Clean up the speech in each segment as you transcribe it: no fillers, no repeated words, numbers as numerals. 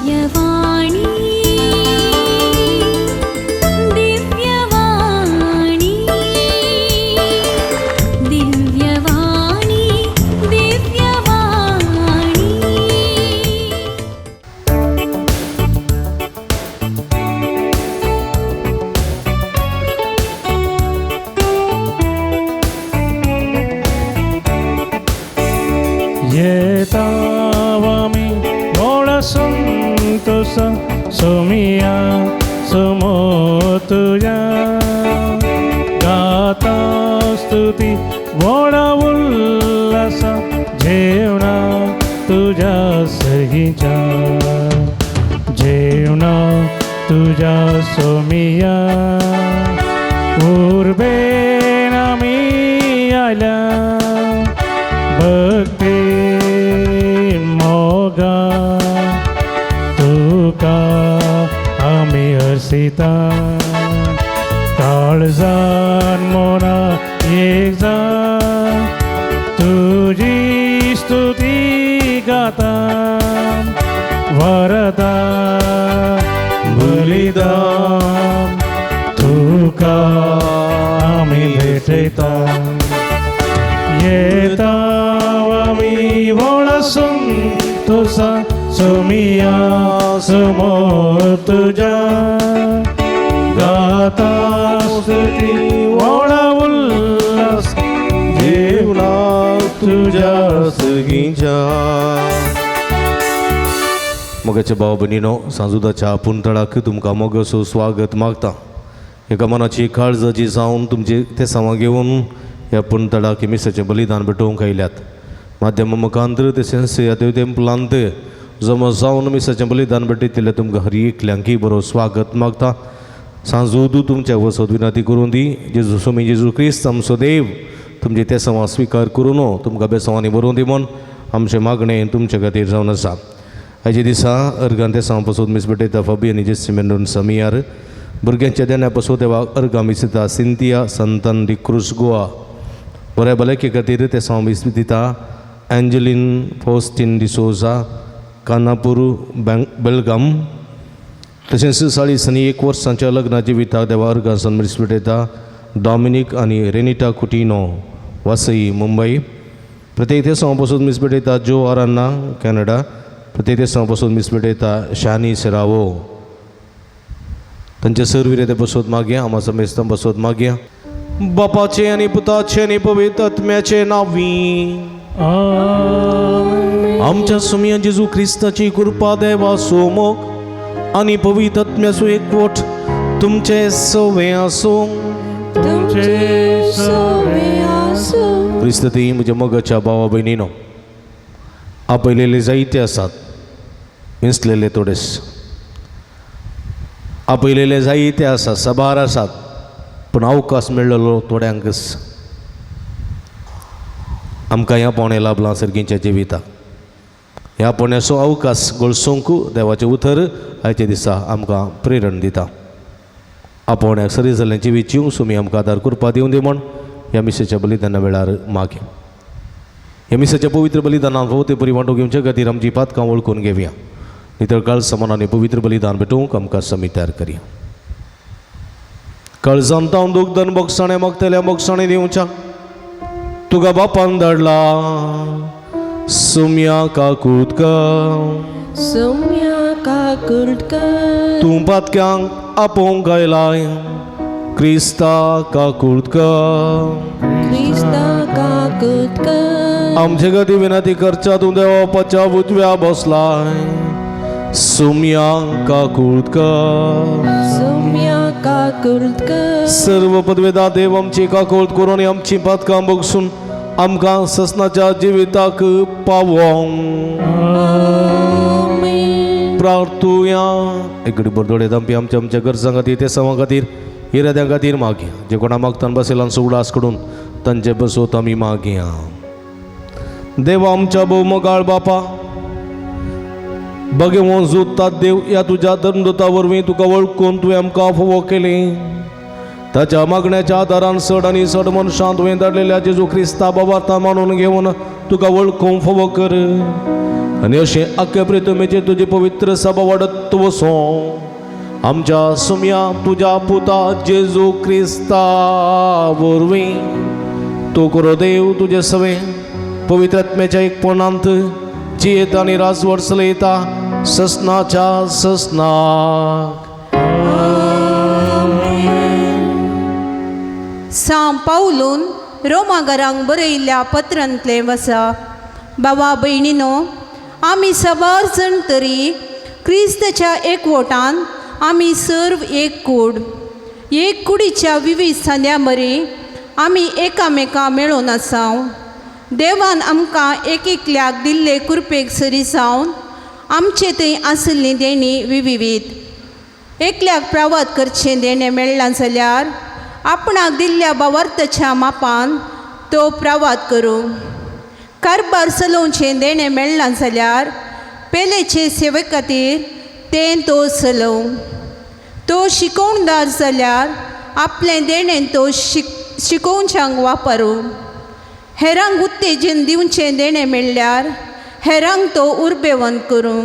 दिव्यवाणी दिव्यवाणी दिव्यवाणी दिव्यवाणी। येतावामी व्हड संतोष सोमिया समो तुज्या गाता स्तुती व्हड उल्हासा जेवणा तुज्या सहीच्या जेवणा तुज्या सोमिया उर्बेन आमी आयल्या भक्ती मोगा तुका आमी अर्सिता काळजान मोना एक जाण तुजी स्तुती गाता वरदा बलिदान तुका आमी भेटयता येता आमी व्हड संतोषा सोमिया समोर तुज्या गाता स्तुती व्हड उल्हास जेवणा तुज्या सगींच्या। मोगाचे भाव भयणीनो, सांजुदाच्या पुंतळाक तुमकां मोगाचो स्वागत मागता। एका मनाची काळजाची जावन तुमचे ते सामां घेवन ह्या पुंतळाक मिसाचें बलिदान भेटोवंक आयल्यात। माध्यम मुखांतर तशेंच ह्या देव तेंपलांत जमो जावन मिसाचें बलिदान भेटयतले तुमकां हर एकल्यांकय बरो स्वागत मागता। सांजूदू तुमच्या वसत विनंती करून दी जेजू स्वामी जेजू क्रिस्त आमचो देव तुमचे ते सवां स्विकार करून तुमकां बेसवांनी बरोवन दी म्हूण आमचें मागणें तुमचे खातीर जावन आसा। आयच्या दिसा अर्गान ते सावां पसून मीस भेटयता फाबी आनी जेसी मेंडोन समियार भुरग्यांच्या देण्या पसून देवाक अर्गां मीस दिता सिंतिया संतन डिक्रूज गोवा बऱ्या भलायके खातीर ते सावां मीस दिता एंजलीन फॉस्टीन डिसोजा कानापूर बेलगाम तशेंच 41 वर्सांच्या लग्ना जिविताक देवा अर्गां मीस भेटयता डॉमिनीक आनी रेनिटा कुटिनो वसई मुंबई। प्रत्येक ते सावां पसून मीस भेटयता जो अरान्ना कॅनडा। प्रत्येक ते सावां पसून मीस भेटयता शानी सेरावो तांचे सर्वीर ते बसोत मागया आमा समेस्तां बसोत मागया। बापाचे आनी पुताचे आनी पवित्र आत्म्याचे नांवी आमच्या सुमिया जेजू क्रिस्ताची कृपा देवा सोमोग आनी पवित्र आत्म्याचो एकवट तुमचे सवे आसूं। तुमचे सवे आसूं। क्रिस्ती म्हज्या मोगाच्या भावा भयणीनो, आपयलेले जायते आसात, विंचलेले थोडेच। आपयलेले जायते आसात, साबार आसात, पूण अवकाश मेळ्ळलो थोड्यांकच। आमकां ह्या पावणे लाभलां सर्गींच्या जिविताक। ह्या पावण्याचो अवकाश गळसूंक देवाचें उतर आयच्या दिसा आमकां प्रेरण दिता। आपोवण्याक सरी जाल्लें जिवीत जिवंक सुमी आमकां आदार करपा दिवन दी म्हूण ह्या मिसेच्या बलिदाना वेळार मागे। ह्या मिसाच्या पवित्र बलिदानान फावो ते परी वांटो घेवचे खातीर आमची पातकां वळखून घेवया। नितळ काळ समान आनी पवित्र बलिदान भेटोवंक आमकां समी तयार करया। काळजान तावन दुग्धन बोगसाणें मागतल्या बोगसाणें दिवच्या तुका बापान धाडला सुम्या काकूत कर सुम्या काकूत कर तूं पातक्यांक आपोवंक आयलाय क्रिस्ता काकूत कर क्रिस्ता काकूत कर आमचे खातीर विनंती करच्या तूं देवाच्या उजव्या बसलाय सुम्या काकूत कर सुम्या काकूत कर सर्व पदवेदा देव आमची काकूत करून आमची पातकां बगसून आमकां ससनाच्या जिविताक पावोंक प्रार्थुया। एक बरदोडे दामपी आमच्या आमच्या गरजां खातीर ते सवां खातीर इराद्यां खातीर मागया। जे कोणा मागतान बसयलान उगडास कडून तांचे बसोत आमी मागया। देवा आमच्या भोवमोगाळ बापा, बगेवोन जोडतात देव ह्या तुज्या धर्मदूता वरवीं तुका वळखून तुवें आमकां फावो केली। ताच्या मागण्याच्या आदारान चड आनी चड मनशां तुवें धाडलेल्या जेजू क्रिस्ता बाबार्ता मानून घेवन तुका वळखूंक फावो कर आनी अशें आख्या प्रितमेचेर तुजी पवित्र सभा वाडत वसो आमच्या सुमया तुज्या पुता जेजू क्रिस्ता वरवीं तूं करो देव तुजे सवे पवित्र आत्म्याच्या एकपणांत जियेता आनी राजवट चलयता ससनाच्या ससनाक. सां पावलून रोमागरांक बरयल्ल्या पत्रांतलें वसा. बाबा भयणीनो, आमी साबार जण तरी क्रिस्ताच्या एकवटान आमी सर्व एक कूड, एक कुडीच्या विवीध सांद्या मरी आमी एकामेका मेळून आसाव. देवान आमकां एक एकल्याक दिल्ले कुरपेक सरी जावन आमचे थंय आशिल्ली देणी विविध. एकल्याक प्रावाद करचें देणें मेळ्ळां जाल्यार आपणाक दिल्ल्या बावार्थाच्या मापान तो प्रावाद करूं. कारबार चलोवचें देणें मेळ्ळां जाल्यार पेलेचे सेवे खातीर तें तो चलोवं. तो शिकोवणदार जाल्यार आपलें देणें तो शिकोवच्यांक वापरूं. हेरांक उत्तेजन दिवचें देणें मेळ्ळ्यार हेरांक तो उर्बेवंत करूं.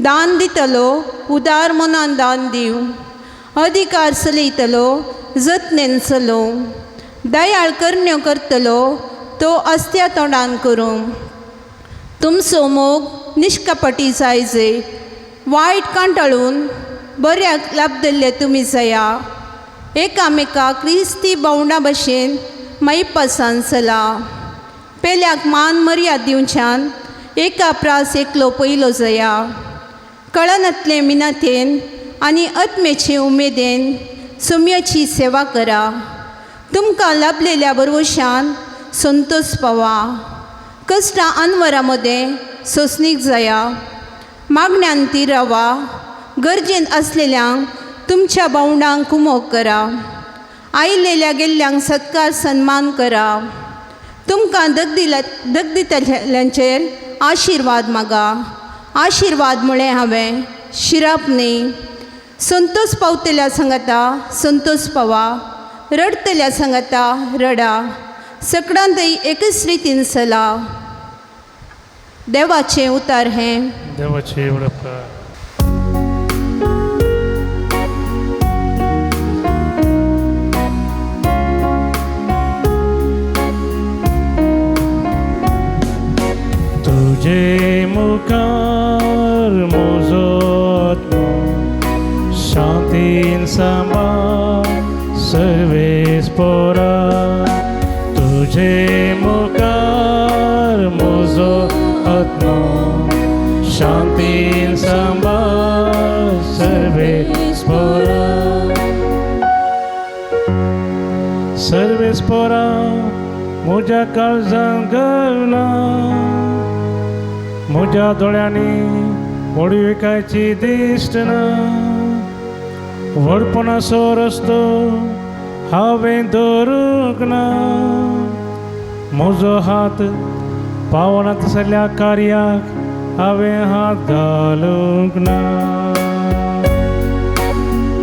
दान दितलो उदार मनान दान दिवं. अधिकार चलयतलो जतनेन चलोवं. दयाळ करण्यो करतलो तो अस्त्या तोंडान करूं. तुमचो मोग निश्कपटी जायजे, वायट कांटाळून बऱ्याक लाबदल्ले तुमी जाया. एकामेका क्रिस्ती भावंडा भशेन मायपासान चला. पेल्याक मान मर्याद दिवच्यान एका प्रास एकलो पयलो जया. कळनातले मिनातेन आनी आत्मेचे उमेदीन सुम्याची सेवा करा. तुमकां लाभलेल्या बरवशान संतोष पावा. कश्टां अनवरा मदें सोंसणीक जाया. मागण्यान ती रावा. गरजेन आसलेल्यांक तुमच्या भावंडांक कुमोक करा. आयलेल्या गेल्ल्यांक सत्कार सन्मान करा. तुमकां दगदितल्यांचेर आशिर्वाद मागा. आशिर्वाद म्हळें हांवें, शिराप न्ही. संतोष पावतल्या सांगाता संतोष पावा, रडतल्या सांगाता रडा. सकडांतय एकच रितीन चला. देवाचें उतार हें. देवाचे उपकार. तुझे मुखार म्हजो आत्मो शांतीन सांबाळ सर्वेस पोरा. तुझे मुखार म्हजो आत्मो शांतीन सांबाळ सर्वेस पोरा. सर्वेस पोरा म्हज्या काळजान गवला, म्हज्या दोळ्यांनी व्हडविकायची दिश्ट ना. व्हडपणाचो रस्तो हांवें धरूंक ना. म्हजो हात पावना तसल्या कार्याक हांवें हात घालूंक ना.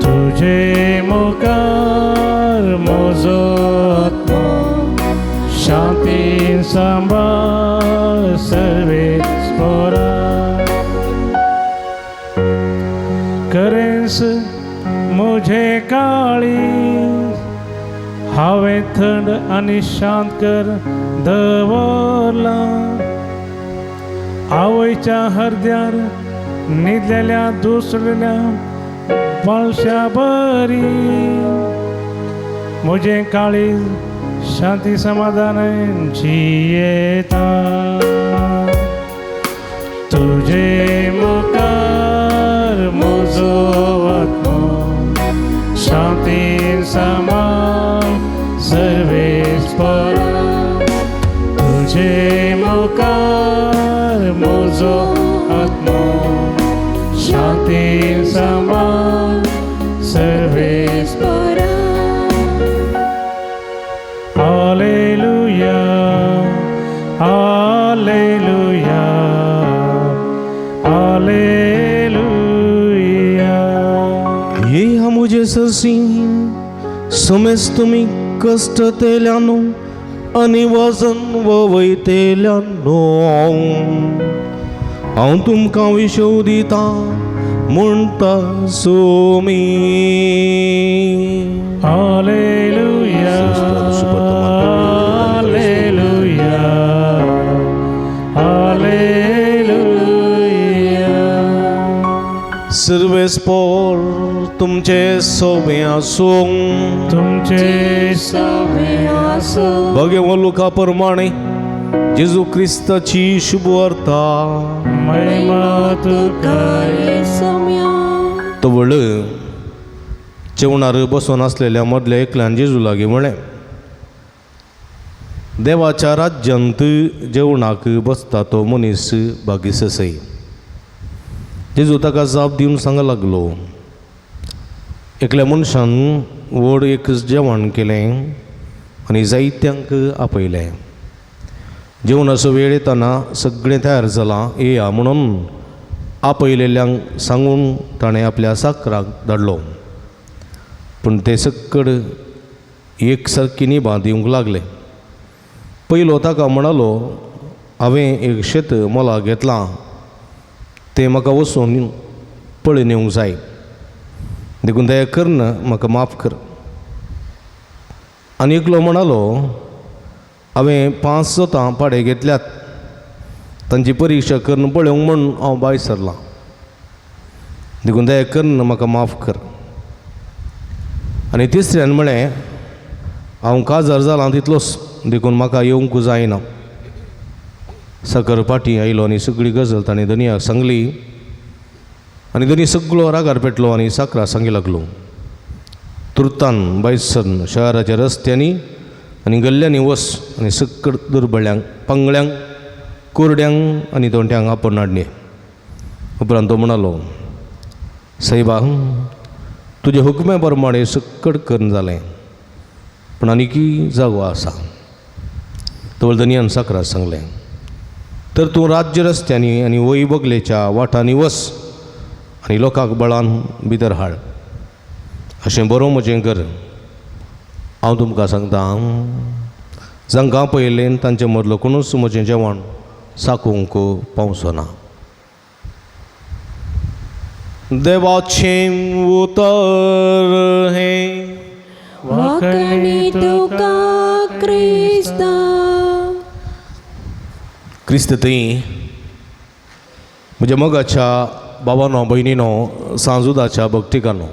तुजे मुखार म्हजो आत्मो शांतीन सांबाळ सर्वेस पोरा. करेंस म्हजें काळीज हांवें थंड आनी शांत कर दवरलां. आवयच्या हरद्यार न्हिदलेल्या दुसऱ्या बाळशा बरी म्हजें काळीज शांती समाधानान जियेता. तुजे मुखार म्हजो आत्मो शांतीन सांबाळ सर्वेस पोरा. तुजे मुखार म्हजो आत्मो शांतीन सांबाळ सर्वेस पोरा. Alleluia, alleluia, alleluia. ये मुझे सरसी समेस तुमी कश्ट तेल्यानो आनी वजन वयतेल्यानो हांव तुमकां विशव दितां म्हणटा सोमी. Alleluia, Alleluia, Alleluia. सर्वेस्पोर तुमचे सोबे आसूं. तुमचे सवे आसूं. भगवान लुका प्रमाणे जेजू क्रिस्ताची शुभवार्ता. महिमा तुका. येसम्या. तवळ जेवणार बसून आसलेल्या मदल्या एकल्यान जेजू लागीं म्हळें, देवाच्या राज्यांत जेवणाक बसता तो मनीस भागीससय. जेजू ताका जाप दिवन सांग लागलो, एकल्या मनशान व्हड एक जेवण केलें आनी जायत्यांक आपयलें. जेवणाचो वेळ येताना सगळें तयार जालां, येया म्हणून आपयलेल्यांक सांगून ताणें आपल्या साकराक धाडलो. पूण ते सक्कड एक सारकी निभां दिवंक लागले. पयलो ताका म्हणालो, हांवें एक शेत मोलाक घेतलां, तें म्हाका वचून पळोवन येवंक जाय, देखून दया करून म्हाका माफ कर. आनी एकलो म्हणालो, हांवें 5 जोतां पाडे घेतल्यात, तांची परिक्षा करून पळोवंक म्हूण हांव भायर सरलां, देखून दया करून म्हाका माफ कर. आनी तिसऱ्यान म्हळें, हांव काजार जालां तितलोच, देखून म्हाका येवंक जायना. साकर पाटी आयलो आनी सगळी गजल ताणें धनयाक सांगली आनी धनी सगळो रागार पेटलो आनी साकरा सांगी लागलो, तुर्तान भायर सरन शहराच्या रस्त्यांनी आनी गल्ल्यांनी वस आनी सक्कड दुर्बळ्यांक, पांगळ्यांक, कोरड्यांक आनी तोंट्यांक आपोवन हाडले. उपरांत तो म्हणालो, सायबा, तुजे हुकमे प्रमाणे सक्कड करून जालें, पूण आनीकी जागो आसा. तवळ धनयान साकरा सांगलें, तर तूं राज्य रस्त्यांनी आनी वय बगलेच्या वाटांनी वस आनी लोकांक बळान भितर हाड. अशें बरो म्हजें कर. हांव तुमकां सांगता, जांकां पळयलें तांचे मदलो कोणूच म्हजें जेवण साकूंक पावचो ना. देवाचें उतर हें. वाकणी तुका क्रिस्ता. क्रिस्त थंय म्हज्या मोगाच्या बाबानो, भयणीनो, सांजुदाच्या भक्तिकानो,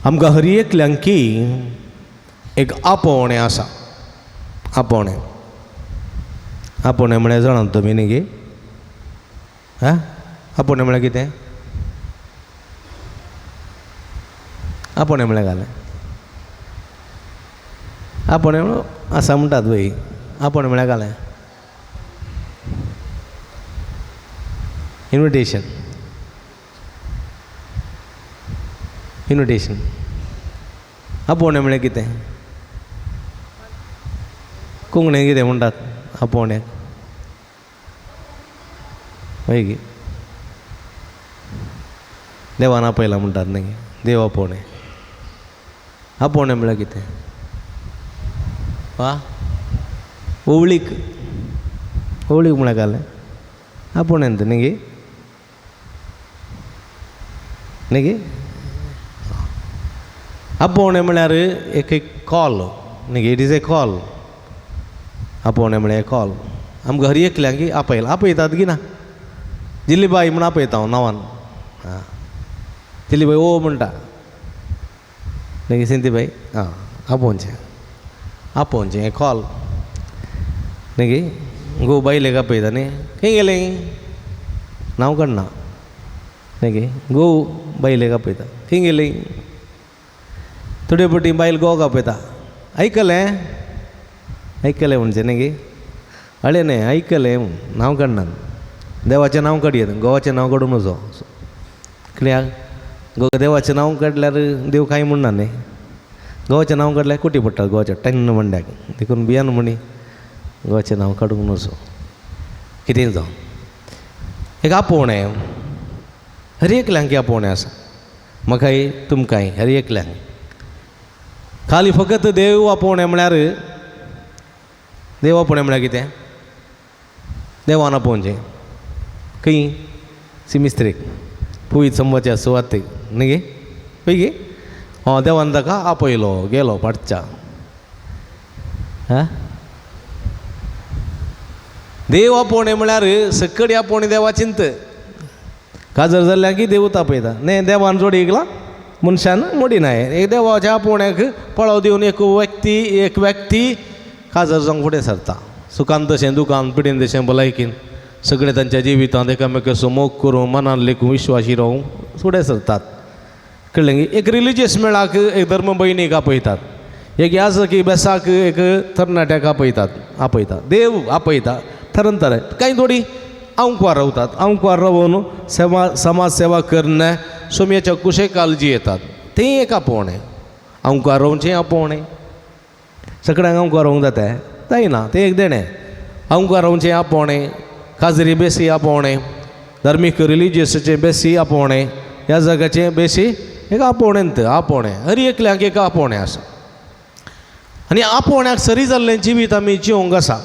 आमकां हर एकल्यांकी एक आपोवणें आसा. आपोवणें, आपोवणें म्हळ्यार जाणात तुमी न्ही गे? आं, आपोवणें म्हळ्यार कितें? आपोवणें म्हळ्यार घालें आपोवणें आसा म्हणटात पळय, आपोवणें म्हळ्यार घालें इन्विटेशन. इन्विटेशन आपोवणें म्हळ्यार कितें? कोंकणीन कितें म्हणटात आपोवण्याक? हय गे, देवान आपयला म्हणटात न्ही, देव आपोवणें. आपोवणें म्हळ्यार कितें? वा ओवळीक. ओवळीक म्हळ्यार घालें आपोवणें न्ही गे, न्ही गे? आपोवणें म्हळ्यार एक एक कॉल न्ही गे, it is a call. आपोवणें म्हळ्यार कॉल. आमकां हर एकल्यांक आपयला, आपयतात गी ना? जिल्ली बाई म्हूण आपयता हांव नांवान. आं, जिल्ली बाई ओ म्हणटा न्ही सिंती बाई. आं, आपोवचें, आपोवचें हें कॉल न्ही गे. घोव बायलेक आपयता न्ही, खंय गेलें नांव काडना न्ही गे. घोव बायलेक आपयता, खंय गेलीं? थोडे फावटी बायल घोवाक आपयता, आयकलें आयकलें म्हणचें न्ही गे, अळें न्ही आयकलें म्हूण नांव काडना. देवाचें नांव काडयेत, घोवाचें नांव काडूं नजो. कित्याक देवाचें नांव काडल्यार देव कांय म्हणना न्ही, घोवाचें नांव काडल्यार कुटी पडटा घोवाच्या टेन्न म्हणल्यार. देखून भियान म्हणी घोवाचें नांव काडूंक नजो. कितेंय जावं, एक आपोवणें हर एकल्यांक आपोवणें आसा, म्हाकाय तुमकांय हर एकल्यांक. खाली फकत देव आपोवणें म्हळ्यार देव आपोवणें म्हळ्यार कितें? देवान आपोवचें खंय? सिमिस्त्रीक पुयत संबाच्या सुवातेक न्ही गे? पळय गे, हय देवान ताका आपयलो, गेलो पाटच्या. आं, देव आपोवणें म्हळ्यार सकडी आपोवणें देवा चिंत. काजर जाल्ल्या की देवूत आपयता न्ही. देवान जोडयला मनशान मोडिनाय. एक देवाच्या आपोवण्याक पळाव दिवन एक व्यक्ती काजर जावंक फुडें सरता. सुखान तशें दुखान, पिडेन तशें भलायकीन, सगळे तांच्या जिवितांत एकामेकाचो मोग करूं, मनान लेखून विश्वासी रावूं फुडें सरतात. कळ्ळें गी? एक रिलिजियस मेळाक एक धर्म भयणीक आपयतात, एक याजकी बेसाक एक तरणाट्याक आपयतात, आपयता देव आपयता थरंतर. कांय थोडी आंकवार रावतात, आंकवार रावन सेवा समाज सेवा करन सोम्याच्या कुशे काळजी येतात, तें एक आपोवणें. आंकवार रावचें आपोवणें, सगळ्यांक आंकवार रावंक जाता जायना, तें एक देणें. आंकवार रावचें आपोवणें, काजरी बेसी आपोवणें, धार्मीक रिलिजियसाचें बेसी आपोवणें, ह्या जाग्याचें बेसी एक आपोवणें. आपोवणें हर एकल्याक एक आपोवणें आसा आनी आपोवण्याक सरी जाल्लें जिवीत आमी जिवंक आसा.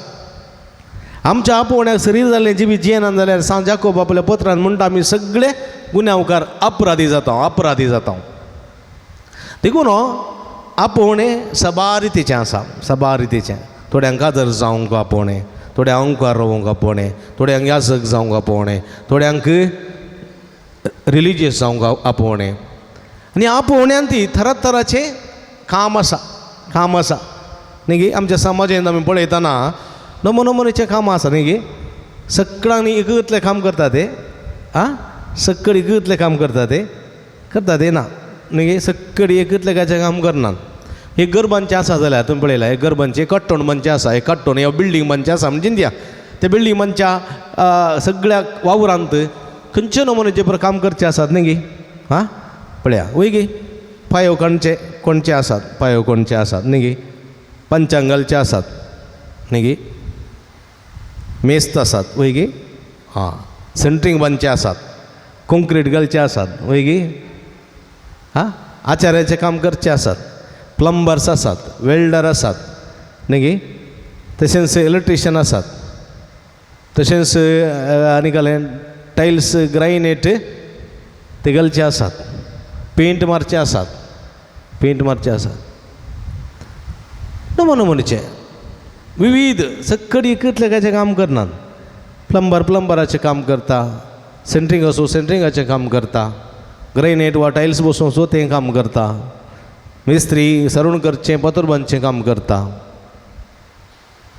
आमच्या आपोवण्याक सरी जाल्लें जिवीत जियेना जाल्यार सांत जाकोब आपल्या पत्रान म्हणटा आमी सगळे गुन्यांवकार अपराधी जाता, अपराधी जाता. देखून आपोवणें सबार रितीचें आसा, सबार रितीचें. थोड्यांक काजर जावंक आपोवणें, थोड्यांक अंकार रावंक आपोवणें, थोड्यांक याजक जावंक आपोवणें, थोड्यांक रिलिजियस जावंक आपोवणें. आनी आपोवण्यान ती थरातराचें काम आसा, काम आसा न्ही गे. आमच्या समाजांत आमी पळयतना नमो नमुनेचें काम आसा न्ही गे. सगळ्यांनी एकतलें काम करता ते, आं, सकळ एकतलें काम करता ते, करता ते ना न्ही गे. सकळ एकतलें कांयचें काम करनात. एक गरबांचें आसा जाल्यार तुमी पळयला, एक गरबांचें कट्टोण बांदचें आसा, एक कट्टोण ह्या बिल्डींग बांदचें आसा म्हणजे दिया त्या बिल्डींग बांदच्या सगळ्या वावरांत खंयचे नमुनेचे पर काम करचे आसात न्ही गे. आं, पळया वय गे, पायो कोणचे कोणचे आसात, पायो कोणचे आसात न्ही गे, पंचांग घालचे आसात न्ही गे, मेस्त आसात वय गे, हां, सेंट्रींग बांदचे आसात, कॉंक्रीट घालचे आसात वय गे, हां, आचार्याचें काम करचे आसात, प्लंबर्स आसात, वेल्डर आसात न्ही गे, तशेंच इलेक्ट्रिशियन आसात, तशेंच आनी घालें टायल्स ग्रायनेट ते घालचे आसात, पेंट मारचे आसात, पेंट मारचे आसात. नमो नमुनेचें विविध सकड एकतलें कांयचें काम करनात. प्लंबर प्लंबराचें काम करता, सेंट्रींग आसूं सेंट्रिंगाचें काम करता, ग्रेनायट वा टायल्स बसूं सो तें काम करता, मिस्त्री सरूण करचें पत्र बांदचें काम करता,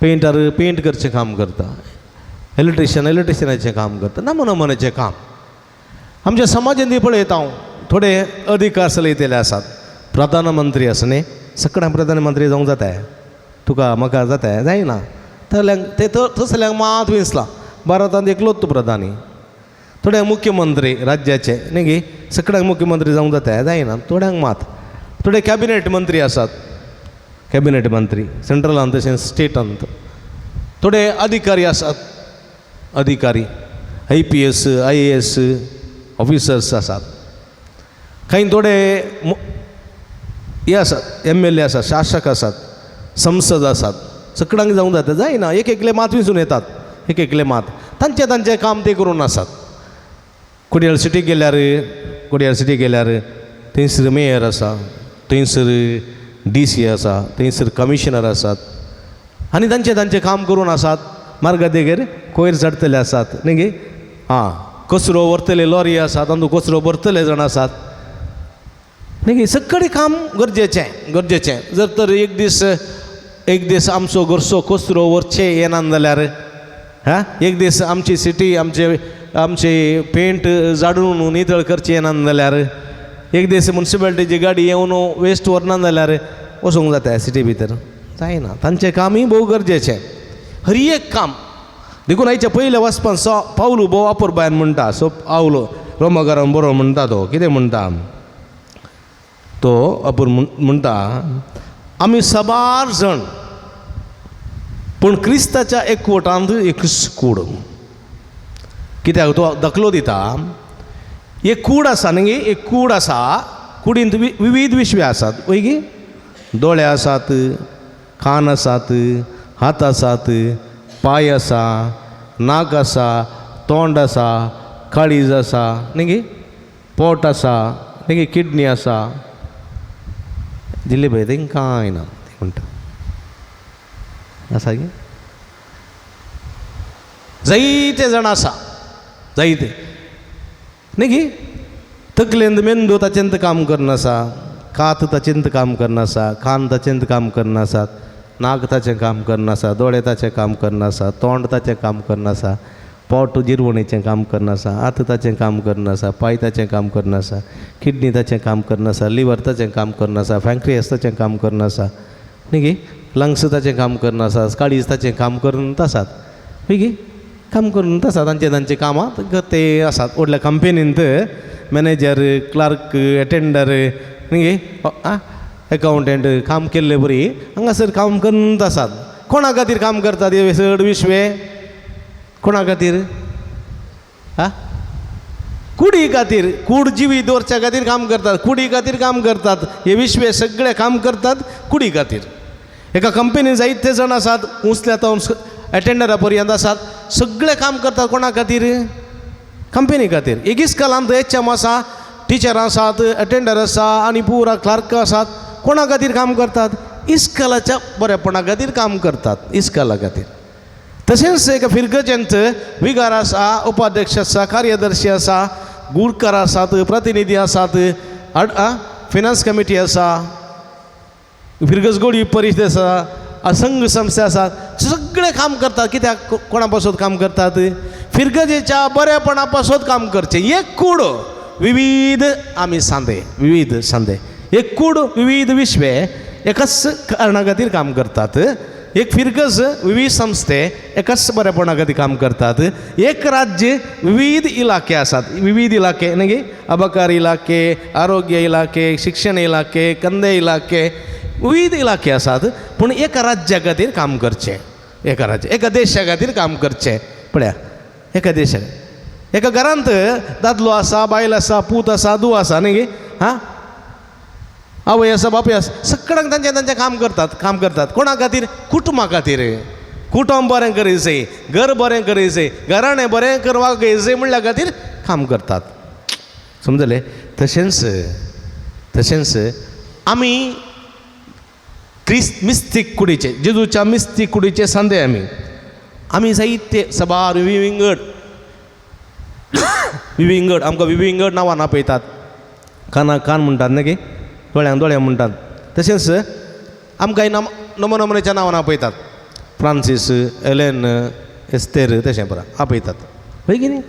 पेंटर पेंट करचें काम करता, इलेक्ट्रिशियन इलेक्ट्रिशियनाचें काम करता. नमो नमुनेचें काम आमच्या समाजांत पळयता हांव. थोडे अधिकार चलयतले आसात, प्रधानमंत्री आसा न्ही, सगळ्यांक प्रधानमंत्री जावंक जाता, तुका म्हाका जाता जायना, थोड्यांक ते तसल्यांक मात विंचलां. भारतांत एकलोच तूं प्रधानी. थोड्यांक मुख्यमंत्री राज्याचे न्ही गे, सगळ्यांक मुख्यमंत्री जावंक जाता जायना, थोड्यांक मात. थोडे कॅबिनेट मंत्री आसात, कॅबिनेट मंत्री सेंट्रलांत तशेंच स्टेटांत. थोडे अधिकारी आसात, अधिकारी IPS IAS officers आसात. कांय थोडे हे आसात, MLA आसात, शासक आसात, संसद आसात. सगळ्यांक जावंक जाता जायना, एक एकले मात विंचून येतात, एक एकले मात तांचें तांचें काम ते करून आसात. कोडियाळ सिटीक गेल्यार, कोडियाळ सिटीक गेल्यार थंयसर मेयर आसा, थंयसर DC आसा, थंयसर कमिशनर आसात आनी तांचें तांचें काम करून आसात. मार्गा देगेर कोयर चडटले आसात न्ही गे, आं, कचरो व्हरतले लॉरी आसात, तातूंत कचरो भरतले जाण आसात न्ही गे. सगळें काम गरजेचें, गरजेचें. जर तर एक दीस, एक दीस आमचो घरचो कचरो व्हरचें येना जाल्यार, हां, एक दीस आमची सिटी आमचे आमचे पेंट झाडून नितळ करचें येना जाल्यार, एक दीस मुन्सिपालिटीची गाडी येवन वेस्ट व्हरना जाल्यार वचूंक जाता सिटी भितर जायना. तांचें कामूय भोव गरजेचें, हर एक काम. देखून आयच्या पयल्या वाचपान सो पावलू भोव अपुरबायन म्हणटा, सो पावलो रोमकारान बरो म्हणटा, तो कितें म्हणटा, तो अपूर म्हणटा, आमी साबार जाण पूण क्रिस्ताच्या एकवटांत एक कूड. कित्याक तो दाखलो दिता, एक कूड आसा न्ही, एक कूड आसा, कुडींत विविध विश्वे आसात वय गी, दोळे आसात, कान आसात, हात आसात, पांय आसा, नाक आसा, तोंड आसा, काळीज आसा न्ही गे, पोट आसा न्ही गे, किडनी आसा. दिल्ली पळय तेंकां कांय ना ती म्हणटा आसा गे. जायते जाण आसा, जायते न्ही गे. तकलेंत मेंदू ताचेंत काम करना आसा, कात ताचेंत काम करना आसा, कान ताचेंत काम करना आसात, नाक ताचें काम करना आसा, दोळे ताचें काम करना आसा, तोंड ताचें काम करना आसा, पोट जिरवणेचें काम करना आसा, हात ताचें काम करना आसा, पांय ताचें काम करना आसा, किडनी ताचें काम करना आसा, लिवर ताचें काम करना आसा, पँक्रियस ताचें काम करना आसा न्ही गे, लंग्स ताचें काम करना आसा, काळीज ताचें काम करून आसात न्ही गे, काम करून आसात. तांचे तांचे कामां ते आसात. व्हडल्या कंपनींत मॅनेजर, क्लार्क, एटेंडर न्ही गे, एकावंटंट काम केल्ले बरी हांगासर काम करून आसात. कोणा खातीर काम करतात हे चड विश्वे? कोणा खातीर? आ, कुडी खातीर. कूड जिवी दवरच्या खातीर काम करतात, कुडी खातीर काम करतात. हे विश्वे सगळे काम करतात कुडी खातीर. एका कंपनीन जायते जाण आसात, उंचल्या तावन एटेंडरा पर्यंत आसात, सगळे काम करतात कोणा खातीर? कंपनी खातीर. एक इस्कॉलांत एच एम आसा, टिचर आसात, एटेंडर आसा आनी पुरा क्लार्क आसात. कोणा खातीर काम करतात? इस्कॉलाच्या बरेपणा खातीर काम करतात, इस्कॉला खातीर. तशेंच एका फिरगजेंत विगार आसा, उपाध्यक्ष आसा, कार्यदर्शी आसा, गुडकार आसात, प्रतिनिधी आसात, फिनान्स कमिटी आसा, फिरगज गोडी परिशद आसा, संघ संस्था आसात, सगळे काम करतात. कित्याक? कोणा पासत काम करतात? फिरगजेच्या बरेपणा पासत काम करचें. एक कूड विविध आमी सांदे, विविध सांदे, एक कूड विविध विश्वे एकाच कारणा खातीर काम करतात. एक फिरगज विविध संस्थे एकाच बरेपणा खातीर काम करतात. एक राज्य विविध इलाके आसात, विविध इलाके न्ही, अबकार इलाके, आरोग्य इलाके, शिक्षण इलाके, कंदे इलाके, विविध इलाके आसात. पूण एका राज्या खातीर काम करचें, एका राज्य एका देशा खातीर काम करचें. पळया, एका देशा एका घरांत दादलो आसा, बायल आसा, पूत आसा, धूव आसा न्ही गे, हां, आवय आसा, बापूय आसा, सगळ्यांक तांचें तांचें काम करतात, काम करतात. कोणा खातीर? कुटुंबा खातीर. कुटुंब बरें करीत, घर बरें करीत, घराणें बरें करपाक जाय म्हणल्या खातीर काम करतात. समजलें? तशेंच तशेंच आमी क्रिस्त मिस्तीक कुडीचे, जेजूच्या मिस्तीक कुडीचे सांदे आमी. आमी जायते सबार विविंगड विविंगड, आमकां विविंगड नांवान आपयतात. कानाक कान म्हणटात न्ही गे, दोळ्यांक दोळे म्हणटात. तशेंच आमकां नमो नमुन्याच्या नांवान आपयतात, फ्रांसीस, एलेन, एस्तेर, तशें परा आपयतात. हय की न्ही?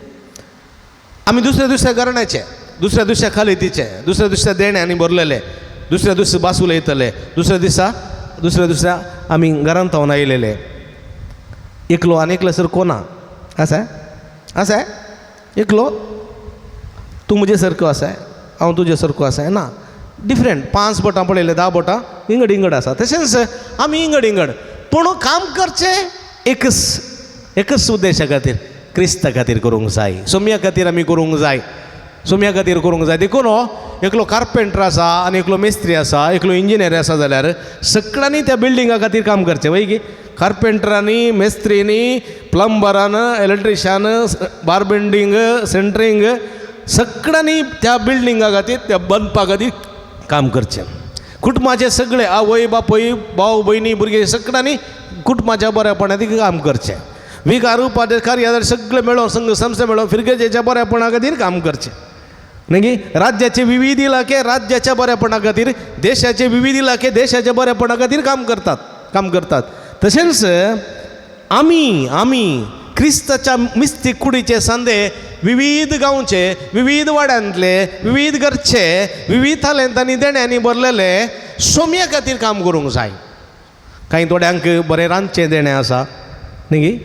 आमी दुसऱ्या दुसऱ्या घराण्याचे, दुसऱ्या दुसऱ्या खालितीचे, दुसऱ्या दुसऱ्या देण्यांनी भरलेले, दुसऱ्या दुसऱ्या भास उलयतले, दुसऱ्या दिसा दुसऱ्या दुसऱ्या आमी घरांत थावन आयलेले. एकलो आनी एकलो सारको ना. आसा आसा एकलो तूं म्हजे सारको आसाय, हांव तुजे सारको आसाय ना, डिफरंट. 5 बोटां पळयले, 10 बोटां इंगड इंगड आसा. तशेंच आमी इंगड इंगड, पूण काम करचें एकच एकच उद्देशा खातीर, क्रिस्ता खातीर करूंक जाय, सोम्या खातीर आमी करूंक जाय, सोम्या खातीर करूंक जाय. देखून एकलो कार्पेंटर आसा आनी एकलो मिस्त्री आसा, एकलो इंजिनियर आसा जाल्यार सगळ्यांनी त्या बिल्डिंगा खातीर काम करचें. वय की कार्पेंटरांनी, मिस्त्रींनी, प्लंबरान, इलेक्ट्रिशियन, बारबेंडींग, सेंटरींग, सगळ्यांनी त्या बिल्डिंगा खातीर, त्या बांदपा खातीर काम करचें. कुटुंबाचे सगळे आवय बापूय, भाव भयणी, भुरगे सगळ्यांनी कुटुंबाच्या बऱ्यापणा खातीर काम करचें. विगार, उपाध्यक्ष, कार्यालय सगळे मेळोन, संघ संस्था मेळोन फिरगजेच्या बऱ्यापणा खातीर काम करचें. न्ही, राज्याचे विविध इलाके राज्याच्या बऱ्यापणा खातीर, देशाचे विविध इलाके देशाच्या बऱ्यापणा खातीर काम करतात, काम करतात. तशेंच आमी आमी क्रिस्ताच्या मिस्तीक कुडीचे सांदे विविध गांवचे, विविध वाड्यांतले, विविध घरचे, विविध तालेंतांनी देण्यांनी भरलेले सोम्या खातीर काम करूंक जाय. कांय थोड्यांक बरें रांदचें देणें आसा न्ही गी,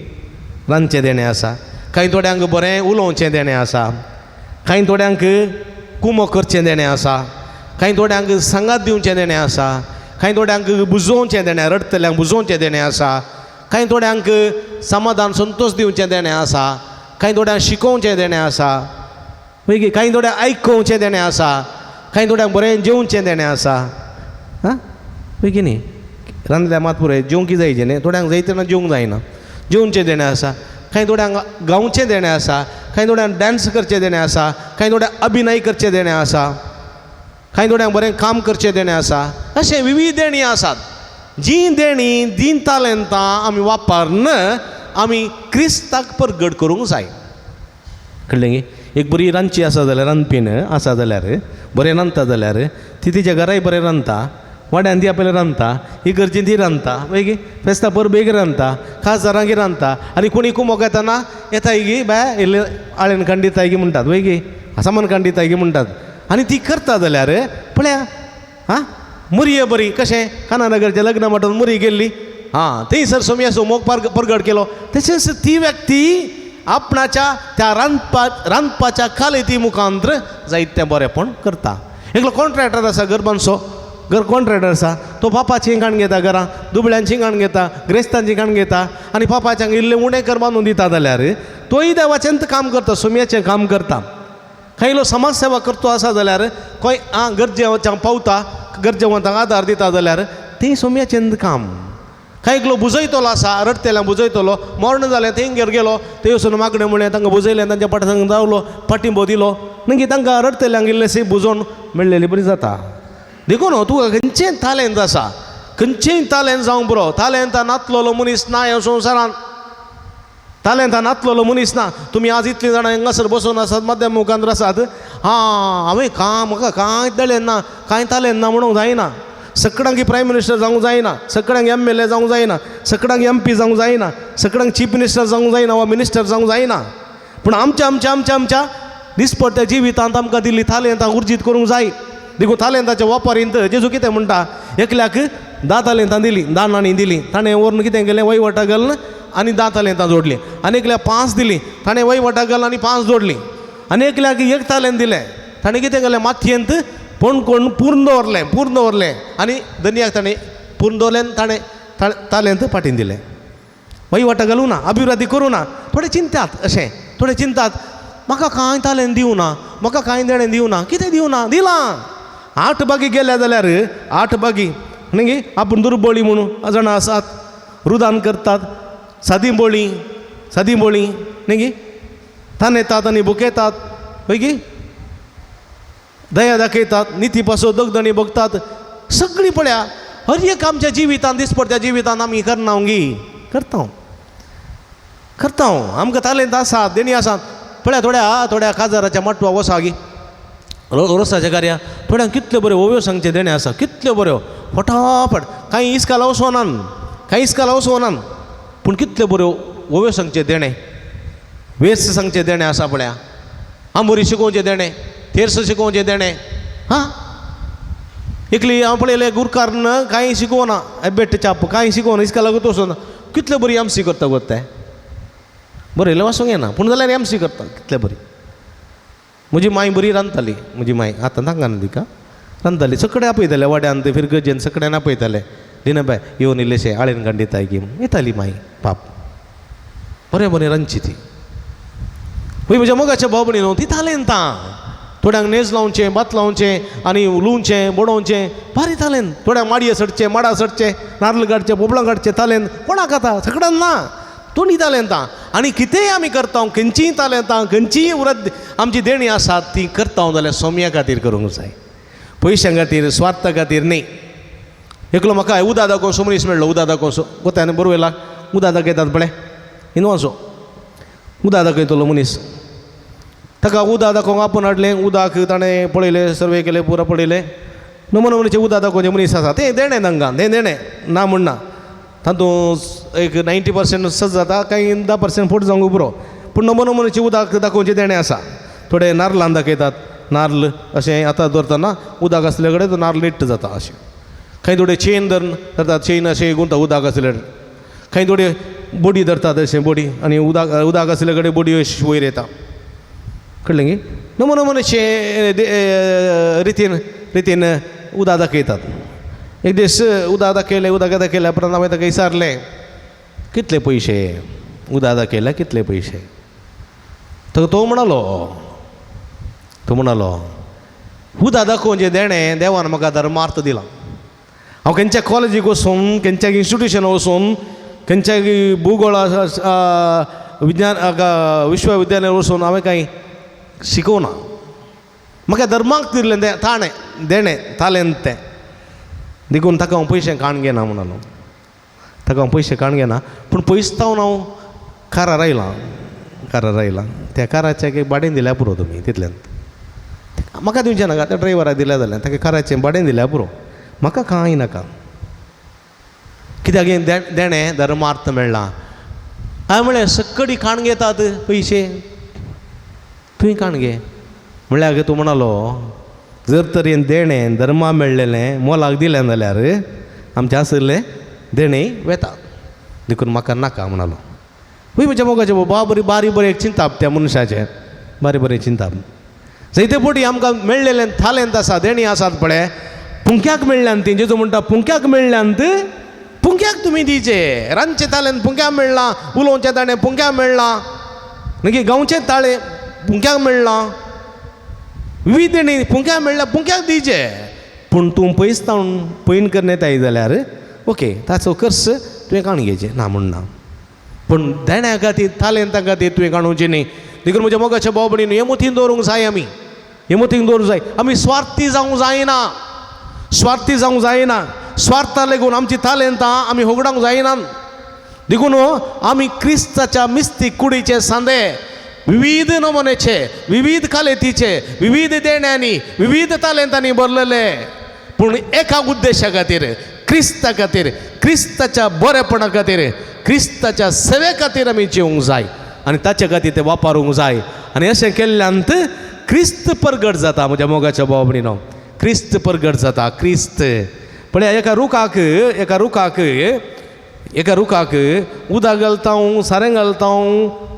रांदचें देणें आसा, कांय थोड्यांक बरें उलोवचें देणें आसा, कांय थोड्यांक कुमो करचें देणें आसा, कांय थोड्यांक सांगात दिवचें देणें आसा, कांय थोड्यांक बुजोवचें देणें, रडटल्यांक बुजोवचें देणें आसा, कांय थोड्यांक समाधान संतोश दिवचें देणें आसा, कांय थोड्यांक शिकोवचें देणें आसा, मागीर कांय थोड्यांक आयकोवचें देणें आसा, कांय थोड्यांक बरें जेवचें देणें आसा. आं, मागीर न्ही रांदल्या मात पुरो जेवंक जायचें न्ही, थोड्यांक जायते ना जेवंक जायना, जेवचें देणें आसा, कांय थोड्यांक गावचें देणें आसा, कांय थोड्यांक डांस करचें देणें आसा, कांय थोड्यांक अभिनय करचें देणें आसा, कांय थोड्यांक बरें काम करचें देणें आसा. अशें विविध देणीं आसात. जीं देणीं जीं तालेंतां आमी वापरन आमी क्रिस्ताक परगट करूंक जाय. कळ्ळें गे? एक बरी रांदची आसा जाल्यार, रांदपीन आसा जाल्यार, बरें रांदता जाल्यार ती तिच्या घराय बरें रांदता, वाड्यान ती आपल्याला रांदता, इगर्जेन ती रांदता, मागीर फेस्ता परबेक रांदता, खासदारांक रांदता. आनी कोणी कुमोक येताना येताय गी बाय इल्लें आळेन काण दिताय गी म्हणटात, वय गी सामान काण दिताय गी म्हणटात. आनी ती करता जाल्यार पळया आं मुरये बरी कशें कानानगरच्या लग्न माटोवन मुरी गेल्ली, आं थंयसर सोमयाचो मोग परगट केलो. तशेंच ती व्यक्ती आपणाच्या त्या रांदपाच्या कालेती मुखांत्र जायतें बरेंपण करता. एकलो कॉन्ट्रॅक्टर आसा, घर बांदचो घर कॉन्ट्रॅक्टर आसा, तो पापाची काण घेता, घरां दुबळ्यांची काण घेता, ग्रेस्तांची काण घेता आनी पापाच्यांक इल्लें उणें कर बांदून दिता जाल्यार तोय देवाचेंच काम करता, सोमयाचें काम करता. खंयलो समाज सेवा करतो आसा जाल्यार खंय आं गरजेवंतांक पावता, गरजेवंतांक आदार दिता जाल्यार तें सोमयाचें काम. कांय एकलो बुजयतलो आसा, रडटेल्यांक बुजयतलो, मर्ण जालें तेंगेर गेलो, थंय वचून मागणें म्हणलें, तांकां बुजयलें, तांच्या पाटसांग रावलो, पाटिंबो दिलो, मागीर तांकां रडटेल्यांक इल्लेंशें बुजोवन मेळ्ळेली बरी जाता. देखून तुका खंयचें तालेंत आसा, खंयचेंय तालेंत जावंक पुरो, तालेंतां नातलेलो मनीस ना ह्या संवसारांत, तालेंतां नातलेलो मनीस ना. तुमी आज इतलीं जाणां हांगासर बसून आसात, माध्यम मुखांत आसात, आं हांवें कांय म्हाका कांय दळें ना, कांय तालेंत ना म्हणूंक जायना. सगळ्यांक प्रायम मिनिस्टर जावंक जायना, सगळ्यांक एम एल ए जावंक जायना, सगळ्यांक एम पी जावंक जायना, सगळ्यांक चीफ मिनिस्टर जावंक जायना वा मिनिस्टर जावंक जायना. पूण आमच्या आमच्या आमच्या आमच्या दिसपट्ट्या जिवितांत आमकां दिल्ली तालेंतां उर्जीत करूंक जाय. देखून तालेंताच्या वापरींत जेजू कितें म्हणटा, एकल्याक 10 तालेंतां दिलीं, 10 नाणीं दिलीं, ताणें व्हरून कितें केलें, वयवटा घालून आनी 10 तालेंतां जोडलीं. आनी एकल्याक 5 दिलीं, ताणें वयवटा घालून आनी 5 जोडलीं. आनी एकल्याक 1 तालेंत दिलें, ताणें कितें केलें, मातयेंत पण पूर्ण दवरलें, पूर्ण दवरलें आनी धनयाक ताणें पूर्ण दवरलें आनी ताणें तालेंत पाटीन दिलें. वयवटा घालूं ना, अभिवृद्धी करूं ना. थोडे चिंतात अशें, थोडे चिंतात म्हाका कांय तालेंत दिवं ना, म्हाका कांय देणें दिवं ना, कितें दिवं ना, दिलां. 8 बागी गेल्या जाल्यार 8 बागी न्ही आपूण दुर्बळी म्हणून जाणां आसात, रुदान करतात, सादी बोळी सादी बोळी न्ही तानेतात आनी भुकेतात, हय गी दया दाखयतात, निती पासून दगदणी बघतात, सगळीं पळया हर एक आमच्या जिवितांत दिसपट्ट्या जिवितांत आमी करना गी करता करता. आमकां तालेंत आसात, देणी आसात. पळया थोड्या थोड्या काजाराच्या माटवा वसा गी रोसाच्या कार्या थोड्यांक कितल्यो बऱ्यो ओव्यो सांगचें देणें आसा, कितल्यो बऱ्यो फटाफट, कांय इस्काला वचोनान, कांय इस्काला वचोनान, पूण कितल्यो बऱ्यो ओव्यो सांगचें देणें, वेस सांगचें देणें आसा. पळया आंबोरी शिकोवचें देणें, तेर्स शिकोवचें देणें. हां एकली हांव पळयलें गुरकार कांय शिकोवना, एबेट चाप कांय शिकोवना, इस्काला वचोना, कितल्यो बरी एम सी करता गो ते, बरयलें वाचूंक येना पूण जाल्यार एम सी करता कितले बरी. म्हजी मांय बरी रांदताली, म्हजी मांय आतां तांकां ना तिका रांदताली, सगळें आपयताले वाड्यान ते फिरगजेन सगळ्यान आपयताले, दिना बाय येवन इल्लेशें आळेन काण दिताय की येताली माई पाप बरें बरें रांदची ती. पळय म्हज्या मोगाच्या भाव भयणी न्हू ती तालेंतां, थोड्यांक नेज लावचें, भात लावचें आनी लुवचें बडोवचें भारी तालेंत. थोड्यांक माडये सडचें, माडा सडचें, नार्ल काडचें, बोबळां काडचें तालेंत कोणाक आतां सगळ्यांक ना, दोनी तालेंतां. आनी कितेंय आमी करता, खंयचीय तालेंतां, खंयचीय वृद्ध आमची देणी आसात ती करता जाल्यार सोम्या खातीर करूंक जाय, पयशां खातीर स्वार्था खातीर न्ही. एकलो म्हाका उदा दाखोवचो मनीस मेळ्ळो, उदा दाखोवचो गोत्यान बरोवयला उदा दाखयतात पळय हिंदवांचो उदा दाखयतलो मनीस, ताका उदा दाखोवंक आपोवन हाडलें, उदक ताणें पळयलें, सर्वे केलें, पुरो पळयलें, नमुने नमुनेचें उदक दाखोवचें मनीस आसा, तें देणें तांकां, तें देणें ना म्हणना, तातूंत एक 90% सज जाता, कांय 10% फट जावंक पुरो, पूण नमुने नमुनेचें उदक दाखोवचें देणें आसा. थोडे नार्लान दाखयतात, नार्ल अशें आतां दवरतना उदक आसले कडेन तो नार्ल निट्ट जाता अशें. कांय थोडे चेन धरून धरतात, चेन अशें गुंता उदक आसले कडेन, कांय थोडे बोडी धरतात अशें बोडी आनी उदक उदक आसले कडेन बोडी अशी वयर येता, कळ्ळें गी. नमुने नमुनेचे रितीन रितीन उदक दाखयतात. एक दीस उदक दाखयलें, उदक दाखयल्या उपरांत हांवें ताका विचारलें कितले पयशे उदक दाखयल्या कितले पयशे, तर तो म्हणालो, तो म्हणालो उदक दाखोवचें देणें देवान म्हाका धर्मार्थ दिलां, हांव खंयच्या कॉलेजीक वचून, खंयच्या इन्स्टिट्युशनाक वचून, खंयच्या भुगोळ विज्ञान विश्वविद्यालयार वचून हांवें कांय शिकोवना. म्हाका धर्माक दिल्लें तें ताणें देणें तालेंत तें, देखून ताका हांव पयशे काण घेना म्हणालो. ताका हांव पयशे काण घेना, पूण पयस तावन हांव कारार आयलां, कारार आयलां. त्या काराचें भाडें दिल्यार पुरो तुमी तितल्यान म्हाका दिवचें नाका, त्या ड्रायव्हराक दिल्यार जालें. ताका काराचें भाडें दिल्यार पुरो, म्हाका कांय नाका. कित्याक हें देणें धर्मार्थ मेळ्ळां. हांवें म्हळें सक्कडी काण घेतात पयशे, तुवें काण घे. म्हणल्यार तूं म्हणालो जर तर हें देणें धर्मा मेळ्ळेलें मोलाक दिलें जाल्यार आमचें आशिल्लें देणें वेता, देखून म्हाका नाका म्हणालो. हय म्हज्या मोगाचें बाबा, बरी बारी बरें एक चिंताप त्या मनशाचें, बारी बरें चिंताप. जायते फावटी आमकां मेळ्ळेलें थालेंत आसा, देणीं आसात पळय, पुंक्याक मेळ्ळ्यान ती. जेजू म्हणटा पुंक्याक मेळ्ळ्यान पुंक्याक तुमी दिवचे. रांदचें तालेंत पुंक्याक मेळ्ळां, उलोवचें ताणें पुंक्याक मेळ्ळां, मागीर गांवचें ताळें पुंक्याक मेळ्ळां, विविध देणी पुंक्याक मेळ्ळ्या, पुंक्याक दिवचे. पूण तूं पयस तावन पयन करण्यात येताय जाल्यार ओके, ताचो खर्च तुवें काडून घेवचें ना म्हूण ना, पूण देण्या खातीर तालेंता खातीर तुवें काडुचें न्ही. देखून म्हज्या मोगाच्या भाव भयणीन हें मतीन दवरूंक जाय, आमी हें मतीन दवरूंक जाय. आमी स्वार्थी जावंक जायना, स्वार्थी जावंक जायना. स्वार्था लागून आमची तालेंतां आमी होगडावंक जायना. देखून आमी क्रिस्ताच्या मिस्तीक कुडीचे सांदे, विविध नमुन्याचे, विविध कालेतीचे, विविध देण्यांनी, विविध तालेंतांनी भरलेले, पूण एका उद्देशा खातीर, क्रिस्ता खातीर, क्रिस्ताच्या बरेपणा खातीर, क्रिस्ताच्या सेवे खातीर आमी जिवंक जाय आनी ताचे खातीर ते वापरूंक जाय. आनी अशें केल्ल्यान क्रिस्त परगट जाता. म्हज्या मोगाच्या भाव भयणीनो, क्रिस्त परगट जाता. क्रिस्त पळय एका रुखाक, एका रुखाक, एका रुखाक उदक घालता, सारें घालता,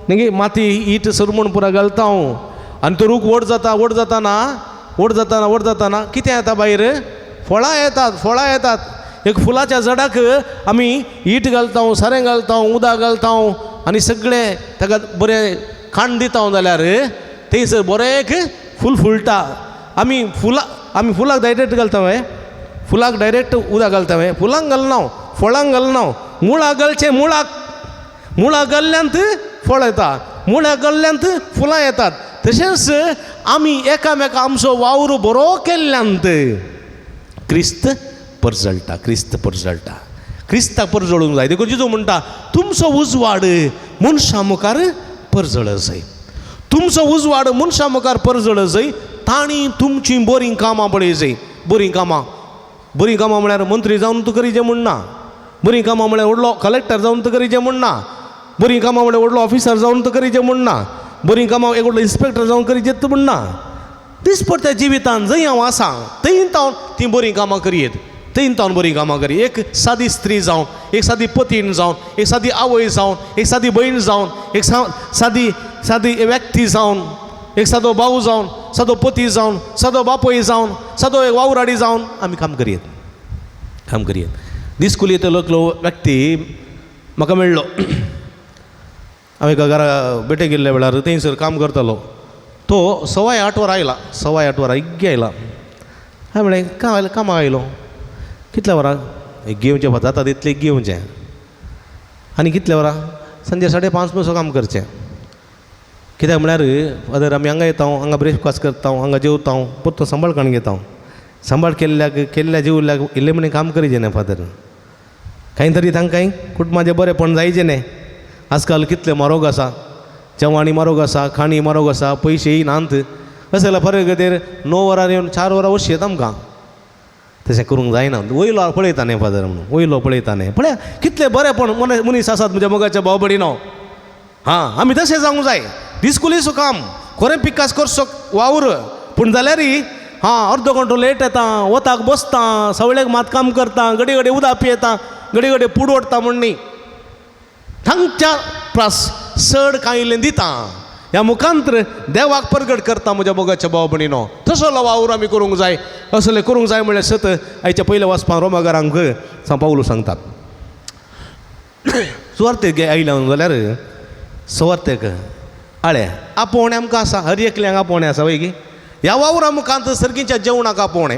मागीर माती it सरमण पुरा घालता आनी तो रूख व्हड जाता. व्हड जाताना, व्हड जाताना, व्हड जाताना कितें येता भायर? फळां येतात, फळां येतात. एक फुलाच्या झाडाक आमी it घालता, सारें घालता, उदक घालता आनी सगळें ताका बरें खाण दिता जाल्यार थंयसर बरें एक फूल फुलता. आमी फुलां, आमी फुलाक डायरेक्ट घालता वे, फुलाक डायरेक्ट उदक घालता वे, फुलांक घालना, फळांक घालना, मुळाक घालचें. मुळाक, मुळाक घाल्ल्यांत फळ येता, मुळाक घाल्ल्यांत फुलां येतात. तशेंच आमी एकामेका आमचो वावर बरो केल्ल्यांत क्रिस्त परजळटा, क्रिस्त परजळटा. क्रिस्ताक परजळूंक जाय. देखून जेजू म्हणटा तुमचो उजवाड मनशां मुखार परजळ जाय, तुमचो उजवाड मनशां मुखार परजळ जाय, तांणी तुमचीं बरीं कामां पळय जाय. बरीं कामां, बरीं कामां म्हळ्यार मंत्री जावन तूं करीचें म्हूण ना, बरीं कामां म्हळ्यार व्हडलो कलेक्टर जावन तूं करीचें म्हूण ना, बरीं कामां म्हळ्यार व्हडलो ऑफिसर जावन तूं करीचें म्हूण ना, बरीं कामां एक व्हडलो इन्स्पेक्टर जावन करीचें तूं म्हूण ना. दिसपट्ट्या जिवितान जंय हांव आसा थंय तावन तीं बरीं कामां करयेत, थंय तावन बरीं कामां करी. एक सादी स्त्री जावन, एक सादी पतीण जावन, एक सादी आवय जावन, एक सादी भयण जावन, एक सादी सादी व्यक्ती जावन, एक सादो भाव जावन, सादो पती जावन, सादो बापूय जावन, सादो एक वावराडी जावन आमी काम करयेत, काम करयेत. दिसकुली येतलो व्यक्ती म्हाका मेळ्ळो. हांव एका घरा बेटे गेल्ल्या वेळार थंयसर काम करतालो. तो 8:15 वरां आयला, 8:15 वरां इग्गे आयला. हांवें म्हळें कांय कामाक आयलो, कितल्या वरां? एक घेवचें जाता तितलें घेवचें. आनी कितल्या वरां? सांजे 5:30 म्हणसर काम करचें. कित्याक म्हळ्यार फादर आमी हांगा येता, हांगा ब्रेकफास्ट करता, हांगा जेवता, परतून सांबाळ काडून घेता. सांबाळ केल्ल्याक केल्ल्या जेवल्याक इल्लें म्हणे काम करीचें न्ही फादर. कांय तरी तांकां कुटुंबाचें बरेंपण जायचें न्ही. आजकाल कितलें म्हारोग आसा, जेवणी म्हारोग आसा, खाणी म्हारोग आसा, पयशेय नात. अशें जाल्यार फरक खातीर 9 वरां येवन 4 वरां वचशी येता आमकां. तशें करूंक जायना. वयलो पळयता न्ही फादर म्हणून, वयलो पळयता न्ही. पळया कितलें बरेंपण मनीस आसात म्हज्या मोगाच्या भाव भयणीनो. हां, आमी तशें जावंक जाय. दिसकुलीचो काम खरें पिकास करचो वावर, पूण जाल्यारय हां अर्दो घंटो लेट येता, वताक बसता, सवळेक मात काम करता, घडये घडये उदक पियेता, घडये घडये पूड ओडटा म्हूण न्ही. तांच्या प्रास चड कांय इल्लें दिता. ह्या मुखांतर देवाक परगट करता म्हज्या मोगाच्या भाव भयणीनो. तसो वावर आमी करूंक जाय. असलें करूंक जाय म्हणल्यार सत आयच्या पयल्या वाचपाक रोमागारांक सांव पावलू सांगतात. सुवार्तेक आयल्या जाल्यार सुवार्तेक आळे आपोवणें आमकां आसा, हर एकल्यांक आपोवणें आसा वय गी. ह्या वावरा मुखांत सर्गीच्या जेवणाक आपोवणें,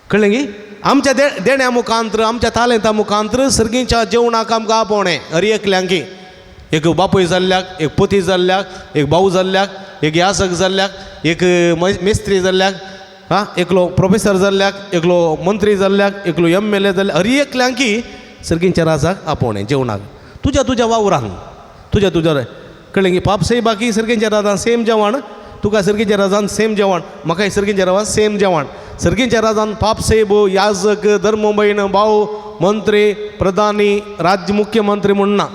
कळ्ळें गी. आमच्या देण्या मुखांत्र, आमच्या तालेंता मुखांत्र सर्गींच्या जेवणाक आमकां आपोवणें हर एकल्यांकी. एक बापूय जाल्ल्याक, एक पोती जाल्ल्याक, एक भाऊ जाल्ल्याक, एक यासक जाल्ल्याक, एक मेस्त्री जाल्ल्याक, आं एकलो प्रोफेसर जाल्ल्याक, एकलो मंत्री जाल्ल्याक, एकलो MLA जाल्ल्याक, हर एकल्यांकी सर्गींच्या राजाक आपोवणें जेवणाक. तुज्या तुज्या वावरान, तुज्या तुज्या कळ्ळें की पाप सय बाकी सर्गींच्या राजान सेम जेवण, तुका सर्गींच्या राजान सेम जेवण, म्हाकाय सर्गींच्या राजान सेम जेवण. सर्गींच्या राजान पाप सेब, याजक, धर्मबयण, भाऊ, मंत्री, प्रधानी, राज्य मुख्यमंत्री म्हूण ना.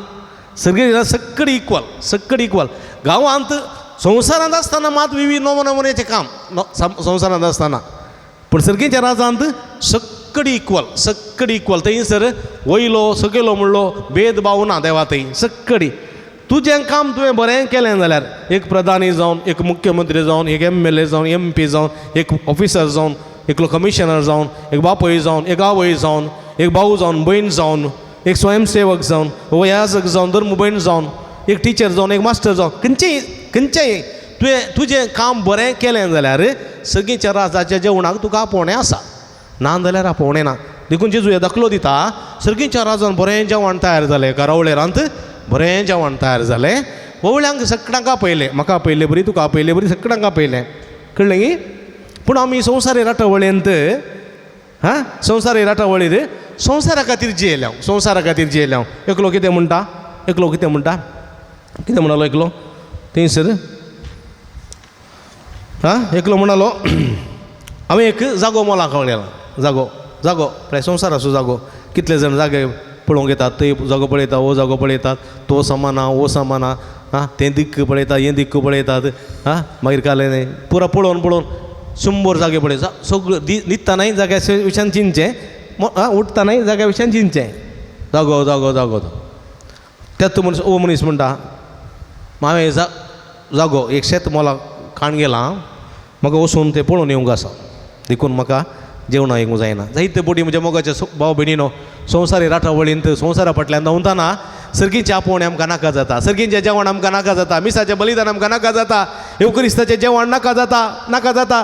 सर्गीं सक्कड इक्वल, सक्कड इक्वल. गांवांत संवसारांत आसतना मात विविध नवो नमुन्याचें काम संवसारांत आसतना, पूण सर्गींच्या राजांत सक्कड इक्वल, सक्कड इक्वल. थंयसर वयलो सकयलो म्हणलो भेदभाव ना देवा थंय सक्कडी. तुजें काम तुवें बरें केलें जाल्यार एक प्रधानी जावन, एक मुख्यमंत्री जावन, एक MLA जावन, MP जावन, एक ऑफिसर जावन, एकलो कमिशनर जावन, एक बापूय जावन, एक आवय जावन, एक भाऊ जावन, भयण जावन, एक स्वयंसेवक जावन, याजक जावन, धर्म भयण जावन, एक टिचर जावन, एक मास्टर जावन, खंयचेय खंयचेय तुवें तुजें काम बरें केलें जाल्यार सगळींच्या राजाच्या जेवणाक तुका आपोवणें आसा, ना जाल्यार आपोवणें ना. देखून जेजू हें दाखलो दिता, सर्गींच्या राजान बरें जेवण तयार जालें, एका रावळेरांत बरें जेवण तयार जालें, वोवळ्यांक सगळ्यांक आपयलें, म्हाका आपयले बरी, तुका आपयले बरी, सगळ्यांक आपयलें. कळ्ळें गी? पूण आमी संवसारी राटावळींत, हां संवसारी राटावळीर संवसारा खातीर जियेल्या, संवसारा खातीर जियेल्या. एकलो कितें म्हणटा, एकलो कितें म्हणटा, कितें म्हणालो एकलो थंयसर, हां एकलो म्हणालो हांवें एक जागो मोलाक हाडला, जागो जागो पळय संवसाराचो जागो. कितले जाण जागे पळोवंक येतात, थंय जागो पळयता, हो जागो पळयतात, तो समाना हो समाना, आं तें दिक्क पळयता, हें दिक्क पळयतात, आं मागीर कालें पुरा पळोवन पळोवन 100 जागे पळय सगळ्यो. न्हिदतनाय जाग्या विशयान चिंतचें, आं उठतनाय जाग्या विशयान चिंतचें, जागो जागो जागो. त्यात मनीस ओ मनीस म्हणटा, हांवें जागो एक शेत मोलाक खाण गेलां, म्हाका वचून तें पळोवन येवंक आसा, देखून म्हाका जेवणां येवंक जायना. जायते बोडी म्हज्या मोगाच्या भाव भयणीनो संवसारी राटावळींत संवसारा फाटल्यान धांवतना सर्गीचें आपोवणें आमकां नाका जाता, सर्गीचें जेवण आमकां नाका जाता, मिसाचें बलिदान आमकां नाका जाता, येवक्रिस्ताचें जेवण नाका जाता, नाका जाता.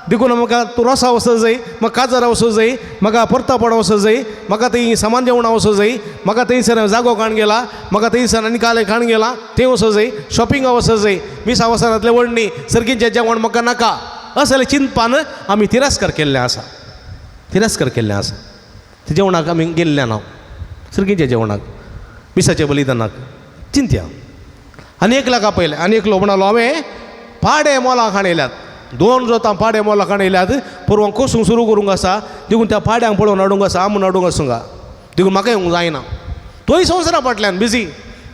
देखून म्हाका तूं रोसा वचो जाय, म्हाका काजरा वचो जाय, म्हाका परतापण वचो जाय, म्हाका थंय सामान जेवणां वचो जाय, म्हाका थंयसर जागो खाण गेला, म्हाका थंयसर आनी काले खाण गेला थंय वचो जाय, शॉपिंगा वचो जाय, मिसा वचनांतलें व्हडणी सर्गीचें जेवण म्हाका नाका. असलें चिंतपान आमी तिरस्कार केल्लें आसा, तिरस्कार केल्लें आसा. ते जेवणाक आमी गेल्ले ना, सर्गीच्या जेवणाक, मिसाच्या बलिदानाक चिंत्या. आनी एकल्याक आपयलें, आनी एकलो म्हणालो हांवें पाडे मोलां खाणयल्यात, 2 जोतां पाडे मोलां खाणयल्यात, परवां कोसूंक सुरू करूंक आसा, देखून त्या पाड्यांक पळोवन हाडूंक आसा, आमून हाडूंक आसूंक, देखून म्हाका येवंक जायना. तोय संवसारा फाटल्यान बिजी.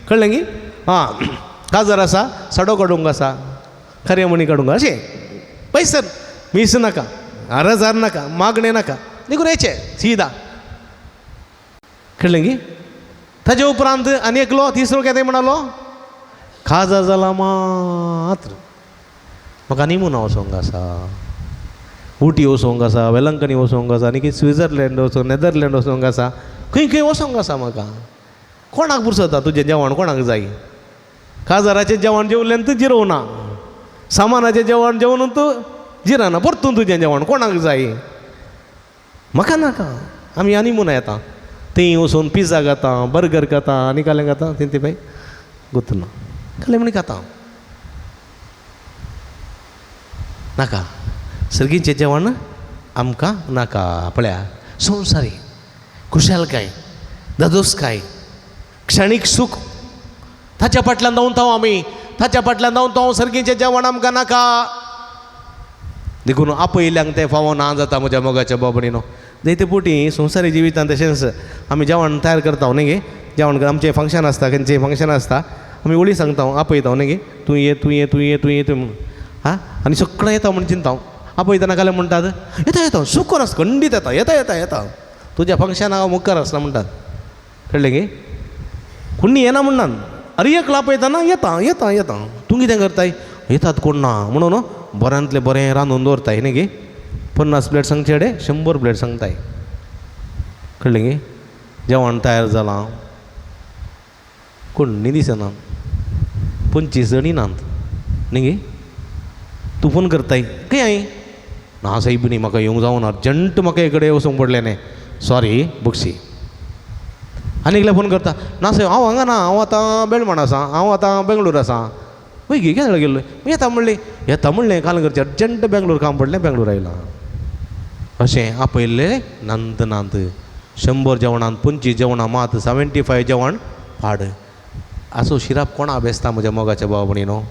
कळ्ळें गी? आं काजार आसा, सडो काडूंक आसा, खरें म्हणी काडूंक अशें पयसर मीस नाका, रजार नाका, मागणें नाका, देखून येचें सीदा. कळ्ळें गी? ताजे उपरांत आनी एकलो तिसरो कितें म्हणालो, काजार जाला मात्र म्हाका निमुना वचोंक आसा, उटी वचोंक आसा, वेलंकनी वचोंक आसा, आनी स्विझरलँड वचोंक, नेदरलँड वचोंक आसा, खंय खंय वचोंक आसा म्हाका. कोणाक पुरसता तुजें जेवण कोणाक जाय? काजाराचें जेवण जेवल्यान तूं जिरोवना, सामानाचें जेवण जेवन तूं जिरना, परतून तुजें जेवण कोणाक जाय? म्हाका नाका. आमी आनी मुना येता, थंय वचून पिझ्झा खाता, बर्गर खाता, आनी कालें खाता, तें बाय गोतना कालें म्हणी खाता. नाका सर्गीचें जेवण आमकां नाका. पळया संवसारी खुशालकाय, धादोसकाय, क्षणीक सूख, ताच्या फाटल्यान धांवता आमी, ताच्या फाटल्यान धांवता, सर्गीचें जेवण आमकां नाका. देखून आपयल्यांक तें फावो ना जाता. म्हज्या मोगाच्या बाबणीनो, जायते पोटी संवसारी जिवितांत तशेंच आमी जेवण तयार करता न्ही गे, जेवण आमचें फंक्शन आसता, खंयचें फंक्शन आसता, आमी वळी सांगता, आपयता न्ही गे, तूं ये, तूं ये, तूं ये, तूं ये, तूं म्हणून. हां आनी सगळें येता म्हूण चिंता. आपयतना कालें म्हणटात, येता येता, सुकर आसा, खंडीत येता, येता येता येता, तुज्या फंक्शनाक हांव मुखार आसना म्हणटात. कळ्ळें गे? कोणी येना म्हणनात, अरे एकलो आपयतना येता येता येता, तूं कितें करताय, येतात कोण ना म्हणून बऱ्यांतलें बरें रांदून दवरताय न्ही गे, 50 प्लेट सांगचे डे 100 प्लेट सांगताय. कळ्ळें गे? जेवण तयार जालां, कोण दिसना, 25 जाणी नात न्ही गे. तूं फोन करताय, खंय I? ना सायब न्ही म्हाका येवंक जावना, अर्जंट म्हाका एक कडेन वचूंक पडलें न्ही, सॉरी बक्षी. आनी एकल्या फोन करता, ना सायब हांव हांगा ना, हांव आतां बेलमाण आसा, हांव आतां बेंगलोर आसा. वय गे केन्ना गेल्लो? येता म्हणलें, येता म्हणलें, काल करचें अर्जंट बेंगलोर काम पडलें, बेंगलोर आयलां. अशें आपयल्लें नंद नांत 100 जेवणांत 25 जेवणां मात 75 जेवण पाड. आसो शिराप कोणा बेसता म्हज्या मोगाच्या भाव भयणी न्हू?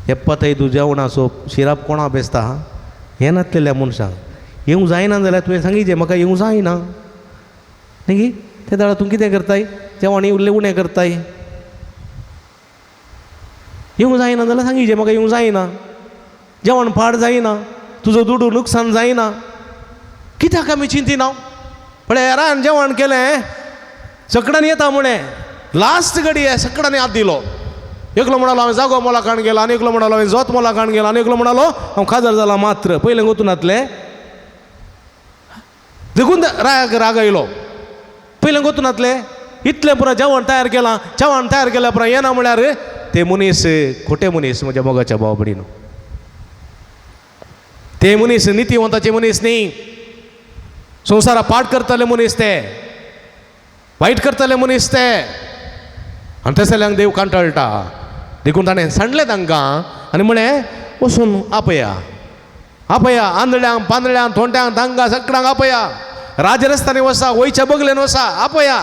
75 जेवणाचो शिराप कोणा बेसता? हें नासलेल्या मनशांक येवंक जायना जाल्यार तुवें सांगिचें म्हाका येवंक जायना न्ही. ते दाडा तूं कितें करताय? जेवण उरलें उणें करताय. येवंक जायना जाल्यार सांगिचें म्हाका येवंक जायना, जेवण पाड जायना, तुजो दुडू नुकसान जायना. कित्याक आमी चिंतिना? पळय हेरान जेवण केलें सगळ्यांनी येता म्हळें, लास्ट घडी सगळ्यांनी हात दिलो. एकलो म्हणालो हांवें जागो मोलाकाण गेला, आनी एकलो म्हणालो हांवें जोत मोलाकाण गेला, आनी एकलो म्हणालो हांव काजार जाला मात्र पयलें गोतून नातलें. देखून राग राग आयलो. पयलें गोतून नातलें इतलें पुरो जेवण तयार केलां, जेवण तयार केल्या पुरो येना म्हळ्यार ते मनीस खोटे मनीस म्हज्या मोगाच्या भाव भयणीनो. ते मनीस नितीवंताचे मनीस न्ही, संवसारा पाठ करतले मनीस ते, वायट करतले मनीस ते. आनी तसल्यांक देव कांटाळटा. देखून ताणें सांडलें तांकां आनी म्हळें वचून आपया, आपया आंधळ्यांक, पांदळ्यांक, थोंट्यांक, तांकां सगळ्यांक आपया. राजरस्त्यानी वसा, वयच्या बगलेन वसा, आपया,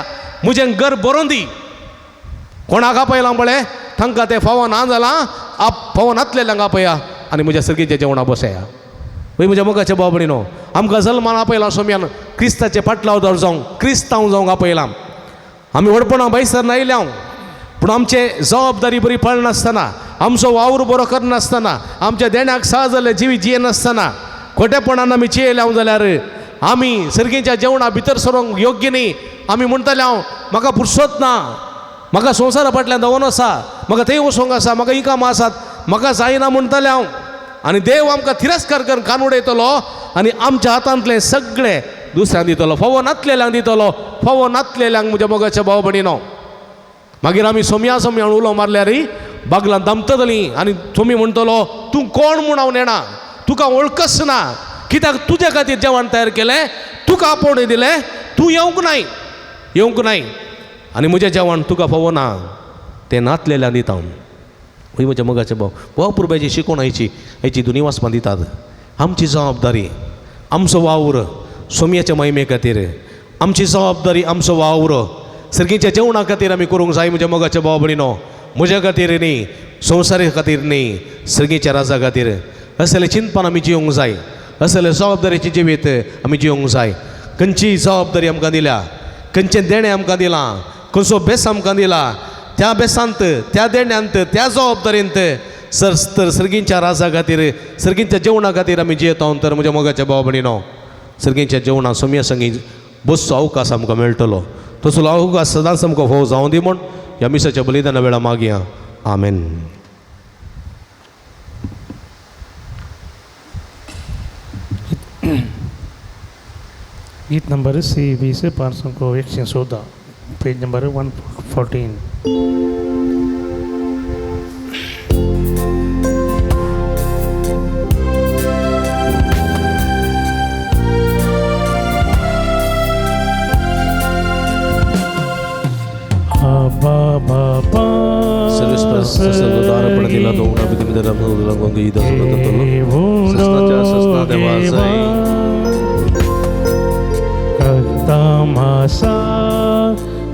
म्हजें घर बरोवन दी. कोणाक आपयलां पळय तांकां तें फावो ना जालां, आप फावो नातलेल्यांक आपया आनी म्हज्या सर्गीच्या जेवणा बसया. वय म्हज्या मोगाच्या भाव भयणीनो, आमकां जल्मान आपयलां सोम्यान क्रिस्ताचे पाटलावदार जावंक, क्रिस्तांव जावंक आपयलां. आमी व्हडपणां भायसर आयल्या, पूण आमचे जबाबदारी बरी पाळनासतना, आमचो वावर बरो करनासतना, आमच्या देण्याक सहा जाल्ले जिवीत जियेनासतना खोटेपणान आमी जियेल्या जाल्यार आमी सर्गीच्या जेवणा भितर सरोंक योग्य न्ही. आमी म्हणटले हांव म्हाका पुरसोत ना, म्हाका संवसारा फाटल्यान धांवून आसा, म्हाका थंय वचोंक आसा, म्हाका ही कामां आसात, म्हाका जायना म्हणटले हांव. आनी देव आमकां तिरस्कार करून कान उडयतलो आनी आमच्या हातांतलें सगळें दुसऱ्यांक दितलो, फावो नातलेल्यांक दितलो, फावो नातलेल्यांक म्हज्या मोगाच्या भाव भयणीनो. मागीर आमी सोमया सोमया उलो मारल्यार बागलां दमतली आनी सोमी म्हणटलो तूं कोण म्हूण हांव नेणा, तुका वळखच ना, कित्याक तुज्या खातीर जेवण तयार केलें, तुका आपोवणें दिलें, तूं येवंक नाय, येवंक नाय आनी म्हजें जेवण तुका फावो ना, तें नातलेल्यान दिता हांव. हय म्हज्या मोगाचे भाव, भाव पुरबायची शिकोवण आयची आयची दोनी वाचपां दितात. आमची जबाबदारी, आमचो वावर सोमयाच्या महिमे खातीर, आमची जबाबदारी, आमचो वावर सर्गीच्या जेवणा खातीर आमी करूंक जाय म्हज्या मोगाच्या भाव भयणीनो. म्हज्या खातीर न्ही, संवसारी खातीर न्ही, सर्गीच्या राजा खातीर. असले चिंतपान आमी जिवंक जाय, असले जबाबदारीचें जिवीत आमी जिवंक जाय. खंयची जबाबदारी आमकां दिल्या, खंयचें देणें आमकां दिलां, खंयचो बेस आमकां दिला, त्या बेसांत, त्या देण्यांत, त्या जबाबदारींत सर तर सर्गींच्या राजा खातीर, सर्गींच्या जेवणा खातीर आमी जियेता. तर म्हज्या मोगाच्या भाव भयणीनो, सर्गींच्या जेवणा सोमया संगी बसचो अवकाश आमकां मेळटलो. तसलो अवकाश सदांच आमकां फावो जावं दी म्हूण ह्या मिसाच्या बलिदाना वेळा मागया. आमेन. गीत नंबर सी 20 514, पेज नंबर 114.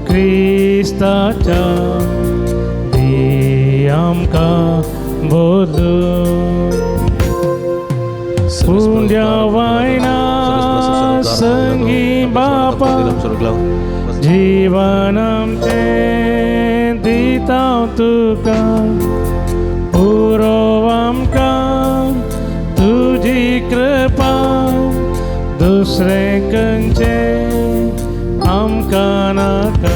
क्रिस्ताच्या दी आमकां बोलू पुण्या वायना संगी बापा जीवन आमचें दिता तुका पुरो आमकां तुजी कृपा दुसरें खंयचें आमकां नाका.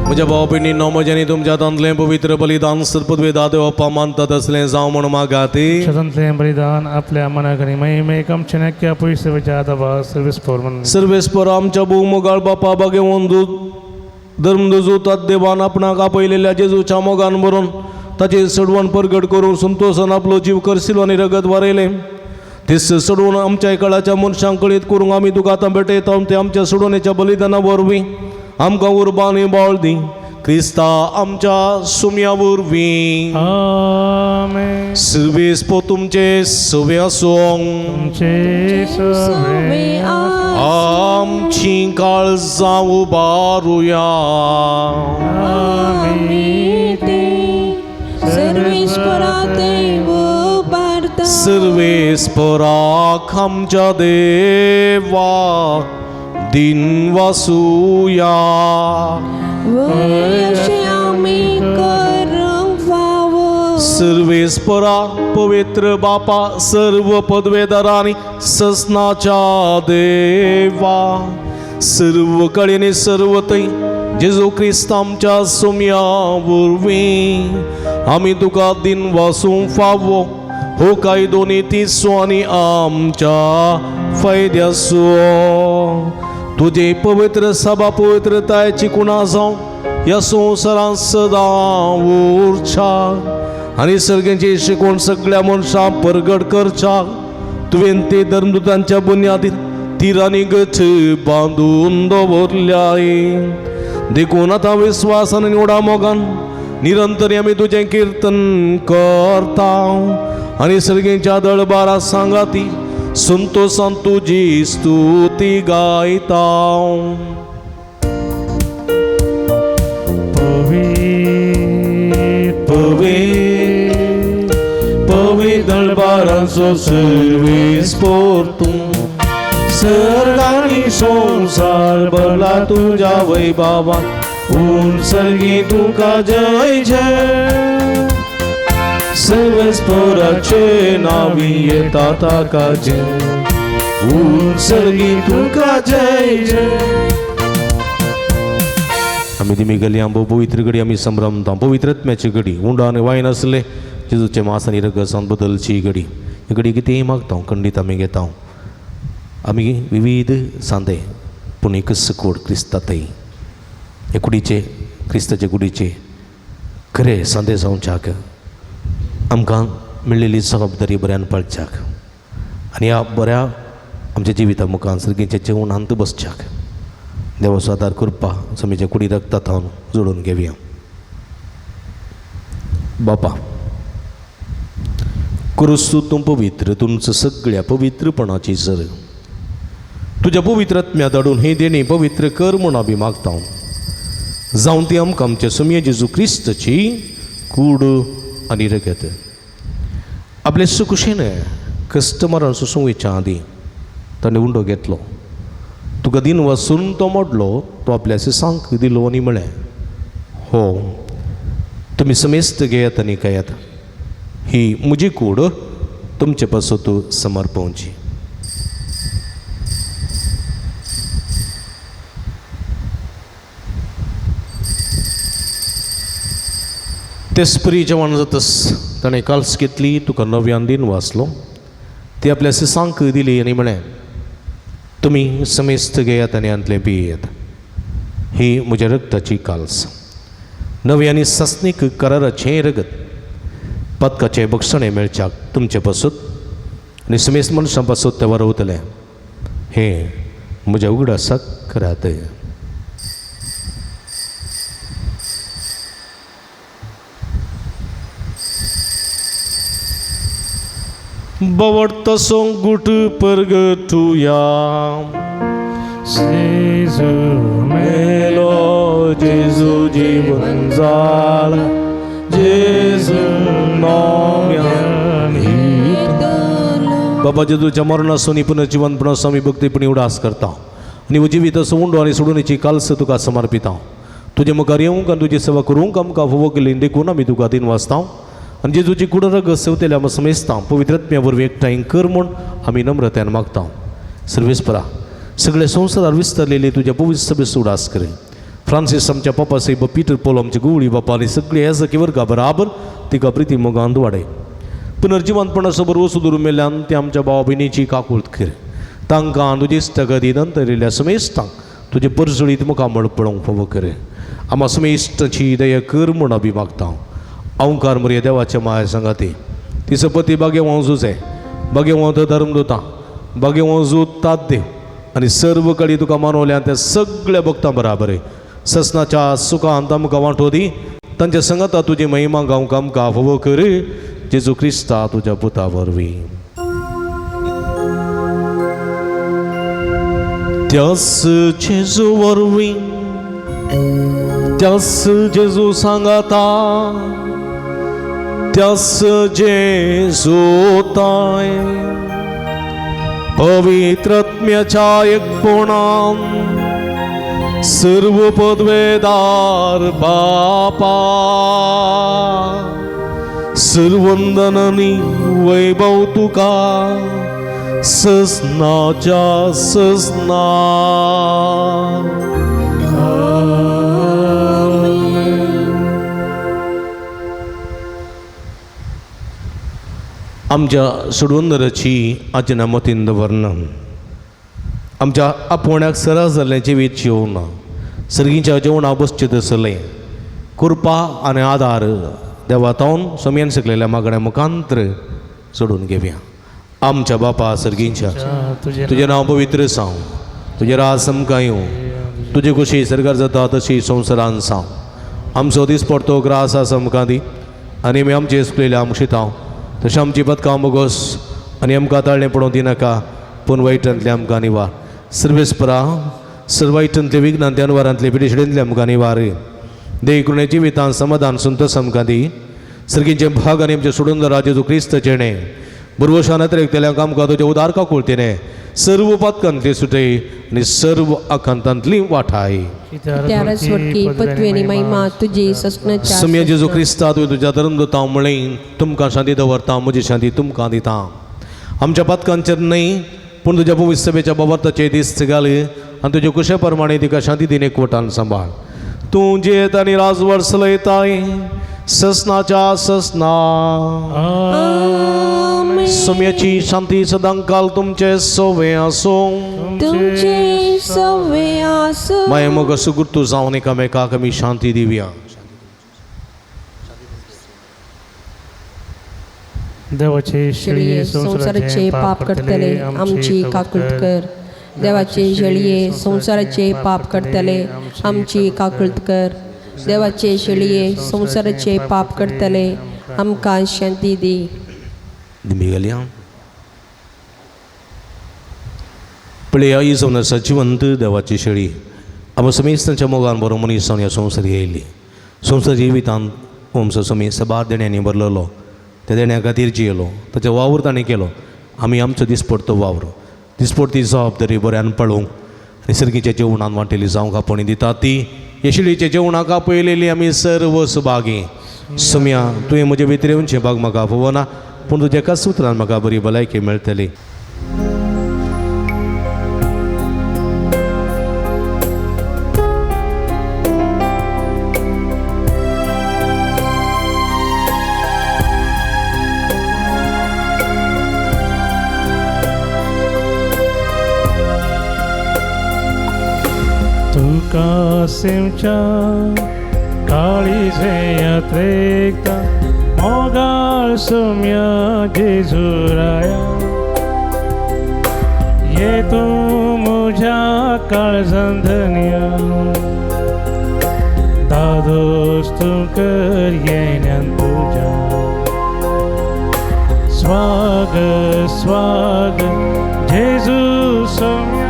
म्हज्या भाव भयणींनो, म्हज्यांनी तुमच्या हातांतलें पवित्र बलिदान सदपदवे देवप्पा मानतात असलें जावं म्हूण मागाती. स्वतंत्र बलिदान आपल्या मनाक आनी महिमेक आमच्या नक्या पयसुच्या आदाबा सर्वीस फोर सर्वेस्पर आमच्या भोवमोगाळ बापा बागेवन धर्मदुजूतात देवान आपणाक आपयलेल्या जेजूच्या मोगान भरून ताचेर सडवण परगट करून संतोशान आपलो जीव करसिलो आनी रगत वारयलें. तीस सोडून आमच्या कळाच्या मनशांक कळीत करूंक आमी तुका आतां भेटयता ते आमच्या सोडवणेच्या बलिदाना वरवीं आमकां उर्बा आनी बळ दी क्रिस्ता आमच्या सुम्या वरवीं. आमेन. सर्वेस पो तुमचे सवे आसूं. तुमचे सवे. आमची काळजां उबारुया. आमी ते सर्वेस्परा देव उबारता. सर्वेस्पराक आमच्या देवा दिन वासुया. वय अशें आमी करूंक फावो. सर्वेस्परा पवित्र बापा सर्व पदवेदारांनी ससनाच्या देवा सर्व कडेनी सर्व थंय जेजू क्रिस्त आमच्या सुम्या वरवीं आमी तुका दिन वासूंक फावो हो कायदो नीतीचो आनी आमच्या फायद्याचो. तुजे पवित्र सभा पवित्रतायची कुणा जावं ह्या संवसारांत सदां उरच्या आनी सर्गांची शिकवण सगळ्या मनशां परगट करच्या. तुवें ते धर्मदूतांच्या बुन्यादीत तिरांनी गच बांदून दवरल्याय. देखून आतां विस्वासान आनी उडा मोगान निरंतर आमी तुजें किर्तन करता आनी सर्गेच्या दळबारा सांगाती संतोसान तुजी स्तुती गायता. पवित्र पवित्र पवित्र दळबारांचो सर्वेस पोरतूं सर्गांनी संवसार भरला तुज्या वैभावान उन सर्गी तुका जय जय. सर्वेस्पराचे नावी येता ताका जय उन सर्गी तुका जय जय. आमी दिमी गली आंबो पवित्र घडी आमी संभ्रमता पवित्र आत्म्याची घडी उंडो आनी वायन आसले जेजूचे मास आनी रगसान बदलची घडी. ही घडी कितेंय मागता खंडीत आमी घेता. आमी विविध सांदे पूण एकच कोड क्रिस्ता थंय हे कुडीचे क्रिस्ताचे कुडीचे खरे सांदे जावच्याक आमकां मेळिल्ली जबाबदारी बऱ्यान पाळच्याक आनी ह्या बऱ्या आमच्या जिविता मुखार सर्गीच्या जेवणांत बसच्याक देवाचो आदार करपा समीच्या कुडी रक्ता थावन जोडून घेवया. बापा क्रिस्तू तूं पवित्र तुमचं सगळ्या पवित्रपणाची सर तुज्या पवित्र आत्म्या धाडून ही देणी पवित्र कर म्हूण आमी मागता. जावं ती आमकां आमच्या सुमये जेजू क्रिस्तची कूड आनी रगत. आपले सुकुशेन कस्टमरान सुसुंवेच्या आदीं ताणें उंडो घेतलो तुका दिन वासून तो मोडलो तो आपल्या सांक दिलो आनी म्हळें हो तुमी समेस्त घेयात आनी खायात ही म्हजी कूड तुमचे पासत समर्पवची. तेसपरी जेवण जातस ताणें काल्स घेतली तुका नव्यान दिन वाचलो ती आपल्या सिसांक दिली आनी म्हळें तुमी समेस्त घेयात आनी हांतलें पियेत ही म्हज्या रगताची काल्स नवी आनी सासणीक कराराचें रगत पदकाचें बक्षणें मेळच्याक तुमचे पासत आनी समेस्त मनशां पासत तें वरवतलें हें म्हज्या उगडासाक करात. बवडतो गुट परगटुया जेजू मेलो जेजू जीवन जाला जेजू नव्यान. बाबा जेजूच्या मरणासून पुनर्जीवनपणाचो आमी भक्तीपणी उडास करता आनी जिवीत असो उंडो आनी सोडूनची कालस तुका समर्पिता. तुजे मुखार येवंक आनी तुजी सेवा करूंक आमकां फावो केली देखून आमी तुका दिन वाचता आनी जेजूची कुड रगत सेवतेल्या आमी समेस्ता पवित्र आत्म्या वरवीं एकठांय कर म्हूण आमी नम्रतायेन मागता. सर्वेस्परा सगळे संवसारार विस्तारलेले तुज्या पवित्र सभेचो उडास कर. फ्रांसीस आमच्या पापा साहेब पीटर पोल आमचे गुवळी बापा आनी सगळे ह्या वर्गा बराबर तिका प्रिती मोगान वाडय. पुनर्जिवंतपणाचो भरवसो धरून मेल्यान ते आमच्या भाव भयणीची काकूळत कर. तांकां तुजी इश्टागती नंतर येयल्ल्या समेस्तांक तुजे परजळीत मुखामळ पळोवंक फावो कर. आमा समेस्ताची दया कर म्हूण आमी मागता. अवकार मरिया देवाच्या माया सांगाती तिचो पती भाग्यवान जुजे भाग्यवंत धर्मदुतां, भाग्यवंत जूत ताद्देव आनी सर्व कडी तुका मानवल्या त्या सगळ्या भक्तां बराबर ससनाच्या सुखांत आमकां वांटो दी. तांच्या संगता तुजी महिमा गावंक आमकां फावो कर, जेजू क्रिस्ता तुज्या पुता वरवीं. त्यास जेजू वरवीं, त्यास जेजू सांगाता, त्यास जेजू ताय पवित्रत्म्याच्या एकपणान सर्व पदवेदार बापा, सर्वंदननी वैभव तुका ससनाच्या ससना. आमच्या सोडवंदराची आजना मतीन दवरना, आमच्या आपोवण्याक सरास जाल्लें जिवीत जिवना, सर्गीच्या जेवणा बसचें तसलें कृपा आनी आदार देवातावन समयान शिकलेल्या मागण्या मुखांत्र सोडून घेवया. आमच्या बापा सर्गींच्या, तुजें नांव पवित्र जावं, तुजें राज आमकां येवं, तुजी खुशी सरकार जाता तशी संवसारान जावं. आमचो दिसपडतो ग्रास आसा आमकां दी, आनी आमी आमचे सुकलेल्या आमकां शितांव तशें आमची पदकां बोगोस, आनी आमकां ताळणें पडोवंक दिनाका, पूण वायटांतलें आमकां निवार. सर्वेस्परा सर्व वायटांतले विघ्नांतले अनवारांतले पिडेशिडेंतले आमकां निवार. देखून जिवितान समाधान संतोष आमकां दी. सर्गींचे भाग आनी आमचे सोडून जेजू क्रिस्त जेणे बुरवशान अतिरेकतल्यांक आमकां तुजें उदार काकुळतेने सर्व पातकांतली सुटय आनी सर्व आकांतांतली वाठाय. सम्या जेजू क्रिस्ता तुवें तुज्या धर्मदुतां म्हळें, तुमकां शांती दवरता, म्हजी शांती तुमकां दिता. आमच्या पातकांचेर न्हय पूण तुज्या पवित्र सभेच्या बाबर्ताचे दीस घाल आनी तुजे कुशे प्रमाणे तिका शांती दिन एकवटान सांबाळ. तूं जियेत आनी राजवट चलयताय ससनाच्या ससना. सम्याची शांती सदांकाल तुमचे सोवे आसूं. तुमचे सवे आसूं. माय मोग सुगुर्तू जावन एकामेकाक आमी शांती दिवया. देवाचे शेळये संवसाराचे पाप करतले आमची काकूळट कर. देवाचे शेळये संवसाराचे पाप करतले आमची काकूळट कर. देवाचे शेळये संवसाराचे पाप करतले आमकां शांती दी. दिमी पळया ही जावन आसा जिवंत देवाची शेळी. आमकां समेस्तांच्या मोगान बरो मनीस जावन ह्या संवसार येयल्ली. संवसार जिवितांत आमचो समेस्त सबार देण्यांनी भरलेलो, त्या देण्या खातीर जियेलो, ताचो वावर ताणें केलो. आमी आमचो दिसपडतो वावर, दिसपडती जबाबदारी बऱ्यान पळोवंक आनी सर्गीच्या जेवणान वांटेली जावंक आपोवणी दिता ती हे शेळीच्या जेवणाक आपयलेली आमी सर्व सुभागी. सम्या तुवें म्हजे भितर येवचें भाग म्हाका आपोवना, पूण तुज्या एकाच उतरान म्हाका बरी भलायकी मेळटली. तुका सेवच्या काळीजे यात्रेकता मोगाळ सोम्या जेजुराया, ये तूं म्हज्या काळजान धनया, दादोस तूं कर येण्यान तुज्या. स्वागत स्वागत जेजू सोम्या,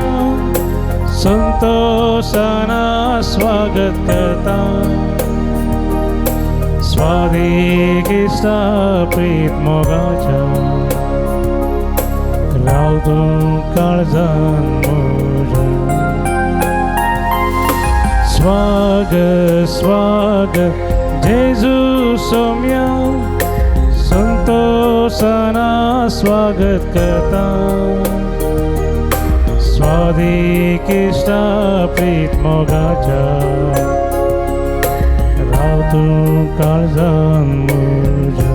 संतोषाना स्वागत करता. स्वादिकिस्ता प्रीत मोगाच्या, राव तूं काळजान म्हज्या. स्वागत स्वागत जेजू सोम्या, संतोषाना स्वागत करता. स्वादिकिस्ता प्रीत मोगाच्या, राव तूं काळजान म्हज्या.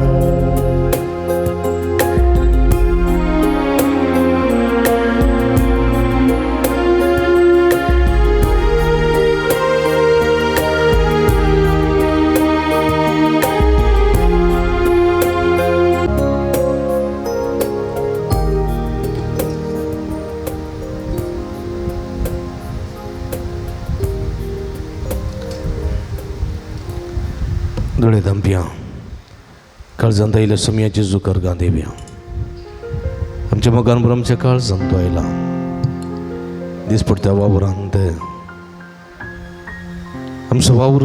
दोळे धांपया, काळजांत आयिल्ल्या सुमयाची जुकर गांधेवया. आमच्या मोगान बरो आमच्या काळजांत तो आयला दिसपडत्या वावरांत आमचो वावर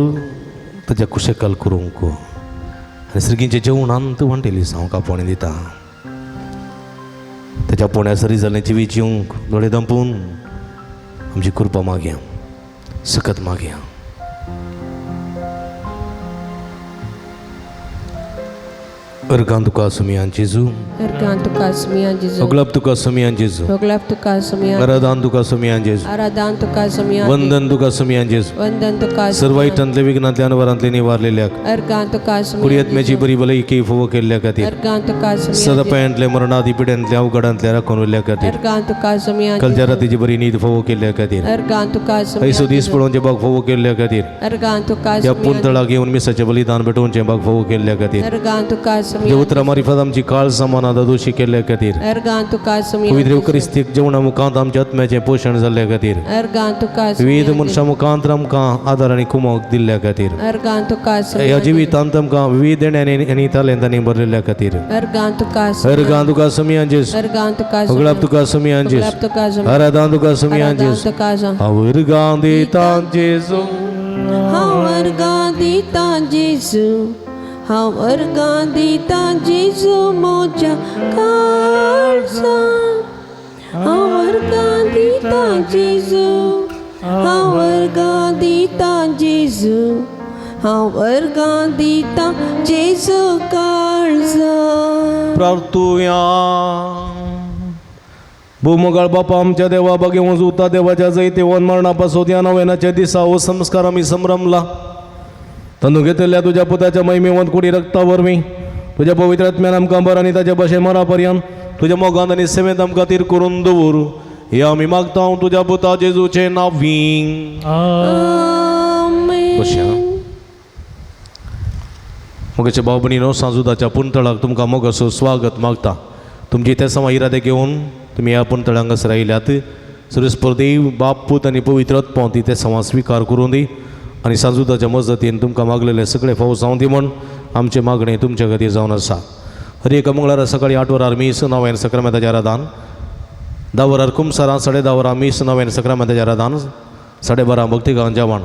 ताच्या कुशेकाल करूंक आनी सर्गींच्या जेवणांत वांटेली हांव कापोणी दिता. ताच्या पोण्या सरी जाल्लें जिवी जिवंक दोळे धांपून आमची कृपा मागया, सकत मागया. अर्गां तुका सुमयान जेजू, अर्गां तुका सुमयान जेजू, अगलाब तुका सुमयान जेजू, अगलाब तुका सुमयान, आराधान तुका सुमयान जेजू, आराधान तुका सुमयान, वंदन तुका सुमयान जेजू, वंदन तुका सर्व वायटांतले विघ्नांतले अनवरांतले निवारलेल्याक, अर्गां तुका सुमयान, कुडयत्म्याची बरी भलायकी फोव केल्ल्या खातीर, अर्गां तुका सुमयान, सदपायांतले मरणादी पिड्यांतले अवघडांतले राखून उरल्या खातीर, अर्गां तुका सुमयान, कालच्या रातीची बरी न्हीद फोव केल्ल्या खातीर, अर्गां तुका सुमयान, ऐसो दीस पळोवचें बाग फोव केल्ल्या खातीर, अर्गां तुका ह्या पुंतळाक येवन मिसाचें बलिदान भेटोवचें बाग फोव केल्ल्या खातीर, अर्गां तुका सुमयान, तुज्या उतरां मारिफात आमची काळ समाना दोशी केल्ल्या खातीर, अर्गां तुका सुमयान, पवित्र युक्रिस्तीक जेवणा मुखांत आमच्या आत्म्याचें पोशण जाल्ल्या खातीर, अर्गां तुका विविध मनशां मुखांत आमकां आदार आनी कुमक दिल्ल्या खातीर, अर्गां तुका ह्या जिवितांत आमकां विविध देण्यांनी आनी तालेंतांनी भरलेल्या खातीर, अर्गां तुका, अर्गां तुका सुमयान जेजू, अर्गां तुका, अगलाब तुका सुमयान जेजू, तुका, आराधान तुका सुमयान जेजू, तुका, हांव अर्गां दितां जेजू, हांव अर्गां दितां जेजू, हांव अर्गां दितां जेजू म्हज्या काळजान, हांव अर्गां दितां जेजू, हांव अर्गां दितां जेजू, हांव अर्गां दितां जेजू काळजान. प्रार्थुया. भूमगाळ बापा आमच्या देवा बागे उता देवाच्या जैतेवन मरणा पासून ह्या नव्यानाच्या दिसा हो संस्कार आमी संभ्रमला. तांदूळ घेतल्या तुज्या पुताच्या महिमेवंत कुडी रक्ता वरवीं तुज्या पवित्र आत्म्यान आमकां बरो आनी ताच्या भाशेन मरा पर्यंत तुज्या मोगान आनी सेवेंत आमकां तीर करून दवर हे आमी मागता तुज्या पुता जेजूचें नांवीं. मोगाचे भाव भयणीनो, सांजुदाच्या पुंतळाक तुमकां मोगाचो स्वागत मागता. तुमची ते समा इरादे घेवन तुमी ह्या पुंतळांक हांगासर आयल्यात. सर्वेस्पर देव बाप पूत आनी पवित्र आत्मो ती ते समा स्विकार करूं दी आनी सांजुदाच्या मजतीन तुमकां मागलेले सगळे फावो जावं दी म्हूण आमचें मागणें तुमच्या खातीर जावन आसा. हर एका मंगळारा सकाळी 8 वरार मीस, 9 सक्रामेंताचें आराधान, 10 वरार कुमसारां, 10:30 वरां मीस, 9 सक्रामेंताचें आराधान, 12:30 भक्तिगान जेवण.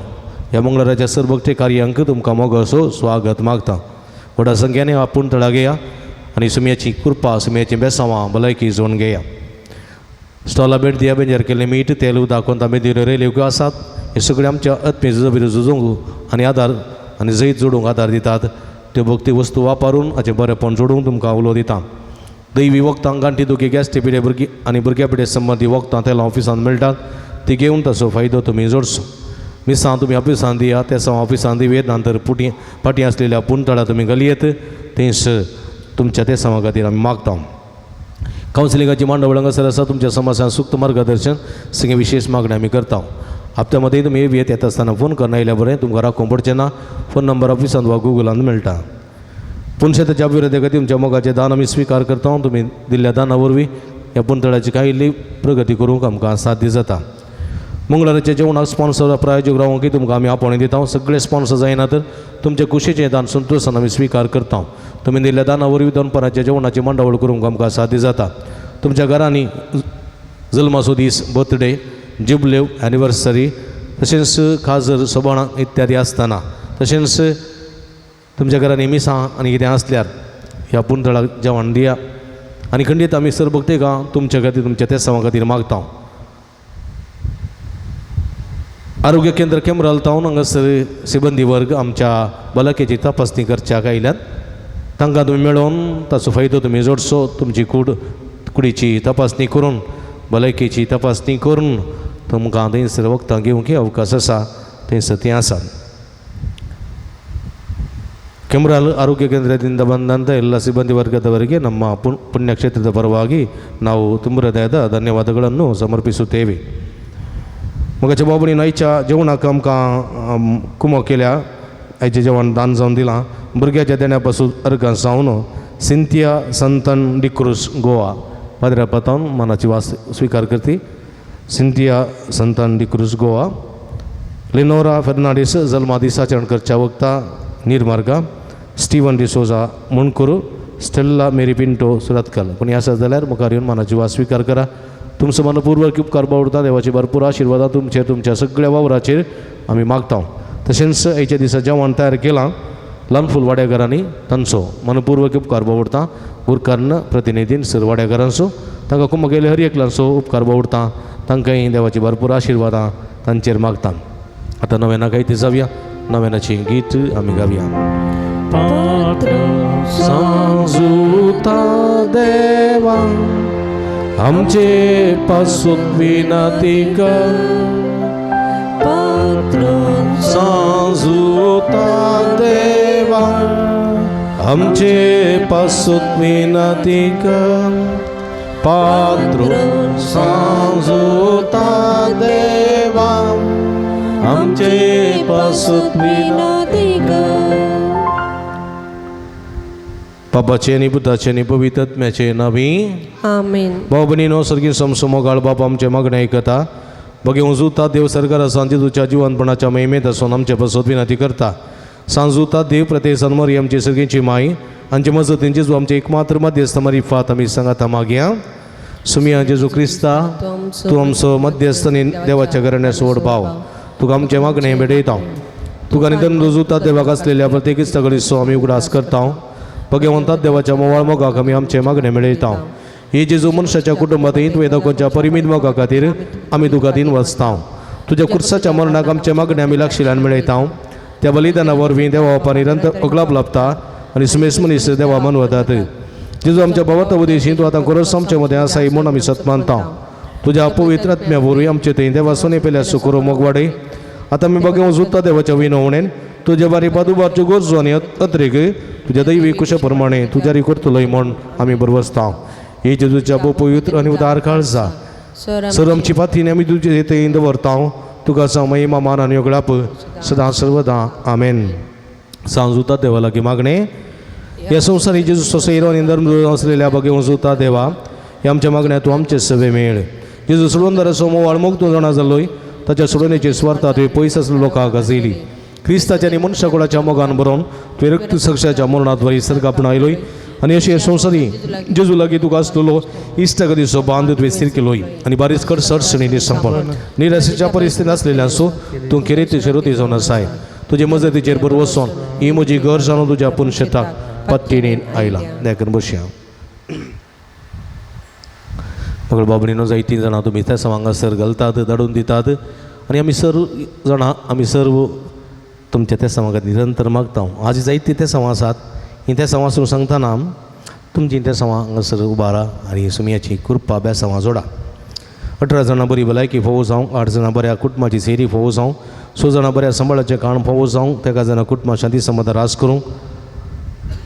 ह्या मंगळाराच्या सर भक्ती कार्यांक तुमकां मोगाचो स्वागत मागता. व्हडा संख्याने आपूण तळा घेया आनी सुमयाची कृपा, सुमयाची बेसांवां भलायकी जोडून घेया. स्टॉला भेट दिया, बेंजार केल्लें मीठ, तेल, उदक, कोंतामेदीर रेल्यो आसात. हे सगळे आमच्या आत्मीय झुजाभितर झुजूंक आनी आदार आनी जैत जोडूंक आदार दितात. त्यो भक्ती वस्तू वापरून हाचें बरेंपण जोडूंक तुमकां उलो दिता. दैवी वखदां, गांठी दुखी, गॅस्ट्रिक पिडे, भुरगीं आनी भुरग्या पिडे संबंदी वखदां तेलां ऑफिसांत मेळटात, ती घेवन ताचो फायदो तुमी जोडचो. मिसां तुमी ऑफिसांत दिया, तेसां ऑफिसांत दिवयेत, नंतर पुटी फाटीं आसलेल्या पुंतळा तुमी घालयेत थंयस तुमच्या तेसांवा खातीर आमी मागता. कावन्सिलिंगाची मांडवळ हांगासर आसा. तुमच्या समस्यांक सुक्त मार्गदर्शन सगळे विशेष मागणी आमी करता. हप्त्यामध्ये तुमी येत येता आसतना फोन करना आयल्यार बरें, तुमकां राखूंक पडचें ना. फोन नंबर ऑफिसांत वा गुगलांत मेळटा. पुनशेताच्या अभिवृद्धी खातीर तुमच्या मोगाचें दान आमी स्विकार करता. तुमी दिल्ल्या दाना वरवीं ह्या पुंतळाची कांय इल्ली प्रगती करूंक आमकां साध्य जाता. मंगळाराच्या जेवणाक स्पॉन्सर प्रायोजक रावूंक की तुमकां आमी आपोवणें दिता. सगळे स्पॉन्सर जायना तर तुमचे कुशीचें दान संतोशान आमी स्विकार करता. तुमी दिल्ल्या दाना वरवीं दनपाराच्या जेवणाची मांडावळ करूंक आमकां साध्य जाता. तुमच्या घरांनी जल्माचो दीस, बर्थडे, जुबलेव, एनिवर्सरी तशेंच खाजर, सोबाणां इत्यादी आसतना, तशेंच तुमच्या घरांनी मिसां आनी कितें आसल्यार ह्या पुंतळाक जेवण दिया. आनी खंडीत आमी सर भक्तिकां तुमच्या खातीर, तुमच्या तेसांवा खातीर मागता. आरोग्य केंद्र केमराल तावन हांगासर सिबंदी वर्ग आमच्या भलायकेची तपासणी करच्याक आयल्यात. तांकां तुमी मेळोवन ताचो फायदो तुमी जोडचो. तुमची कुडीची तपासणी करून, भलायकेची तपासणी करून तुमकां थंयसर वखदां घेवंक अवकाश आसा, थंयसर तीं आसा. ಕೆಮ್ರಾಲ್ ಆರೋಗ್ಯ ಕೇಂದ್ರದಿಂದ ಬಂದಂಥ ಎಲ್ಲ ಸಿಬ್ಬಂದಿ ವರ್ಗದವರಿಗೆ ನಮ್ಮ ಪುಣ್ಯಕ್ಷೇತ್ರದ ಪರವಾಗಿ ನಾವು ತುಂಬ ಹೃದಯದ ಧನ್ಯವಾದಗಳನ್ನು ಸಮರ್ಪಿಸುತ್ತೇವೆ. मगाच्या बाबणीन आयच्या जेवणाक आमकां कुमो केल्या, आयचें जेवण दान जावन दिलां. भुरग्याच्या देण्या पासून अर्गां जावन सिंथिया संतन डिक्रूज गोवा पाद्र्या पातावन मनाची वास स्विकार करती. सिंथिया संतन डिक्रूज गोवा. लिनोरा फेर्नांडीस जल्मा दिसाचरण करच्या वखता निर्मार्गा. Steven D'Souza Munkur, Stella Mary Pinto Surathkal. कोणी आसा जाल्यार मुखार येवन मनाची वास स्विकार करा। तुमचो मनपूर्वक उपकार बावडता। देवाची भरपूर आशिर्वादां तुमचेर, तुमच्या सगळ्या वावराचेर आमी मागता। तशेंच आयच्या दिसा जेवण तयार केलां ल्हान फूल वाड्याघरांनी तांचो मनपूर्वक उपकार बावडता। गुरकान्न प्रतिनिधीन सर वाड्याघरांचो तांकां कुमक गेले हर एकल्यांचो उपकार बावडता। तांकांय देवाची भरपूर आशिर्वादां तांचेर मागता। आतां नव्याना गायती जावया, नव्यानाची गीत आमी गावया। पात्र सांजुता देवा आमचे पासून विनंती कर, पात्र सांजुता देवा आमचे पासून विनंती कर, पात्र सांजुता देवा आमचे पासून विनंती कर। बापाचे आनी पुताचे आनी पवित्र आत्म्याचे नांवी आमेन। भाव भयणीनो, सर्गी समसमोगाळ बाप आमचे मागणें आयकता। बगे उजुता देव सरकार सांजेच्या जिवनपणाच्या महिमेत आसून आमचे पासत विनंती करता। सांजुता देव प्रत्येक मरी आमची सर्गीची माई आमचे मजतीन जेजू आमचे एकमात्र मध्यस्थ मरिफात आमी सांगाता मागया। सुमिया जेजू क्रिस्ता, तूं आमचो मध्यस्थ आनी देवाच्या घराण्या सोड भाव, तुका आमचें मागणें भेटयता। तुका निधन रुजुता देवाक आसलेल्या प्रत्येक इश्टागडीचो आमी उगडास करता। भगवंतात देवाच्या मोवाळ मोगाक आमी आमचें मागणें मेळयता। ही जेजू मनशाच्या कुटुंबात तुवें दाखोवच्या परिमीत मोगा खातीर आमी तुका दिन वचता। तुज्या कुर्साच्या मरणाक आमचें मागणें आमी लागशिल्ल्यान मेळयता। त्या बलिदाना वरवीं देवा बापा निरंतर अगलाप लाभता आनी सुमेस मनीस देवा मनवतात। जेजू आमच्या भावार्थ उदेशी तूं आतां खरोच आमचे मदें आसाय म्हूण आमी सत मानता। तुज्या पवित्र आत्म्या वरवीं आमचे थंय देवा सोने पेल्या सुकरो मोग वाडय। आतां आमी बगे वचता देवाच्या विनवणेन तुज्या बारी पादुबारच्यो गरजो आनी अत्रेक तुज्या दैवी कुशा प्रमाणे तुज्या री करतलोय म्हूण आमी बरवसता। हे जेजूच्या पवित्र आनी उदार काळजा सर आमची पातीन आमी तुजे थंय दवरता। तुका जावं महिमा मान आनी योगळाप सदां सर्वदां आमेन। सांजुता देवा लागीं मागणें। ह्या संवसारी जेजू सोसैरो आनी धर्म आसलेल्या बगे वजुता देवा, ह्या आमच्या मागण्या तूं आमचे सवे मेळ। जेजू सोडवंदाराचो मोवाळ मोग तूं जाणा जालोय, ताच्या सोडवणेचे स्वार्था तुवें पयस आसलो लोकांक गाजयली। क्रिस्ताच्या आनी मनशाकुळाच्या मोगान बरोवन तुवें रक्त सक्षाच्या मरणाद्वारे सर्ग आपणायलोय आनी अशें संवसारी जेजू लागीं तुका आसलेलो इश्टागतीचो बांद तुवें स्थीर केलोय आनी बारीस कडसर सणींनी संपल निराशेच्या परिस्थितींत आसलेल्यांचो तूं खेरीत शिरोती जावन आसाय। तुजे मजतीचेर बरो वचोन ही म्हजी गरज जाणून तुज्या पूर्ण शेताक पत्तीणेन आयला। देखून बसया मगळ बाबणीनो, जायतीं जाणां तुमी त्या हांगासर घालतात, धाडून दितात आनी आमी सर्व जाणां आमी सर्व तुमच्या त्या समागात निरंतर मागता। आज जायतीं ते सवां आसात, ही त्या सवां सांगतना तुमची त्या सवां हांगासर उबारा आनी सुमयाची कृपा बेसांवां जोडा। 18 जाणां बरी भलायकी फोव जावं, 8 जाणां बऱ्या कुटुंबाची सेरी फोव जावं, 6 जाणां बऱ्या सांबाळाचें काण फोव जावं, तेका जाणां कुटुंबां शांती समाधान रास करूं।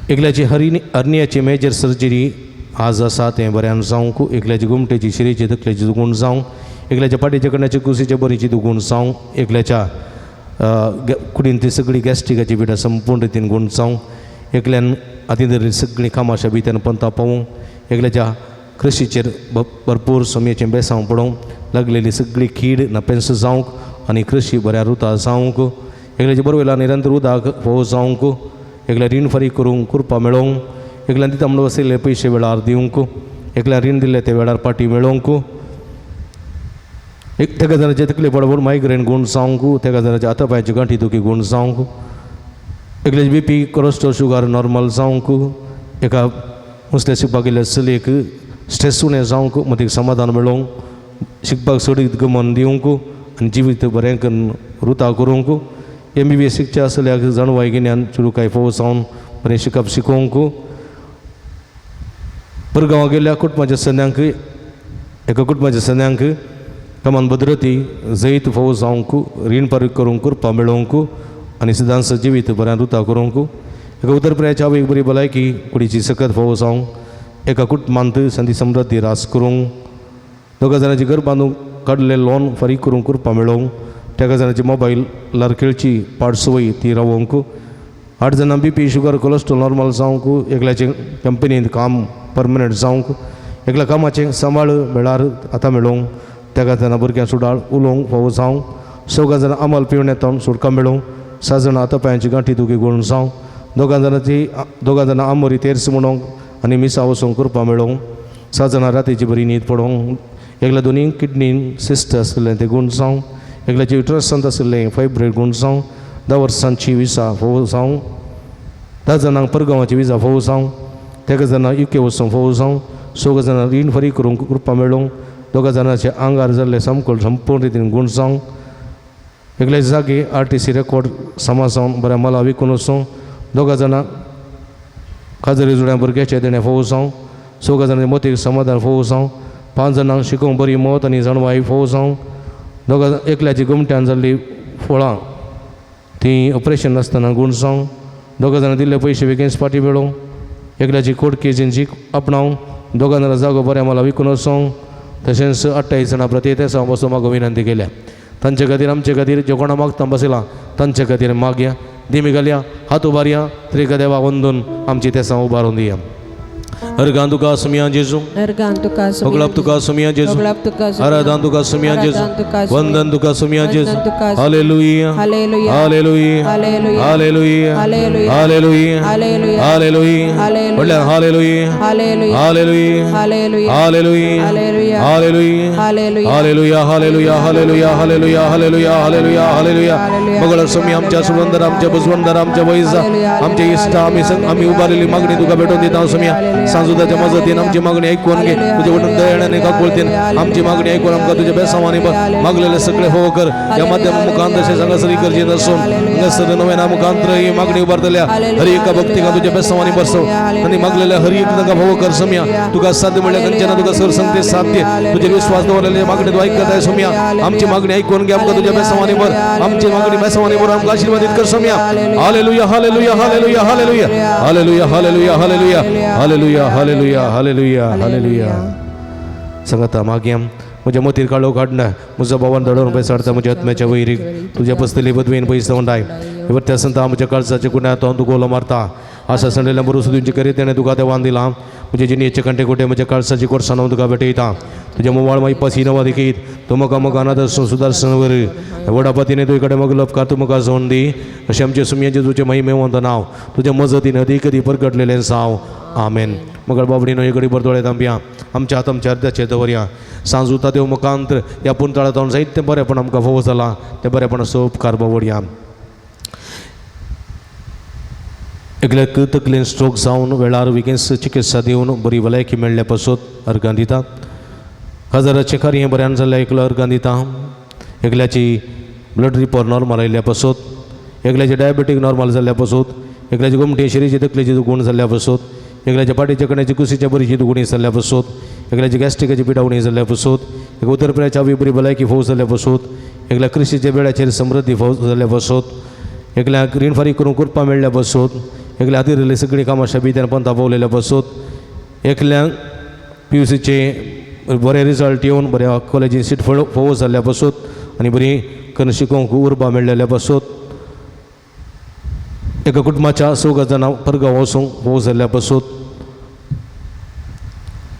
एकल्याची हरनियाची मेजर सर्जरी आज आसा तें बऱ्यान जावंक, एकल्याची गुमटेची शिरेची तकलेची दुगूण जावं, एकल्याच्या पाटीच्या कडल्याची कुशीच्या बरीची दुगूण जावं, एकल्याच्या कुडीन ती सगळी गॅस्ट्रिकाची पिठा संपूर्ण रितीन गूण जावं, एकल्यान आती धरली सगळीं कामाच्या भितर पंता पावूं, एकल्याच्या कृशीचेर भरपूर सोमयेचें बेसांव पडोवंक लागलेली सगळी कीड नापेंस जावंक आनी कृशी बऱ्या रुता जावंक, एकल्याच्या बरोवयला निरंतर उदक फोव जावंक, एकल्या रीण फारीक करूंक कृपा मेळोवंक, एकल्यान दिता म्हणून वसयल्ले पयशे वेळार दिवंक, एकल्यान रीण दिल्ले ते वेळार पाटी मेळोवंक, एक तेका जाणाचे तकले पडबड मायग्रेन गूण जावंक, तेका जाणाचे हाता पांयाची गांठी दुखी गूण जावंक, एकल्याची B P cholesterol sugar normal जावंक, एका मुसल्या शिकपाक गेल्ल्या चलयेक स्ट्रेस उणें जावंक, मतीक समाधान मेळोवंक, शिकपाक चडीत गमन दिवंक आनी जिवीत बरें करून रुता करूंक, MBBS शिकच्या चलयाक जाणवाय गिन्यान चुरुकाय फोव जावन बरें शिकप शिकोवंक, परगांवां गेल्ल्या कुटुंबाच्या सन्यांक एका कुटुंबाच्या सन्यांक कमान भद्रती जैत फोव जावंक, रीण फारीक करूंक कृपा मेळोवंक आनी सदांच जिवीत बऱ्यान रुता करूंक, एका उदरप्रायाच्या आवयक बरी भलायकी कुडीची सकत फोव जावंक, एका कुटुंबांत शांती समृद्धी रास करूंक, दोगा जाणांची घर बांदूंक काडलें लोन फारीक करूंक कृपा मेळोवंक, तेका जाणांची मोबायल लारखेळची पाड संवय ती रावोवंक, 8 जाणां BP sugar cholesterol normal जावंक, एकल्याचें कंपनींत काम परमनंट जावंक, एकल्या कामाचें सांबाळ वेळार आतां मेळोवंक, तेका जाणां भुरग्यां सुडाळ उलोवंक फावो जावंक, 6 जाणां अमल पिवण्यात सुटका मेळोवंक, 7 जाणां हाता पांयांची गांठी दुखी गूण जावंक, दोगां जाणांची 2 जाणां आमोरी तेर्स म्हणोंक आनी मिसा वचूंक कृपा मेळोंक 7 जाणां रातीची बरी न्हीद पडोंक एकल्या दोनी किडनीन सिस्ट आसलें तें गूण जावं एकल्याचे युट्रसांत आशिल्लें फायब्रेड गूण जावं 10 वर्सांची विसा फोव जावं 10 जाणांक परगांवाची विजा फोव जावं 3 जाणां युके वचूंक फोव जावं 6 जाणां रीण फारीक करूंक कृपा मेळोंक 2 जाणांचे आंगार जाल्ले सामको संपूर्ण रितीन गूण जावं एकल्या जागे RTC record समा जावन बऱ्या मला विकून वचूं 2 जाणां खाजरी जुड्या भुरग्याचें देणें फोव जावं 6 जाणांचे मोतीक समाधान फोव जावं 5 जाणांक शिकोवंक बरी मत आनी जाणवाय फोव जावं 2 एकल्याची गोमट्यान जाल्ली फळां तीं ऑपरेशन नासतना गूण जावं 2 जाणां दिल्ले पयशे बेगीन फाटीं मेळोवं एकल्याची कोर्ट केजींची आपणावं 2 जाणां जागो बऱ्या मला विकून वचों तशेंच 28 जाणां प्रती तेसांव बसून म्हाका विनंती केल्या तांचे खातीर आमचे खातीर ज्यो कोणा मागता बसयला तांचे खातीर मागया दिमी घालया हात उबारया त्रिका देवा वंदून आमची तेसां उबारून दिया. अर्गां तुका सुमिया जेजू अर्गां तुका होगळाप तुका सुमिया जेजू आराधन तुका सुमिया जेजू वंदन तुका सुमिया जेजू. Hallelujah hallelujah hallelujah hallelujah hallelujah म्हणल्यार hallelujah hallelujah hallelujah hallelujah hallelujah hallelujah hallelujah hallelujah hallelujah hallelujah hallelujah. मगळ Sumi आमच्या सुवंदर आमच्या बुजवंदर आमच्या वैजा आमच्या इश्ट आमी आमी उबारलेली मागणी तुका भेटून दिता सुमिया. सांजुदाच्या मजतीन आमची मागणी ऐकून घे तुझ्या वटून दयाळाने काकुळतीन आमची मागणी ऐकून आमकां तुझ्या बेसावानी मागलेले सगळे हो कर. या माध्यम मुखांत अशें हांगासर इगर्जेंत आसून हांगासर नव्या मुखांत ही मागणी उबारतल्या हर एका भक्तीक तुझ्या बेसावानी बसव आनी मागलेल्या हर एक तांकां भोव कर सोम्या. तुका साध्य म्हणल्यार खंयच्यान तुका सर सांगते साध्य तुजेर विश्वास दवरलेले मागणी तूं ऐकत आहे सोम्या. आमची मागणी ऐकून घे आमकां तुझ्या बेसावानी बर आमची मागणी बेसावानी बर आमकां आशीर्वादीत कर Saumya. Hallelujah hallelujah hallelujah hallelujah hallelujah hallelujah hallelujah hallelujah hallelujah hallelujah hallelujah. सांगता मागया म्हज्या मतीर काळो काडना म्हजो भावान धडोवन पयस हाडता म्हज्या आत्म्याच्या वैरीक तुज्या पसतली पदवेन पयस दवरताय वरत्या संता म्हज्या काळजाच्या गुण्यात हांव तुका उलो मारता आसा सांडलेल्या बरोसो तुमचे करीत तेणें तुका देवान दिलां म्हजे जिणेचे कंटे कुटे म्हज्या काळसाची कोर्सान हांव तुका भेटयता तुज्या मोवाळ माई पसी नवा देखीत तूं म्हाका म्हाका अनाथ सुदारसन वर व्हडा पतीने तुजे कडेन म्हाका लपकार तूं म्हाका जोन दी अशें आमचे सुमयांचे तुजें महिमेवंत नांव तुज्या मजतीन अदीक अदीक परगटलेलें साव. आमेन. मगळ बाबडीनो हे घडी दोळे तांबया आमच्या हात आमच्या अर्द्याचेर दवरया सांजुता देव मुखांत ह्या पुंतळा जावन जायतें बरेंपण आमकां फोव जालां तें बरेंपण उपकार बावडया. एकल्याक तकलेन स्ट्रोक जावन वेळार विगेन्स चिकित्सा दिवन बरी भलायकी मेळ्ळ्या पासत अर्गां दिता. हजाराचें कार्य बऱ्यान जाल्ल्या एकलो अर्गां दिता. एकल्याची ब्लड रिपोर्ट नॉर्मल आयिल्ल्या पासत एकल्याची डायबेटीक नॉर्मल जाल्ल्या पासत एकल्याची गोमटे शिरीची तकलेची दुखूण जाल्ल्या पासत एकल्याच्या पाटीच्या कण्याची कुशीच्या बरीची दुखणी जाल्ल्या पासत एकल्याची गॅस्ट्रिकाची पिडा उणी जाल्ल्या पासत एक उतरप्याच्या बरी भलायकी फोव जाल्ल्या पासत एकल्या कृशीच्या वेळाचेर समृद्धी फोव जाल्ल्या पासत एकल्याक रीण फारीक करूंक कृपा मेळ्ळ्या पासत एकल्या हातीर सगळीं कामां शबित्यान पंथा पावलेल्या पासत एकल्याक PUCचे बरे रिजल्ट येवन बऱ्या कॉलेजीन सीट फोव जाल्ल्या पासत आनी बरी करून शिकोवंक उर्बा मेळ्ळेल्या पासत एका कुटुंबाच्या 6 जाणां परगांव वचूंक फोव जाल्ल्या पासत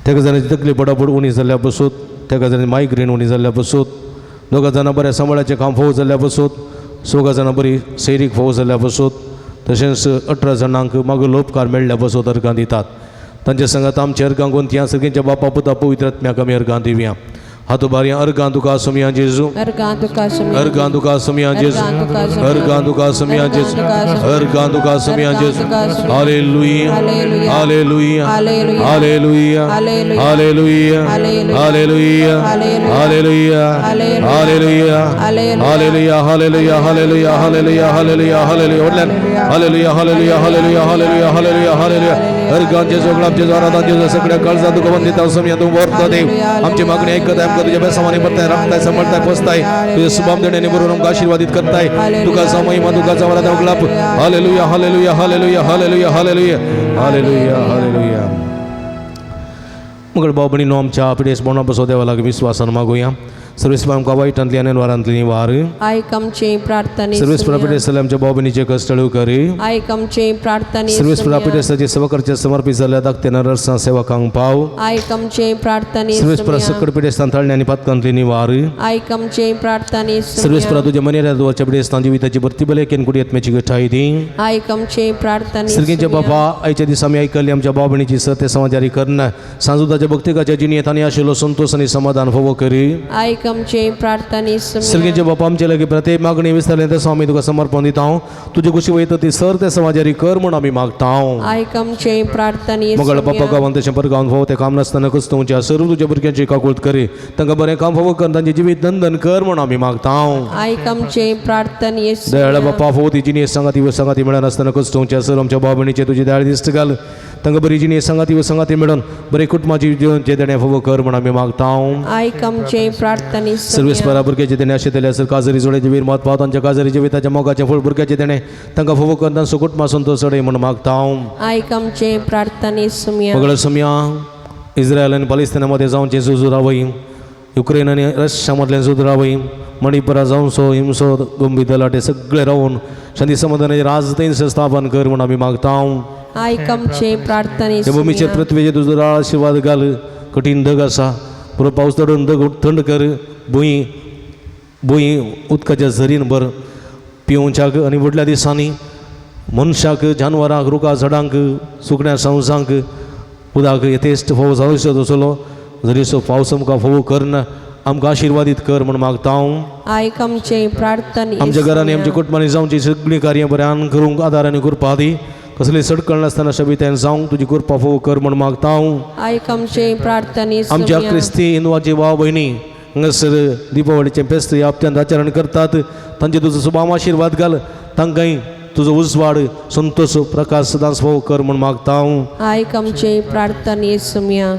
तेका जाणांची तकली पडापड उणी जाल्ल्या पासत तेका जाणांची मायग्रेन उणी जाल्ल्या पासत 2 जाणां बऱ्या सांबाळाचें काम फोव जाल्ल्या पासत 6 जाणां बरी सैरीक फोव जाल्ल्या पासत तशेंच 18 जाणांक मागीर उपकार मेळ्ळ्या पासत अर्गां दितात. तांच्या संगात आमच्या अर्गां गोंतया सगळ्यांच्या बापा पुता पवित्र आत्म्याक आमी अर्गां दिवया. हात उबारया अर्गां तुका सुमया जेजू अर्गां तुका सुमया अर्गां तुका सुमया जेजू अर्गां तुका सुमया जेजू अर्गां तुका सुमया जेजू. Hallelujah hallelujah hallelujah hallelujah hallelujah hallelujah hallelujah hallelujah hallelujah hallelujah hallelujah hallelujah hallelujah hallelujah hallelujah hallelujah hallelujah hallelujah hallelujah. अर्गां जेजू गुलाब जेजू आराधन जेजू सगळ्या काळजां तुका वंदिता सुमया तूं वर्त देव आमची मागणी ऐकत आमकां तुझ्या बेसावानी भरताय राखताय सांबाळताय पोसताय तुझ्या सुभाम देण्याने बरोबर आमकां आशीर्वादित करताय. तुका महिमा तुका जावरा गुलाब. Hallelujah hallelujah hallelujah hallelujah hallelujah hallelujah hallelujah. मगळ भाव भयणीनो आमच्या पिडेस बोणा बसो देवा लागीं विस्वासान मागुया. सर्वेस्पर आमकां वायटांतली आनी वारांतली वार. आयक आमचे प्रार्थने सर्वेस्परा सुनिया. पिडेस्ताले आमच्या भाव भयणीचे कश्ट करी. आयक आमचे प्रार्थने सर्वेस्परा सुनिया. पिडेस्ताचे सेवा करचे समर्पित जाल्ल्या धाकटे नरसां सेवकांक पाव. आयक आमचे प्रार्थने सर्वेस्परा सुनिया. सकड पिडेस्तान थळणे आनी पातकांतली निवार. आयक आमचे प्रार्थने सर्वेस्परा सुनिया. तुज्या मनेऱ्या दवरच्या पिडेस्तान जिविताची भरती भलेकेन कुडी आत्म्याची गठाय दी. आयक आमचे प्रार्थने सर्गीचे सुनिया. बापा, आयच्या दिसा आमी आयकल्ली आमच्या भाव भयणीची सत्य समाजारी करना सांजुदाच्या भक्तिकाच्या जिणेंत आनी आशिल्लो संतोष आनी समाधान फावो करी. आयक आमचे प्रार्थने सुनिया. सर्गीचे बापा, आमचे लागीं प्रत्येक मागणी विसरलें तसो आमी तुका समर्पण दिता. तुजे कुशी वयता ती सर ते समाजारी कर म्हूण आमी मागता. आयक आमचे प्रार्थने मगळ बापा, सुनिया. गांवांत तशें पर गांवांत फावो तें काम नासतना क्रिस्तांवच्या सर्व तुज्या भुरग्यांची काकूळत करी. तांकां बरें काम फावो कर, तांचें जिवीत नंदन कर म्हूण आमी मागता. आयक आमचे प्रार्थने दयाळ सुनिया. बापा, फावो ती जिणी सांगाती व सांगाती मेळनासतना क्रिस्तांवच्या सर्व आमच्या भाव भयणीचे तुजी दयाळ दिश्ट घाल. तांकां बरी जिणी सांगाती व सांगाती मेळून बरें कुटुंबाची जिवन देणें फावो कर म्हूण आमी मागता. आयक आमचे प्रार्थने सर्वेस सुनिया. परा भुरग्याचे देणे आशिल्ले आसर काजरी जोडे वीर मत पाव तांच्या काजरी जिविताच्या मोगाचें फळ भुरग्याचे देणे तांकां फावो कर, तांचो कुटुंबा संतोष चडय म्हूण मागता. आयक आमचे प्रार्थने सुनिया. मगळ सम्या इस्रायल आनी पालिस्ताना मदें जावचें झूज रावय, युक्रेन आनी रशिया मदलें झूज रावय, मणिपुरा जावचो हिमसो गंभीर दलाटे सगळे रावन शांती समाधानाचे राज थंय स्थापन कर म्हूण आमी मागता. आयक आमचे प्रार्थने हे भुमीचेर सुनिया. पृथ्वेचेर तुजो राळ आशिर्वाद घाल. कठीण धग आसा, पुरो पावस चडून धग थंड कर. भूंय भूंय उदकाच्या झरीन भर. पिवच्याक आनी व्हडल्या दिसांनी मनशाक, जानवरांक, रुखा झाडांक, सुकण्या संवसांक उदक यथेश्ट फावो जावचो तसलो जरीसो पावस आमकां फावो करना आमकां आशिर्वादीत कर म्हूण मागता हांव. आयक आमचे प्रार्थने आमच्या घरांनी आमच्या कुटुंबांनी जावची सगळीं कार्यां बऱ्यान करूंक आदार आनी कृपा दी. कसली सडकळ नासतना शबित्यान जावंक तुजी कृपा फावो कर म्हूण मागता हांव. आयक आमचे प्रार्थने आमच्या क्रिस्ती हिंदवाची भाव भयणी हांगासर दिपावळीचें फेस्त ह्या हप्त्यांत आचरण करतात, तांचे तुजो सुबाम आशिर्वाद घाल. तांकांय तुजो उजवाड संतोष प्रकाश सदांच फावो कर म्हूण मागता हांव. आयक आमचे प्रार्थने सुम्या.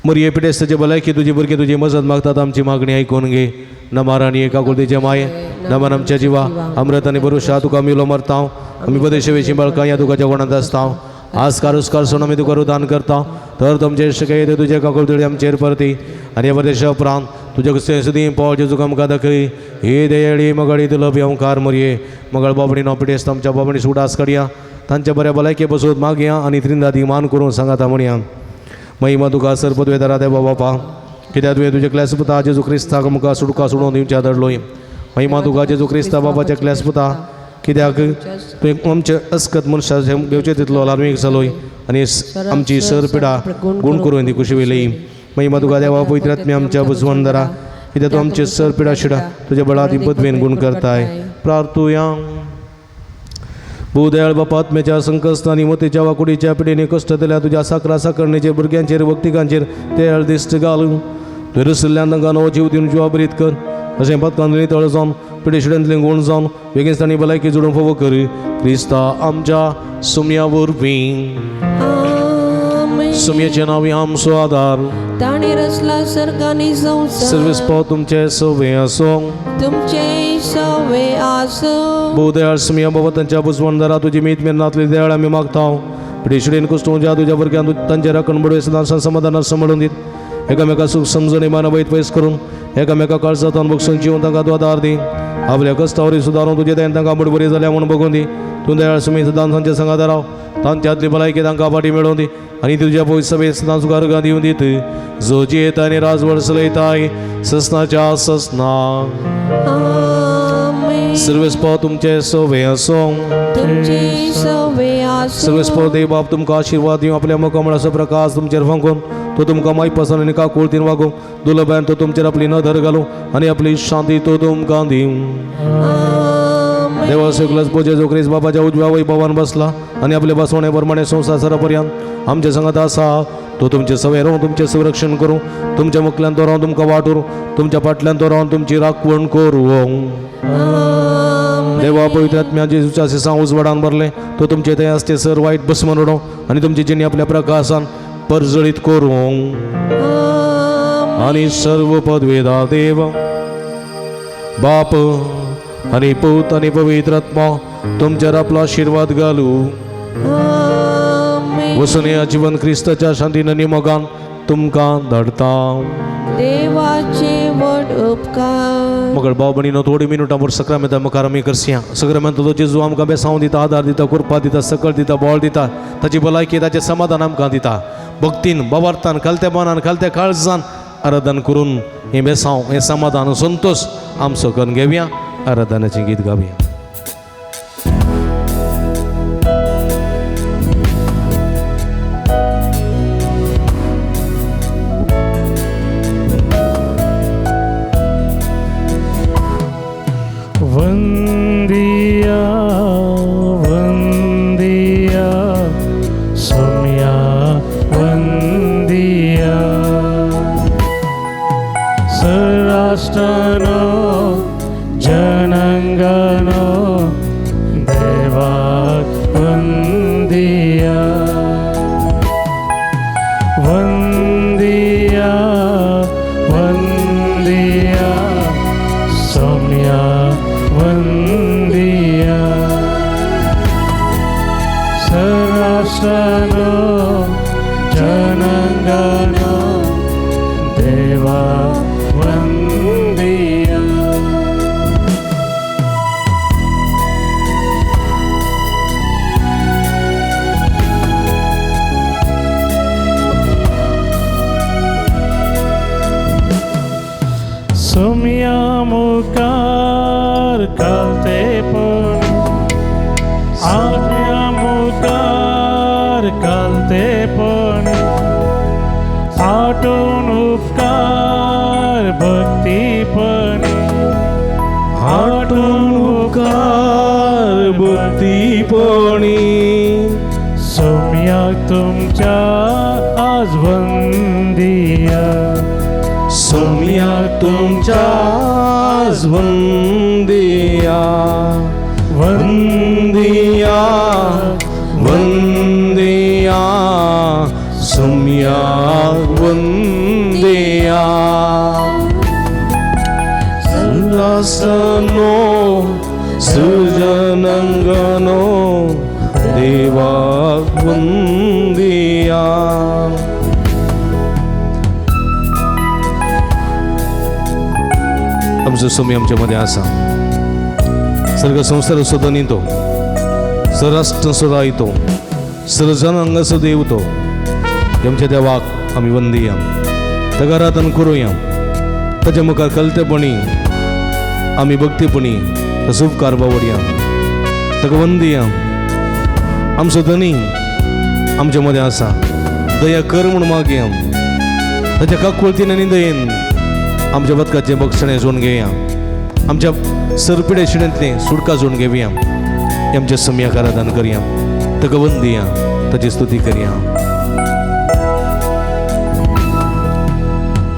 मरिये पिडेस्ताचे भलायकी तुजी भुरगीं तुजी मजत मागतात, आमची मागणी आयकून घे. नमार आनी एका कुळतेचे माये नमन आमच्या जिवा अमृत आनी बरुशा तुका आमी उलो मरता. आमी बदेशे बाळकां ह्या तुकाच्या गुणांत आसता. आज कारुस्कार सोन आमी तुका रुदान करता तर तुमचे शके तुजे काकुळतेडी आमचेर परती आनी ह्या परदेशा उपरांत तुज्या क्रिस्तांव सुदीं पावल जेजू आमकां दाखय. हे दयाळी मगळी तुला भिवंकार मरये मगळ बाबणी नो पिडेस्त आमच्या बाबणी सुडास कडया तांच्या बऱ्या भलायके बसून मागया आनी त्रिंदादी मान करून सांगाता म्हणया. महिमा तुका सर पदवेदारा देवा बापा, कित्याक तुवें तुज्या क्लास पुता जेजू क्रिस्ताक आमकां सुटका सोडून दिवच्या धाडलोय. महिमा तुका जेजू क्रिस्ता बाबाच्या क्लास पुता, कित्याक तुवें आमचे अस्कत मनशाचे घेवचे तितलो लार्मीक जालोय आनी आमची सर पिडा गुण करून ती कुशी वेली. महिमा तुका देवा पवित्र आत्म्या आमच्या बुजवंदरा, कित्याक तूं आमचे सर पिडा शिडा तुज्या बळादी पदवेन गुण करताय. प्रार्थुया. भूदयाळ बापा, आत्म्याच्या संकश्ट आनी मतीच्या वाकुडीच्या पिढीने कश्ट दिल्या तुज्या साकरा साकरणेचेर भुरग्यांचेर भक्तिकांचेर ते दिश्ट घाल. तुवें रसिल्ल्यान तांकां नवो जीव दिवन जिवा बरीत कर. अशें पदकांतली तळ जावन पिडेशिड्यांतलें गुण जावन बेगीन भलायकी जोडून फावो कर. क्रिस्ता आमच्या सुम्या वरवीं. आमेन. सुम्याचें नांव आमचो आदार. ताणें रचला सर्गानी संवसार. सर्वीस पाव तुमचे सवे आसूं. तुमचे सवे आसूं. भोवदयाळ सुमया बाबा, तांच्या बुजवणदारा तुजी मीत मेरनातली दयाळ आमी मागता. पिडेशिडेन कुश्टूंच्या तुज्या भुरग्यांक तांचे राखण बडवे सदां समाधानान सांबाळून दीत. एकामेका सूख समजणी मानवैत पयस करून एकामेका काळजांत बगसून जिवन तांकां तूं आदार दी. आपल्या कश्टावरी सुदारून तुजे दयेन तांकां बडबरी जाल्या म्हूण बगून दी. तूं दयाळ सुमी सदां तांच्या सांगात राव. तांच्यातली भलायकी तांकां फाटी मेळोवन दी आनी तुज्या पयस सभेत सदां सुखार दिवन दीत. जो जियेता आनी राजवड चलयताय ससनाच्या ससना. आमेन. सर्वेस्पाव तुमचे सवे आसूं. तुमचे सवे आसूं. सर्वेस्पाव देव बाप तुमकां आशिर्वाद दिवं. आपल्या मुखामळाचो प्रकाश तुमचेर फांकून तो तुमकां मायपासून आनी काकुळतीन वागूं. दुलबायन तो तुमचेर आपली नदर घालूं आनी आपली शांती तो तुमकां दिवं. आमेन. देवा सगळंच बोजे जो क्रिस्त बाबाच्या उजव्या वैभवान बसला आनी आपले बसवणे प्रमाणे संवसार सरापर्यंत आमच्या संगात आसा. तो तुमचे सवय रावून तुमचें संरक्षण करूं. तुमच्या मुखल्यान तो रावन तुमकां वाट उरूं. तुमच्या फाटल्यान तो रावन तुमची राखवण करूं. आमेन. देवा पवित्र आत्म्या जेजूच्या सिसां उजवाडान भरलें तो तुमचे थंय आसते सर वायट भस्म उडोवं आनी तुमची जिणी आपल्या प्रकाशान परजळीत करूं. आमेन. आनी सर्व पदवेदा देव बाप आनी पूत आनी पवित्र आत्मा तुमचेर आपलो आशिर्वाद घालू. आमेन. वसून या जीवन क्रिस्ताच्या शांतीन आनी मोगान तुमकां धाडता. देवाचे व्हड उपकार. मगळ भाव भयणीनो थोडी मिनुटां वर सक्रामेंता मुखार आमी करसया. सक्रामेंत जेजू आमकां बेसांव दिता, आदार दिता, कृपा दिता, सकळ दिता, बळ दिता, ताची भलायकी ताचें समाधान आमकां दिता. भक्तीन भावार्थान खालत्या मनान खालत्या काळजान आराधन करून हें बेसांव हें समाधान संतोश आमचो करून घेवया. आराधनाचें गीत गावया. वंदिया वंदिया सोम्या वंदिया सराष्ट्रानो जनंगनो देवाक वंदिया वंदिया वंदिया सोम्या वंदिया सराष्ट्रानो जनंगनो देवा वंदिया. सोम्या मुखार कालतेपण आत्म्या मुखार कालतेपण आटोन उपकार भक्तीपण आटून उपकार भक्तीपणी. सोम्याक तुमच्या आज वंदिया सोम्या तुमच्या आज वंदिया वंदिया वंदिया सोम्या वंदिया. सुरासनो सुजनंगनो देवा वंदिया. आमचो सोमी आमच्या मध्ये आसा. सर्ग संवसार सदनी तो सराष्ट्र सदाय तो सर्जनांग सदैव तो आमच्या देवाक आमी वंदिया, ताका आराधन करुया. ताच्या मुखार कलतेपणी आमी भक्तीपणी ताचो उपकार बावडया, ताका वंदिया. आमचो धनी आमच्या मदें आसा, दया कर म्हूण मागया. ताच्या काकुळतीन आनी दयेन आमच्या बदकाचें बक्षणें जोडून घेवया, आमच्या सरपिडे शिणेंतलें सुटका जोडून घेवया. आमच्या सम्याक आराधन करया, ताका वंदिया, ताची स्तुती करया.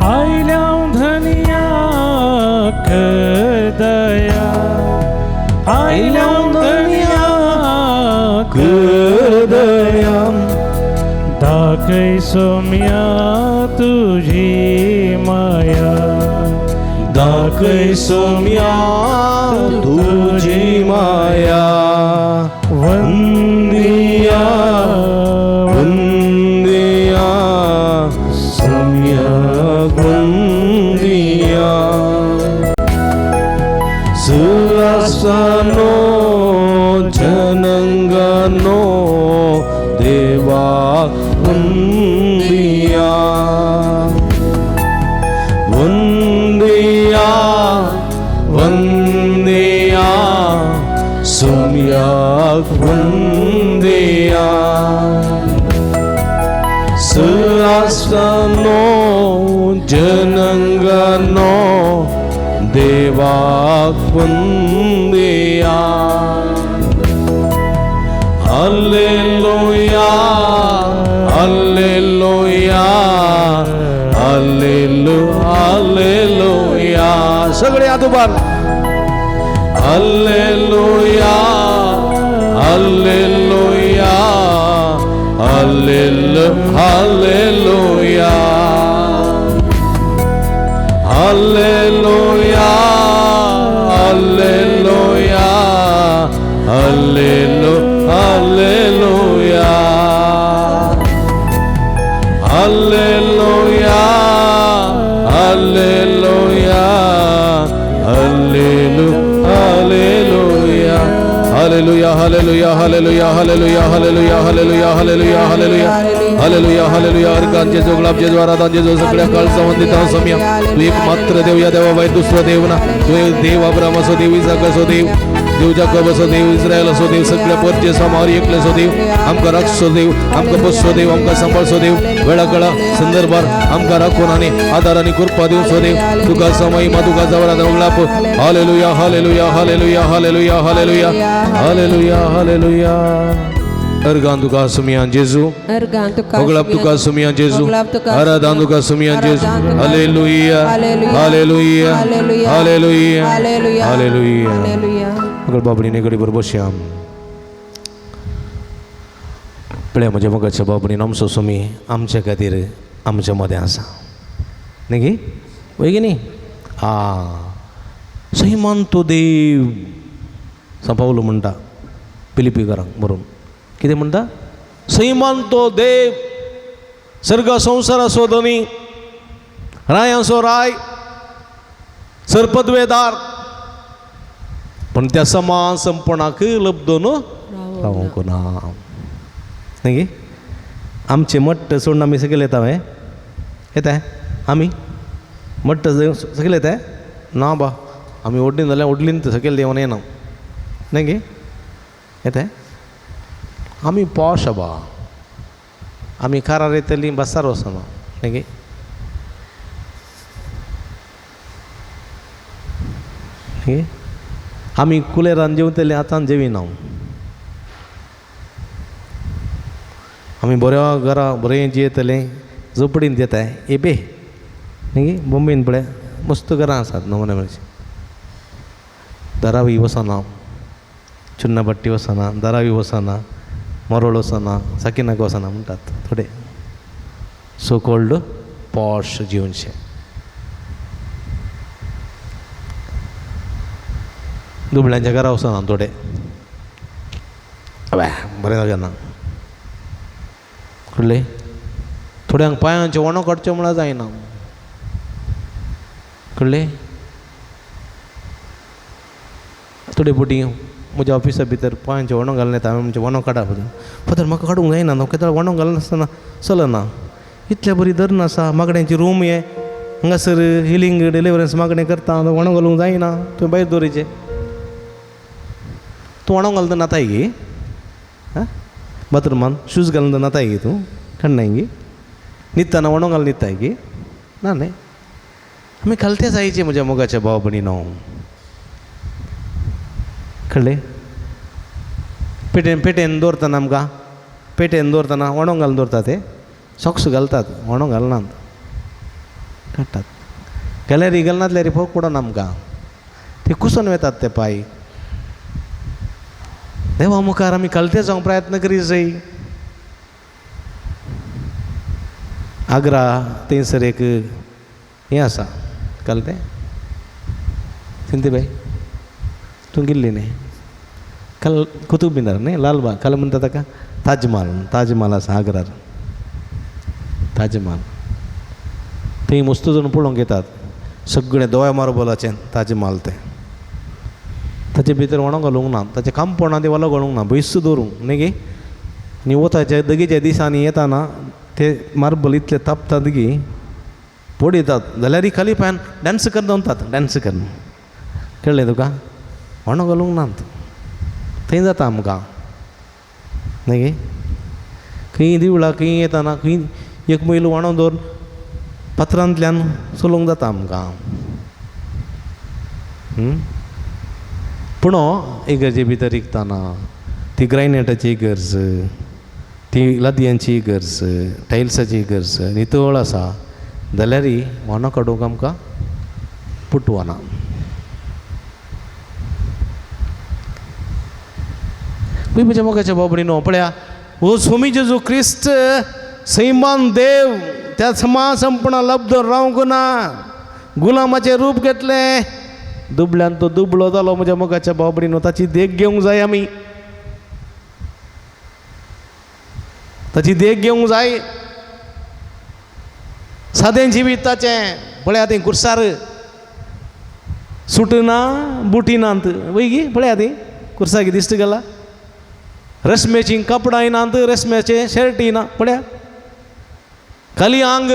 आयल्या धनिया कर दया आयल्या धनिया कर दया दाखय सोम्या तुझी माया दाखय सोम्या तुझी माया. वंदिया वंदिया सोम्या वंदिया. सुरासनो जनंगनो देवा वंदिया वंदिया वंदिया सोम्या वंदिया. सुरासनो जनंगनो देवा वंदिया. Hallelujah hallelujah hallelujah. सगळे आदोबार hallelujah hallelujah hallelujah hallelujah hallelujah hallelujah hallelujah. Hallelujah, hallelujah, hallelujah, hallelujah, hallelujah, hallelujah, hallelujah, hallelujah, hallelujah, hallelujah, hallelujah. Organ जेजू, गुलाब जेजू, आराधन जेजू, सगळ्या काळ संबंधित समीया तू एक मात्र देव, या देवा दुसरो देव ना. तू एक देव अब्राम असो देव, इसाक असो देव, देव जाकब असो देव, इस्रायल असो देव, सगळ्या परचे समार एकले असो देव. आमकां राखचो देव, आमकां बसचो देव, आमकां सांबाळचो देव, वेळा काळा संदर्भार आमकां राखून आनी आदार आनी कृपा दिवचो देव. तुका समय तुका जवळ गुलाब. Hallelujah, hallelujah, hallelujah, hallelujah, hallelujah, hallelujah, hallelujah. Organ तुका सुमियान जेजू, होगळाप तुका सुमियान जेजू, आराधन तुका सुमियान जेजू. Hallelujah, hallelujah, hallelujah, hallelujah. मगळ बाबडीने घडी बरोबर श्याम पळय म्हज्या मोगाच्या बाबडीन आमचो सुमी आमच्या खातीर आमच्या मदें आसा न्ही गी, वय की न्ही? आं, सैमान तो देव सांपावलो म्हणटा पिलिपीकरांक बरोवन. कितें म्हणटा? सैमान तो देव, सर्ग संवसाराचो धनी, रायांचो राय, सरपदवेदार, पूण त्या समान संपणाक लब्दून रावंक ना. न्ही गी? आमचें मट्ट सोडून आमी सकयल येता हें येता, आमी मट्ट सकयल येता ना बा, आमी ओडलीन जाल्यार ओडलीन सकयल देंवन येना. न्ही गी? येता आमी पॉश बा, आमी कारार येतली, बसार वचना. न्ही गी? न्ही? आमी कुलेरान जेवतले, आतां जेविना. आमी बऱ्या घरा बरें जियेतले, झोपडीन येताय ए बे. न्ही? बॉम्बेन पळय मस्त घरां आसात नवे नवे, धारावी वचना, चुन्नापट्टी वचना, धारावी वचना, मरोळ वचना, साकिनाक वचना म्हणटात थोडे सो कॉल्ड पॉश जिवनशें. दुबळ्यांच्या घरा वचना थोडे, बरें जागेना. कळ्ळें? थोड्यांक पांयांचे वणो काडच्यो म्हळ्यार जायना. कळ्ळें? थोडे फावटी म्हज्या ऑफिसा भितर पांयांचे वणो घालून येता, हांवें म्हणचें वणो काडा फादर, म्हाका काडूंक जायना, हांव केदळ वणो घालनासतना चलना. इतल्या बरी धरण आसा, मागण्यांची रूम हे हांगासर हिलींग डिलिवरन्स मागणें करता, वणो घालूंक जायना, तुवें भायर दवरिचें. तूं वणो घालता नाताय गी? आं, बाथरुमान शूज घालून नाताय गी तूं? कण्णाय गी? न्हिदतना वणो घालून न्हिदताय गी? ना न्ही, आमी खालते जायचे म्हज्या मोगाच्या भाव भयणीनो. कळ्ळें? पेटेन पेटेन दवरतना आमकां पेटेन दवरतना वणो घालून दवरता, ते सॉक्स घालतात, वणो घालनात, काडटात. गॅलरी घालनातल्यार फरक पडना आमकां, ते कुसून वेतात ते पांय. देवा मुखार आमी खालते जावंक प्रयत्न करी जाय. आग्रा थंयसर एक हें आसा, काल तें सिंती बाय तूं गेल्ली न्ही काल कुतूब मिनार न्ही, लालबाग काल म्हणटा ताका ताजमहाल, ताजमहाल आसा आग्रार, ताजमहाल. थंय मस्त जाण पळोवंक येतात, सगळें दोळ्या मार्बलाचें ताजमहाल तें. ताचे भितर वणो घालूंक ना, ताचें कांपणां ते वलो घालूंक ना, बैस दवरूंक न्ही गे. आनी वताच्या दगेच्या दिसांनी येताना ते मार्बल इतले तापतात गी पडयतात, जाल्यार खाली पांयान डांस करता वतात, डांस करून. कळ्ळें तुका? वणो घालूंक नात, थंय जाता आमकां न्ही गे. खंय दिवळा खंय येताना खंय एक मैल वणो दवर पत्रांतल्यान चलोवंक जाता आमकां. पूण इगर्जे भितर रिगतना ती ग्रायनेटाची इगर्ज, ती लादयांची इगर्ज, टायल्साची इगर्ज नितळ आसा जाल्यार वणो काडूंक आमकां पुटवना. म्हज्या मोगाच्या बाबडीनो पळया, हो स्वामी जेजू क्रिस्त सैमान देव, त्या समा संपणा लब्ध रावंक ना, गुलामाचें रूप घेतलें, दुबळ्यान तो दुबळो जालो. म्हज्या मोगाच्या बाबडीनो ताची देख घेवंक जाय आमी, ताची देख घेवंक जाय. सादें जिवीत ताचें, पळया तें कुर्सार सुटना बुटी नात वयगी पळया ती कुर्साकी दिश्ट गेला. रेशमेची कपडाय नात, रेशमेचे शर्टी ना, पळया खाली आंग.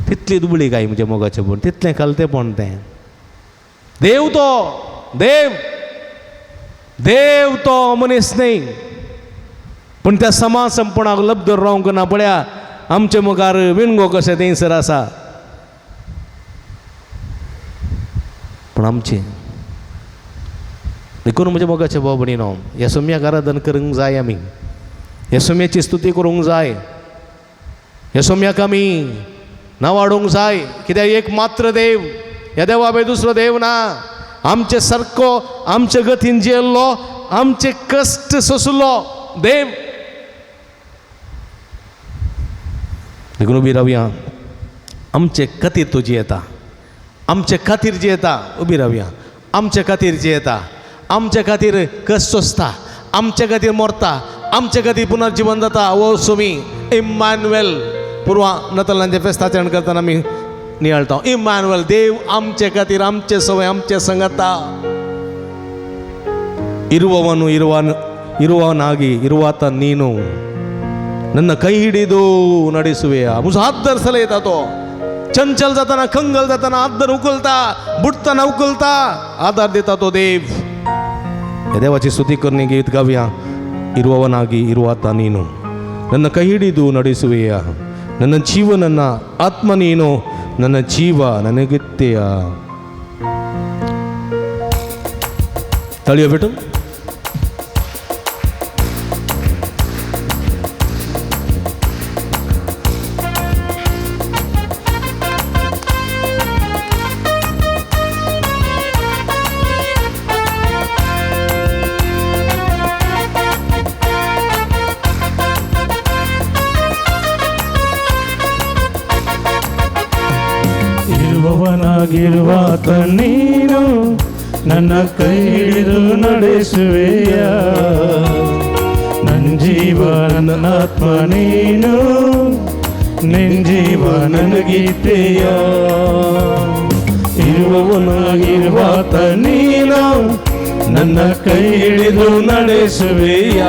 तितली दुबळी काय म्हज्या मोगाचें पूण तितलें खालतेपण तें. देव तो देव, देव तो मनीस न्हय. पूण त्या समाज संपणाक लब्धर रावंक ना. पळया आमचे मुखार विणगो कशें थंयसर आसा. पूण आमचें देखून म्हज्या मोगाचें भाव भयणीनो, ह्या सोम्याक आराधन करूंक जाय आमी, ह्या सोम्याची स्तुती करूंक जाय, ह्या सोम्याक आमी नावाडूंक जाय. कित्याक एक मात्र देव, ह्या देवा भायर दुसरो देव ना. आमचे सारको आमचे गतीन जियेल्लो, आमचे कश्ट सोंसलो देव. देखून उबी रावया, आमचे खातीर तो जियेता, आमचे खातीर जियेता. उबी रावया, आमचे खातीर जियेता, आमचे खातीर कश्ट सोंसता, आमचे खातीर मरता, आमचे खातीर पुनर्जिवन जाता. ओ सोमी इम्मानुएल. पुर्वा नतलांचे फेस्त आचरण करतना आमी नियाळटा. इम्मानुएल देव आमचे खातीर, आमचे सवय, आमचे संगता. ಇರುವವನು ಇರುವವನಾಗಿ ಇರುವಾತ ನೀನು ನನ್ನ ಕೈ ಹಿಡಿದು ನಡೆಸುವೆಯ. ಮುಸ हात येता तो चंचल जाताना, कंगल जाताना आदर उखलता, बुडताना उखलता, आधार दिता तो देव. ह्या देवाची स्तुती करणे गीत गावया. ಇರುವವನಾಗಿ ಇರುವಾತ ನೀನು ನನ್ನ ಕೈ ಹಿಡಿದು ನಡೆಸುವೆಯ, ನನ್ನ ಜೀವ ನನ್ನ ಆತ್ಮ ನೀನು, ನನ್ನ ಜೀವ ನನಗಿತ್ತೆಯ. ತಳಿಯೋ ಬಿಟ್ಟು ಇರುವವನಾಗಿರುವಾತ ನೀನು ನನ್ನ ಕೈ ಹಿಡಿದು ನಡೆಸುವೆಯ, ನನ್ನ ಜೀವ ನನ್ನ ಆತ್ಮ ನೀನು, ನಿನ್ ಜೀವ ನನಗೀತೆಯ. ಇರುವವನಾಗಿರುವಾತ ನೀನು ನನ್ನ ಕೈ ಹಿಡಿದು ನಡೆಸುವೆಯ,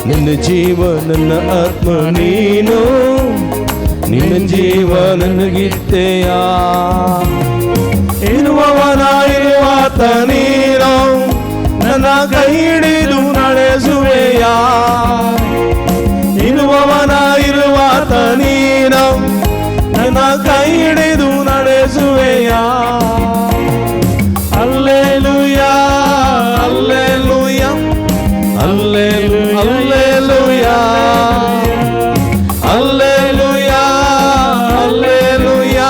ನಿನ್ನ ಜೀವ ನನ್ನ ಆತ್ಮ ನೀನು, ನಿನ್ನ ಜೀವ ನನಗಿತ್ತೆಯ. ಇರುವವನಾಗಿರುವಾತ ನೀನು ನನ್ನ ಕೈ ಹಿಡಿದು ನಡೆಸುವೆಯ, ಇರುವವನಾಗಿರುವಾತ ನೀನು ನನ್ನ ಕೈ ಹಿಡಿದು ನಡೆಸುವೆಯ. ಅಲ್ಲೇಲುಯಾ ಅಲ್ಲೇಲುಯಾ ಅಲ್ಲೇಲು ಅಲ್ಲೇಲುಯಾ ಅಲ್ಲೇಲುಯಾ ಅಲ್ಲೇಲುಯಾ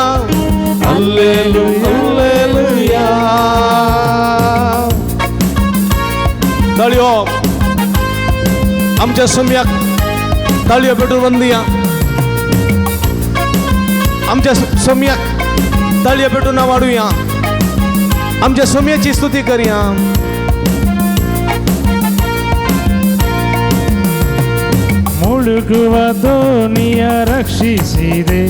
ಅಲ್ಲೇಲು ಅಲ್ಲೇಲುಯಾ. ताळयो आमच्या सोम्याक ताळयो पेटून वंदिया, आमच्या सोम्याक ताळयो पेटून वाडुया, आमच्या सोम्याची स्तुती करया. ಮುಳುಗುವ ದೋಣಿಯ ರಕ್ಷಿಸಿದೆ,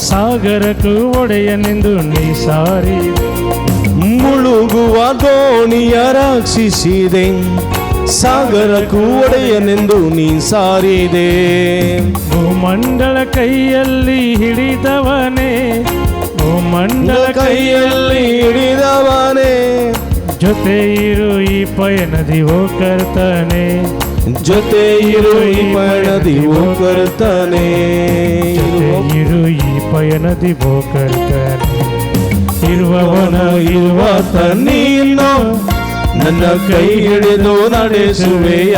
ಸಾಗರಕ್ಕೂ ಒಡೆಯನೆಂದು ನೀ ಸಾರಿದೆ. ಮುಳುಗುವ ದೋಣಿಯ ರಕ್ಷಿಸಿದೆ, ಸಾಗರಕ್ಕೂ ಒಡೆಯನೆಂದು ನೀ ಸಾರಿದೆ. ಭೂಮಂಡಲ ಕೈಯಲ್ಲಿ ಹಿಡಿದವನೇ, ಭೂಮಂಡಲ ಕೈಯಲ್ಲಿ ಹಿಡಿದವನೇ, ಜೊತೆ ಇರು ಈ ಪಯಣದಿ ಓ ಕರ್ತನೆ, ಜೊತೆ ಇರು ಈ ಪಯಣದಿ ಓ ಕರ್ತನೆ, ಜೊತೆ ಇರು ಈ ಪಯಣದಿ ಓ ಕರ್ತನೆ. ಇರುವವನ ಇರುವಾತ ನೀನು ನನ್ನ ಕೈ ಹಿಡಿದು ನಡೆಸುವೆಯ,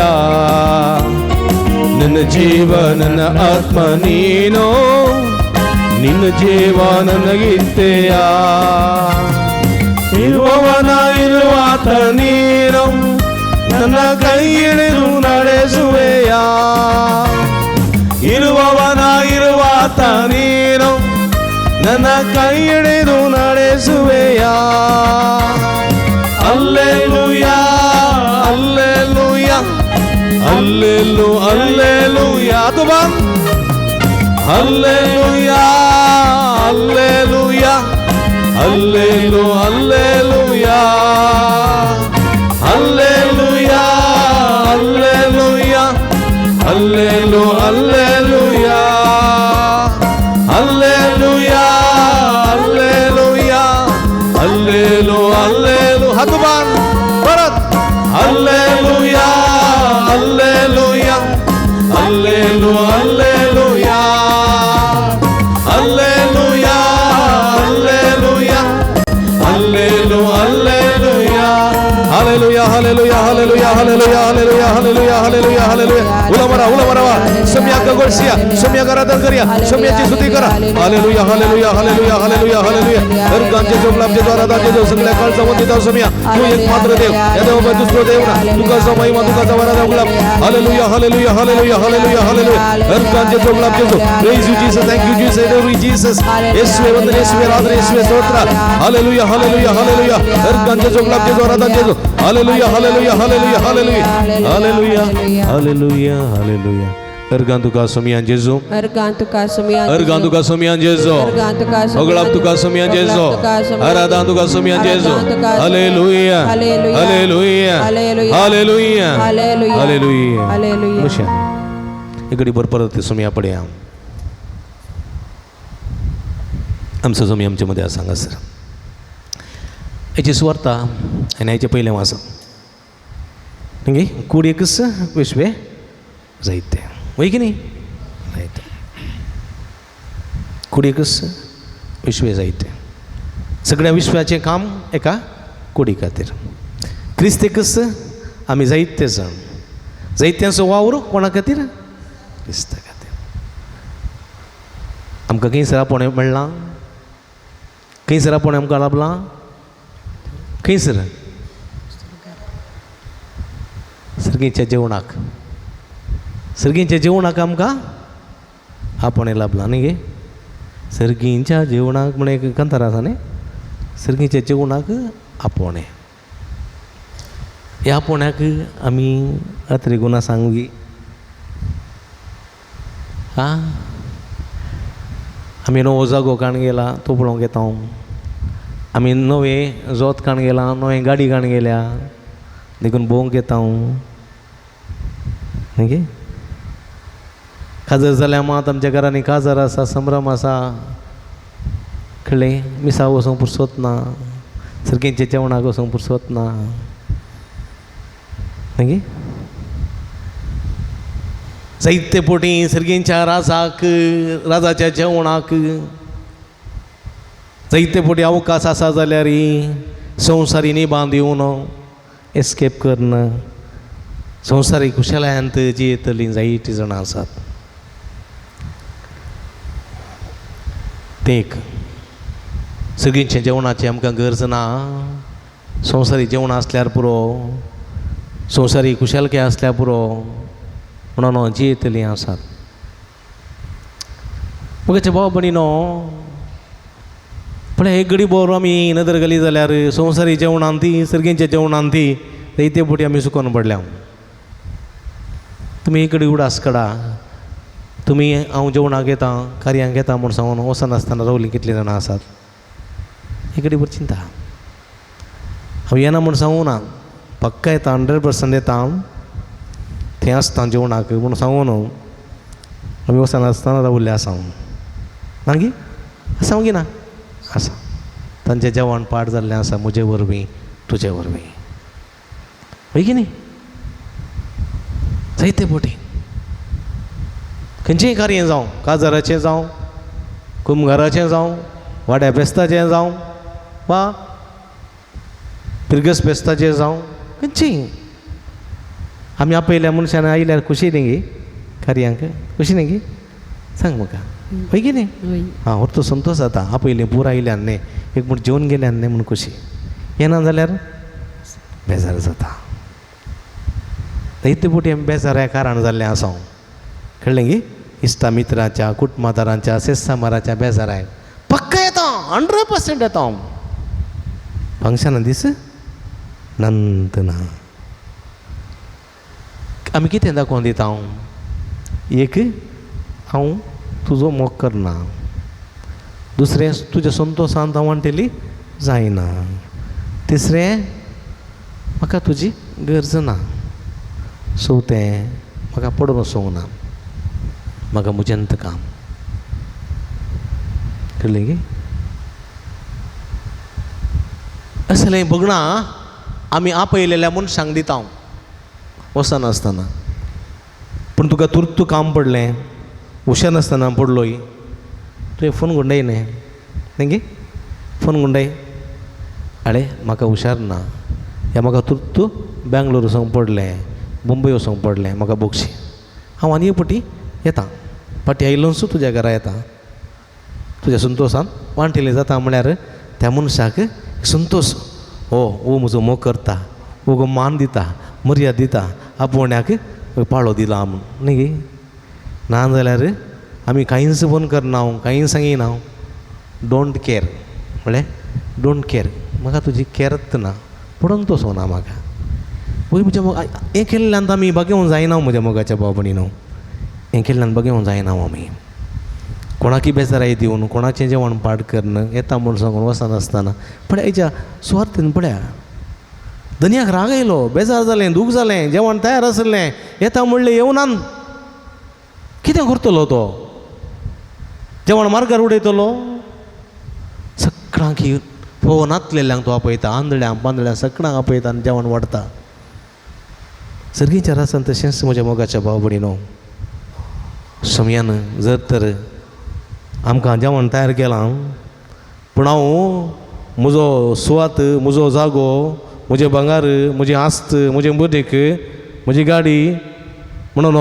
ನನ್ನ ಜೀವ ನನ್ನ ಆತ್ಮ ನೀನು, ನಿನ್ನ ಜೀವ ನನಗಿತ್ತೆಯ. ಇರುವವನ ಇರುವಾತ ನೀನು ನನ್ನ ಕೈ ಹಿಡಿದು ನಡೆಸುವೆಯ, ಇರುವವನ ಇರುವಾತ ನೀನು ನನ್ನ ಕೈ ಹಿಡಿದು ನಡೆಸುವೆಯ. ಅಲ್ಲೇಲುಯಾ ಅಲ್ಲೇಲುಯಾ ಅಲ್ಲೇಲು ಅಲ್ಲೇಲುಯಾ. ಅದು ಬಾ ಅಲ್ಲೇಲುಯಾ ಅಲ್ಲೇಲುಯಾ Hallelujah hallelujah hallelujah hallelujah hallelujah. उलो मारा उलो मारा, सोम्याक गोळसिया, सोम्याक आराधन करूया, सोम्याची स्तुती करा. Hallelujah hallelujah hallelujah hallelujah hallelujah. अर्गांचे जो गुलाबचे जो आराधनाचे जो सगळ्या काळचा वंदित सोम्या, तू एक मात्र देव, या देवा दुसरो देव ना. तुका जो महिमा, तुका जो आराधना गुलाब. Hallelujah hallelujah hallelujah hallelujah hallelujah. अर्गांचे जो गुलाबचे जो. Praise you Jesus, thank you Jesus, glory Jesus. येशूवे वंदन, येशूवे आराधना, येशूवे स्तोत्र. Hallelujah hallelujah hallelujah. अर्गांचे जो गुलाबचे जो आराधनाचे जो. Hallelujah hallelujah hallelujah hallelujah hallelujah hallelujah hallelujah. अर्गां तुका सोमियान जेजू, अर्गां तुका सोमियान, अर्गां तुका सोमियान जेजू, अगलाब तुका सोमियान जेजू, आराधना तुका सोमियान जेजू. Hallelujah hallelujah hallelujah hallelujah hallelujah. इकडे भर परत सोमिया पडया. आमचो सोमी आमचे मध्ये आसा हांगासर. हेची सुवार्ता आनी हेचें पयलें वाचप गे कूड एकच विश्वे जायते वय की न्ही जायते कूड एकच विश्वे जायते. सगळ्या विश्वाचें काम एका कुडी खातीर. क्रिस्त एकच आमी जायते जाण, जायत्यांचो वावर कोणा खातीर? क्रिस्ता खातीर. आमकां खंयसर आपोवणें मेळ्ळां? खंयसर आपोवणें आमकां लाबलां? खंयसर? सर्गीच्या जेवणाक. सर्गीच्या जेवणाक आमकां आपोवणें लाबलां न्ही गे. सर्गींच्या जेवणाक म्हण एक कांतार आसा न्ही, सर्गीच्या जेवणाक आपोवणें. ह्या आपोवण्याक आमी अत्रेगुना सांगू आं. आमी नवो जागो काण गेला तो पळोवंक येता. आमी नवें जोत काण गेला, नवें गाडी काण गेल्या देखून भोंवंक येता न्ही गे. काजर जाल्यार मात आमच्या घरांनी काजार आसा, संभ्रम आसा, कळ्ळें. मिसा वचूंक पुरसोत ना, सर्गींच्या जेवणाक वचूंक पुरसोत ना न्ही गे. जायते पोटी सर्गींच्या राजाक, राजाच्या जेवणाक जायते पोटी अवकाश आसा जाल्यार संवसारी निबांद येवन एस्केप करून संवसारी कुशलायांत जी येतलीं जायतीं जाणां आसात. तें एक सगळींचें जेवणाचें आमकां गरज ना. संवसारी जेवण आसल्यार पुरो, संवसारी कुशलकाय आसल्यार पुरो म्हणून जी येतलीं आसात. मुखाचे भाव भयणीनो, पळय एक घडी भर आमी नदर घाली जाल्यार संवसारी जेवणान ती, सर्गींच्या जेवणान ती जायते फावटी आमी सुकोन पडल्या. तुमी एक घडी उडास काडा, तुमी हांव जेवणाक येता, कार्यांक येता म्हूण सांगून वचनासतना रावलीं कितलीं जाणां आसात. एक घडी भर चिंता, हांव येना म्हूण सांगू ना, पक्का येता, 100% येता हांव, थंय आसता जेवणाक म्हूण सांगू न्हू. आमी वचनासतना रावल्ले आसा मागीर आसा गी ना आसा. तांचें जेवण पाड जाल्लें आसा म्हजे वरवीं, तुजे वरवीं, हय की न्ही. जायते फावटी खंयचेंय कार्य जावं, काजाराचें जावं, कुमघराचें जावं, वाड्या फेस्ताचें जावं वा पिरगस फेस्ताचें जावं, खंयचेंय आमी आपयल्या मनशान आयल्यार खुशी न्ही गे, कार्यांक खुशी न्ही गे, सांग म्हाका, हय की न्ही. आं, हो संतोश जाता आपयलें पुरा आयल्यान न्ही, एक म्हूण जेवन गेल्यान न्ही म्हूण खुशी. येना जाल्यार बेजार जाता. जायते फावटी आमी बेजार ह्या कारण जाल्लें आसा, कळ्ळें गी. इश्टा मित्राच्या, कुटुंबादारांच्या, शेजसामाराच्या बेजाराय पक्का येता, 100% येता हांव. फंक्शना दीस नंत ना. आमी कितें दाखोवन दिता? हांव एक हांव तुजो मोग करना, दुसरें तुज्या संतोशांत हांव वांटेली जायना, तिसरें म्हाका तुजी गरज ना, चवथें म्हाका पडून वचूंक ना, म्हाका म्हजेंत काम. कळ्ळें गी. असलें भोगणां आमी आपयलेल्या मनशांक दिता वचनासतना. पूण तुका तुर्त काम पडलें, हुशार नासतना पडलोय, तुवें फोन गुंडाय न्ही न्ही गे, फोन गुंडाय, आरे म्हाका हुशार ना, हें म्हाका तुर्त बेंगलोर वचोंक पडलें, मुंबय वचोंक पडलें, म्हाका बोगशी, हांव आनी एक पटी येता, फाटीं आयलोच तुज्या घरा येता, तुज्या संतोशान वांटिल्लें जाता. म्हळ्यार त्या मनशाक संतोश, हो हो म्हजो मोग करता, हो मान दिता, मर्याद दिता, आपोवण्याक पाळो दिला म्हूण न्ही गे. ना जाल्यार आमी कांयच फोन करना, कांय सांगिना, don't care म्हळ्यार don't care, म्हाका तुजी कॅरत ना, पडून तसो ना म्हाका. पळय म्हज्या मोग हें केल्ल्यान आमी बागेवंक जायना म्हज्या मोगाच्या भाव भयणीनो, हें केल्ल्यान बागेवंक जायना आमी. कोणाकी बेजाराय दिवन कोणाचें जेवण पाड करून येता म्हूण सांगून वचनासतना पळय हेच्या सुवार्थीन पळया धनयाक राग आयलो, बेजार जालें, दूख जालें, जेवण तयार आसलें, येता म्हणलें येवनान, कितें करतलो तो? जेवण मार्गार उडयतलो? सगळ्यांक फोव नातलेल्यांक तो आपयता, आंधळ्यांक पांदळ्यांक सगळ्यांक आपयता आनी जेवण वाडटा. सर्गीच्या रासान तशेंच म्हज्या मोगाच्या भाव भयणीनो, समयान जर तर आमकां जेवण तयार केलां पूण हांव म्हजो सुवात, म्हजो जागो, म्हजें भांगर, म्हजी आस्त, म्हजें बुटीक, म्हजी गाडी म्हणून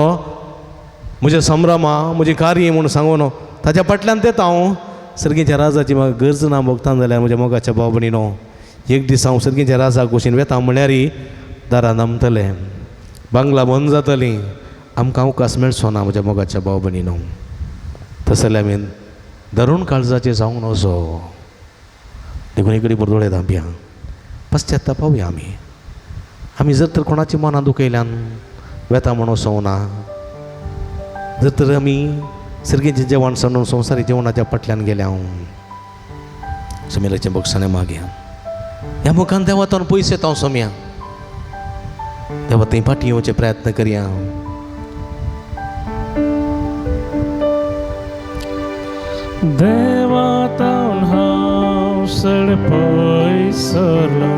म्हज्या संभ्रमा, म्हजी कार्य म्हूण सांगून ताच्या फाटल्यान तेता हांव सर्गीच्या राजाची म्हाका गरज ना भोगता जाल्यार म्हज्या मोगाच्या भाव भयणीनो, एक दीस हांव सर्गीच्या राजाक वशीन वेता म्हळ्यार दारां दामतलें, बांगला बंद जातली, आमकां अवकाश मेळचो ना म्हज्या मोगाच्या भाव भयणीनो. तशें जाल्यार आमी धरून काळजाचें जावंक नजो, देखून एक कडेन दोळे धांपया, पश्चाताप पावया आमी. आमी जर तर कोणाची मनां दुखयल्यान वेता म्हूण वचोंक ना, जर तर आमी सर्गीचें जेवण सांडून संवसारी जेवणाच्या फाटल्यान गेल्या, समेलाचें बक्षाणें मागया, ह्या मुखान देवा पयस येता हांव सोम्या, देवा थंय फाटीं येवचे प्रयत्न करया. देवा तावन हांव सड पयस सरलो,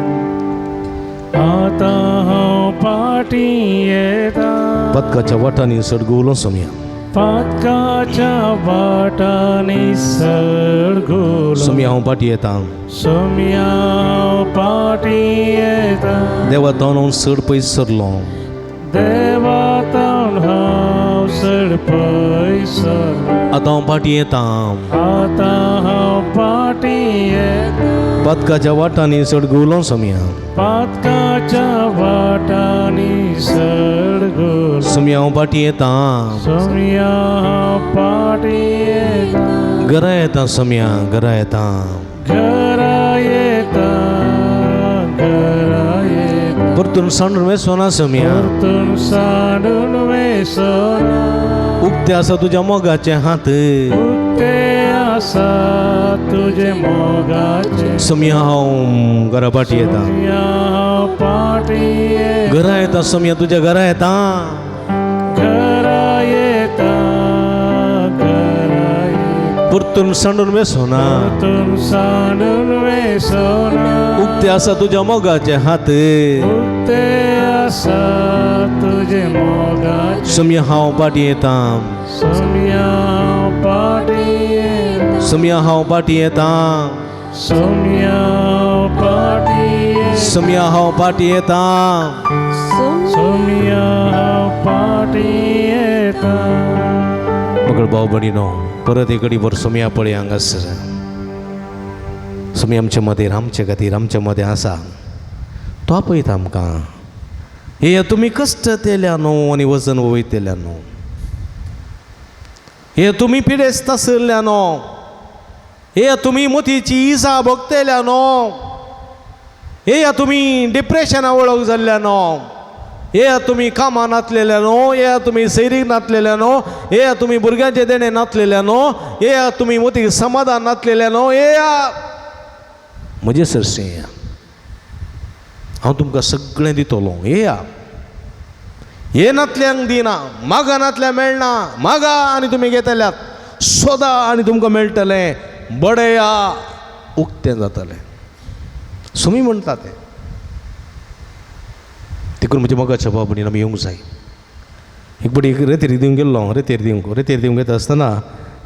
आतां हांव फाटीं येता. पदकाच्या वाटांनी सडगुलो सोम्या, पातकाच्या वाटांनी सडगुलो सोम्या हांव फाटीं येता, सोम्या हांव फाटीं येता. देवा तावन हांव चड पयस सरलो, देवा तावन हांव चड पयस सरलो, आतां हांव फाटीं येता, आतां हांव फाटीं येता. पातकाच्या वाटांनी सडगुलो सोम्या, पातकाच्या वाटांनी सडगुलो सोम्या हांव फाटीं येता, सोम्या हांव फाटीं येता. घरा येता सोम्या, घरा येता, घरा येता, घरा येता. परतून सांडून वेसोना सोम्या, परतून सांडून वेसोना. उक्ते आसा तुज्या मोगाचे हात, उक्ते आसा तुजे मोगाचे, सोम्या हांव घरा फाटीं येता, सोम्या हांव फाटीं येता. घरा येता सोम्या, तुज्या घरा येता, घरा येता, घरा येता. परतून सांडून वेसोना, परतून सांडून वेसोना. उक्ते आसा तुज्या मोगाचे हात, उक्ते आसा तुजे मोगाचे, सोम्या हांव फाटीं येता, सोम्या हांव फाटीं येता, सोम्या हांव फाटीं येता, सोम्या हांव फाटीं येता, सोम्या हांव फाटीं येता. सोम्या हांव फाटीं येता. मगळ भाव भयणीनो, परत एक घडीभर सोम्या पळय हांगासर, सोम्या आमचे मदेर, आमचे खातीर, आमचे मदें आसा, तो आपयता आमकां. हे तुमी कश्ट तेल्या न्हू आनी वजन वयतल्या न्हू, हे तुमी पिडेस्त आशिल्ल्या न्हू, हे तुमी मोतीची इजा भोगतल्या न्हू, हे तुमी डिप्रेशना वळख जाल्ल्या न्हू, हे तुमी कामां नातलेल्या न्हू, हे तुमी सैरीक नातलेल्या न्हू, हे तुमी भुरग्यांचे देणें नातलेल्या न्हू, हे तुमी मोतीक समाधान नातलेल्या न्हू, हे म्हजे सरशें हांव तुमकां सगळें दितलो. येया, हे नातल्यांक दिना, मागा नातल्या मेळना, मागा आनी तुमी घेतल्यात, सोदा आनी तुमकां मेळटलें, बडया उक्तें जातलें. सुमी म्हणटा तें. देखून म्हज्या मोगाच्या भाव भयणीन आमी येवंक जाय. एक पटी एक रेतेर दिवंक गेल्लो, रेतेर दिवंक येता आसतना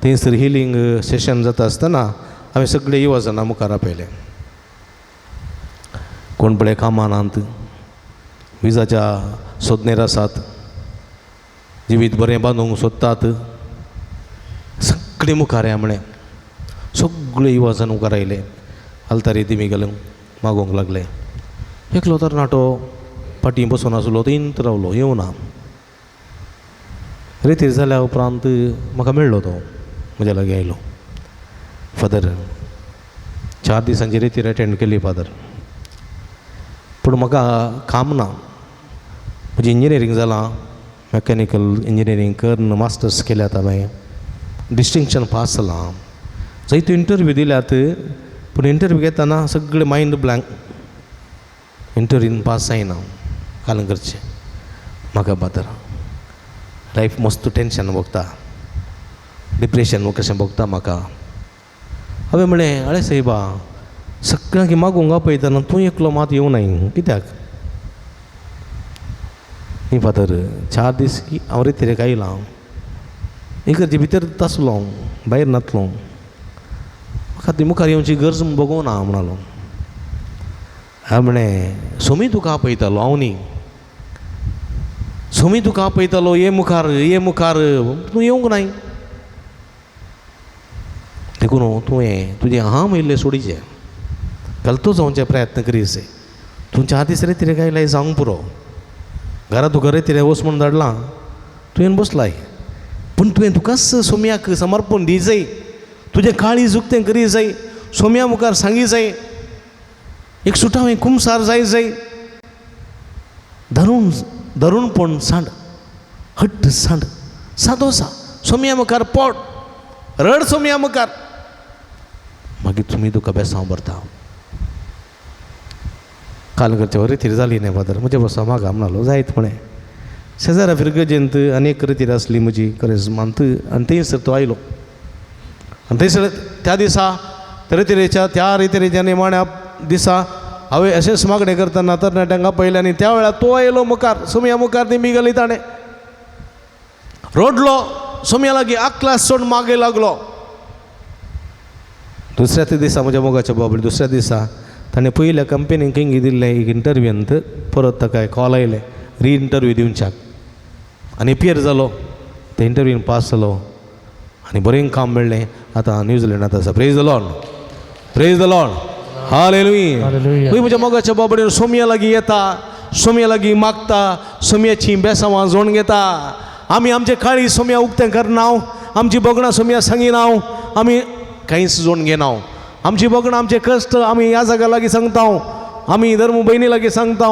थंयसर हिलींग सेशन जाता आसतना हांवें सगळे युवा जाणां मुखार आपयले. कोण पळय कामानात, विजाच्या सोदनेर आसात, जिवीत बरें बांदूंक सोदतात, सगळीं मुखार या म्हळें. सगळे युवाजन मुखार आयले, आल्तारी दिमी गेले, मागोवंक लागले. एकलो तरणाटो फाटीं बसून आसलो, थंयच रावलो, येवना. रेतीर जाल्या उपरांत म्हाका मेळ्ळो तो, म्हज्या लागीं आयलो. फादर, 4 दिसांची रेतीर एटेंड केली फादर, पूण म्हाका काम ना. म्हजें इंजिनियरींग जालां, मॅकॅनिकल इंजिनियरींग करून मास्टर्स केल्यात हांवें, डिस्टिंक्शन पास जालां. जायत्यो इंटरव्यू दिल्यात, पूण इंटरव्यू घेतना सगळें मायंड ब्लँक, इंटरव्यून पास जायना. काल करचें म्हाका फादर, लायफ मस्त टेंशन भोगता, डिप्रेशन कशें भोगता म्हाका. हांवें म्हळें, आरे सायबा, सगळ्यांक मागूंक आपयतना तूं एकलो मात येवनाय कित्याक? न्ही फादर, 4 दीस हांव रेतीरेक आयलां, इगर्जे भितर आसलो, भायर नातलो, म्हाका ती मुखार येवची गरज म्हूण भोगोना म्हणालो. हांवें म्हळें, सोमी तुका आपयतालो, हांव न्ही. सोमी तुका आपयतालो, ये मुखार, ये मुखार, तूं येवंक नाय. देखून तुवें तुजें हांव इल्लें सोडीचें, घालतो जावचे प्रयत्न करीसे. तूं 4 दीस रेतीरेक आयलाय जावंक पुरो, घरा तुका रेतीरे वच म्हूण धाडलां, तुवें बसलाय, पूण तुवें तुकाच सोम्याक समर्पण दी जाय, तुजें काळीज उक्तें करी जाय, सोम्या मुखार सांगी जाय, एक सुटावें कुमसार जाय जाय. धरून धरूणपण सांड, हट्ट सांड, सादो सा सोम्या मुखार पोट रड सोम्या मुखार, मागीर तुमी तुका बेसांव भरता. काल करचे वरी रेतीर जाली न्ही फादर, म्हजे बसा मागा म्हणालो जायत म्हळें. शेजारा फिरगजेंत आनी एक रेतीर आसली म्हजी करेजमांत, आनी थंयसर तो आयलो. आनी थंयसर त्या दिसा रेतिरेच्या त्या रेतिरेच्या निमाण्या दिसा हांवें अशेंच मागणें करतना तरणाट्यांक आपयलें, आनी त्या वेळार तो आयलो मुखार, सोम्या मुखार दिमी गेली, ताणें रडलो, सोम्या लागीं आकलास सोड मागे लागलो. दुसऱ्या त्या दिसा म्हज्या मोगाच्या बाबडे दुसऱ्या दिसा ताणें पयल्या कंपनीन खंय दिल्लें एक इंटरव्यूंत परत ताका कॉल आयलें री इंटरव्यू दिवच्याक, आनी एपियर जालो, ते इंटरव्यून पास जालो आनी बरें काम मेळ्ळें. आतां न्यूझिलंडांत आसा. Praise the Lord, praise the Lord, hallelujah. खंय म्हज्या मोगाच्या बाबडेन सोम्या लागीं येता, सोम्या लागीं मागता, सोम्याचीं बेसांवां जोड घेता. आमी आमचे काळी सोम्या उक्तें करना, आमची भोगणां सोम्या सांगिना, आमी कांयच जोड घेना. आमची भोगणां, आमचे कश्ट आमी ह्या जाग्या लागीं सांगता, आमी धर्म भयणी लागीं सांगता,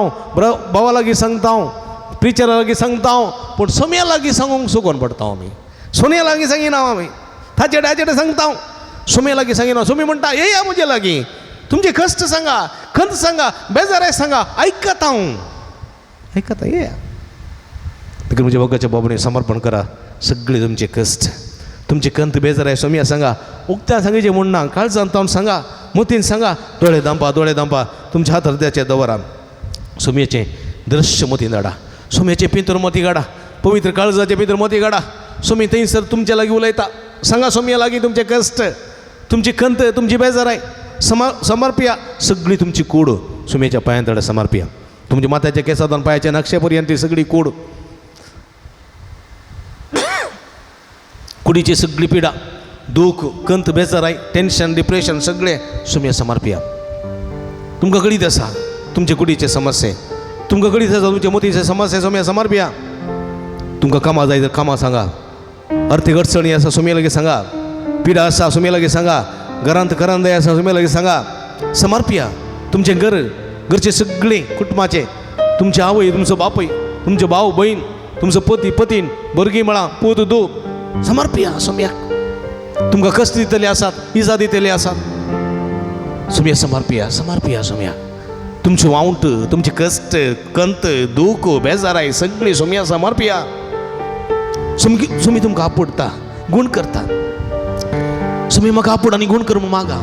भावा लागीं सांगता, प्रिचरा लागीं सांगता, पूण सोम्या लागीं सांगूंक चुकोन पडटा आमी. सोन्या लागीं सांगिना आमी, ताचे हाचे सांगता, सोम्या लागीं सांगिना. सोमी म्हणटा, येया म्हजे लागीं, तुमचे कश्ट सांगा, खंत सांगा, बेजाराय सांगा, आयकता हांव, आयकता, येया. देखून म्हज्या मोगाच्या बाबणे समर्पण करा सगळे तुमचे कश्ट, तुमचे खंत बेजाराय सोम्या सांगा, उक्त्या सांगचे म्हूण ना, काळजान तावन सांगा, मोतीन सांगा, दोळे दांपा, दोळे दांपा, तुमच्या हात हृदयाचे दवरा, सोम्याचें दृश्य मोतीन धाडा, सोम्याचें पिंतर मोती काडा, पवित्र काळजाचें पिंतर मोती काडा. सोमी थंयसर तुमच्या लागीं उलयता, सांगा सोम्या लागीं तुमचे कश्ट, तुमची खंत, तुमची बेजाराय समर्पया, सगळी तुमची कूड सोम्याच्या पांयां तडे समर्पया. तुमच्या माथ्याच्या केसांतून पांयाच्या नक्षे पर्यंत ती सगळी कूड, कुडीची सगळी पिडा, दूख, कंत, बेजाराय, टेन्शन, डिप्रेशन सगळें सोम्या समर्पया. तुमकां कळीत आसा तुमचे कुडीचे समस्ये, तुमकां कळीत आसा तुमचे मोतीचे समस्ये, सोम्या समर्पया. तुमकां कामां जाय तर कामां सांगा, अर्थीक अडचणी आसा सोम्या लागीं सांगा, पिडा आसा सोम्या लागीं सांगा, घरांत करंदाय आसा सोम्या लागीं सांगा, समर्पया. तुमचें घर, घरचे सगळें कुटुंबाचें, तुमचे आवय, तुमचो बापूय, तुमचे भाव भयण, तुमचो पती पतीन, भुरगीं म्हळां, पूत धूव, समर्पया सोम्याक. तुमकां कश्ट दितले आसात, इजा दितले आसात, सोम्या समर्पया, समर्पया सोम्या. तुमचें वावंट, तुमचे कश्ट, कंत, दूख, बेजाराय सगळीं सोम्या समर्पया. सोमी तुमकां आपुडटा, गूण करता. सोमी म्हाका आपूड आनी गूण कर म्हूण मागा.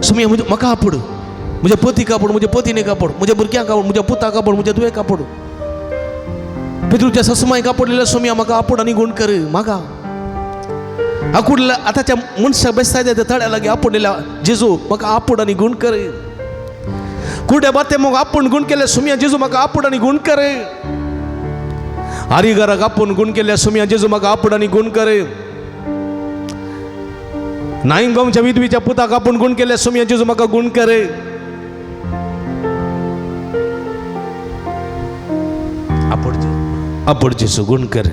सोमी म्हाका आपूड, म्हज्या पतीक आपूड, म्हज्या पतीनेक आपूड, म्हज्या भुरग्यांक आपूड, म्हज्या पुताक आपूड, म्हज्या धुवेक आपूड, पेत्रूच्या ससमायक आपुडलेल्या सोम्या म्हाका आपूड आनी गूण कर मागा. आकुडल्या आतांच्या मनशाक बेसाय त्या तळ्या लागीं आपुडलेल्या जेजू म्हाका आपूड आनी गूण कर. कुड्या बाते मग आपूण गुण केले सुमया जेजू म्हाका आपूण आनी गुण कर. आरिगाराक आपूण गुण केल्या सुमया जेजू म्हाका आपूण आनी गुण कर. नायंगोमच्या विधवीच्या पुताक आपूण गुण केल्या सुमया जेजू म्हाका गुण कर. आपूण जेजू गुण कर.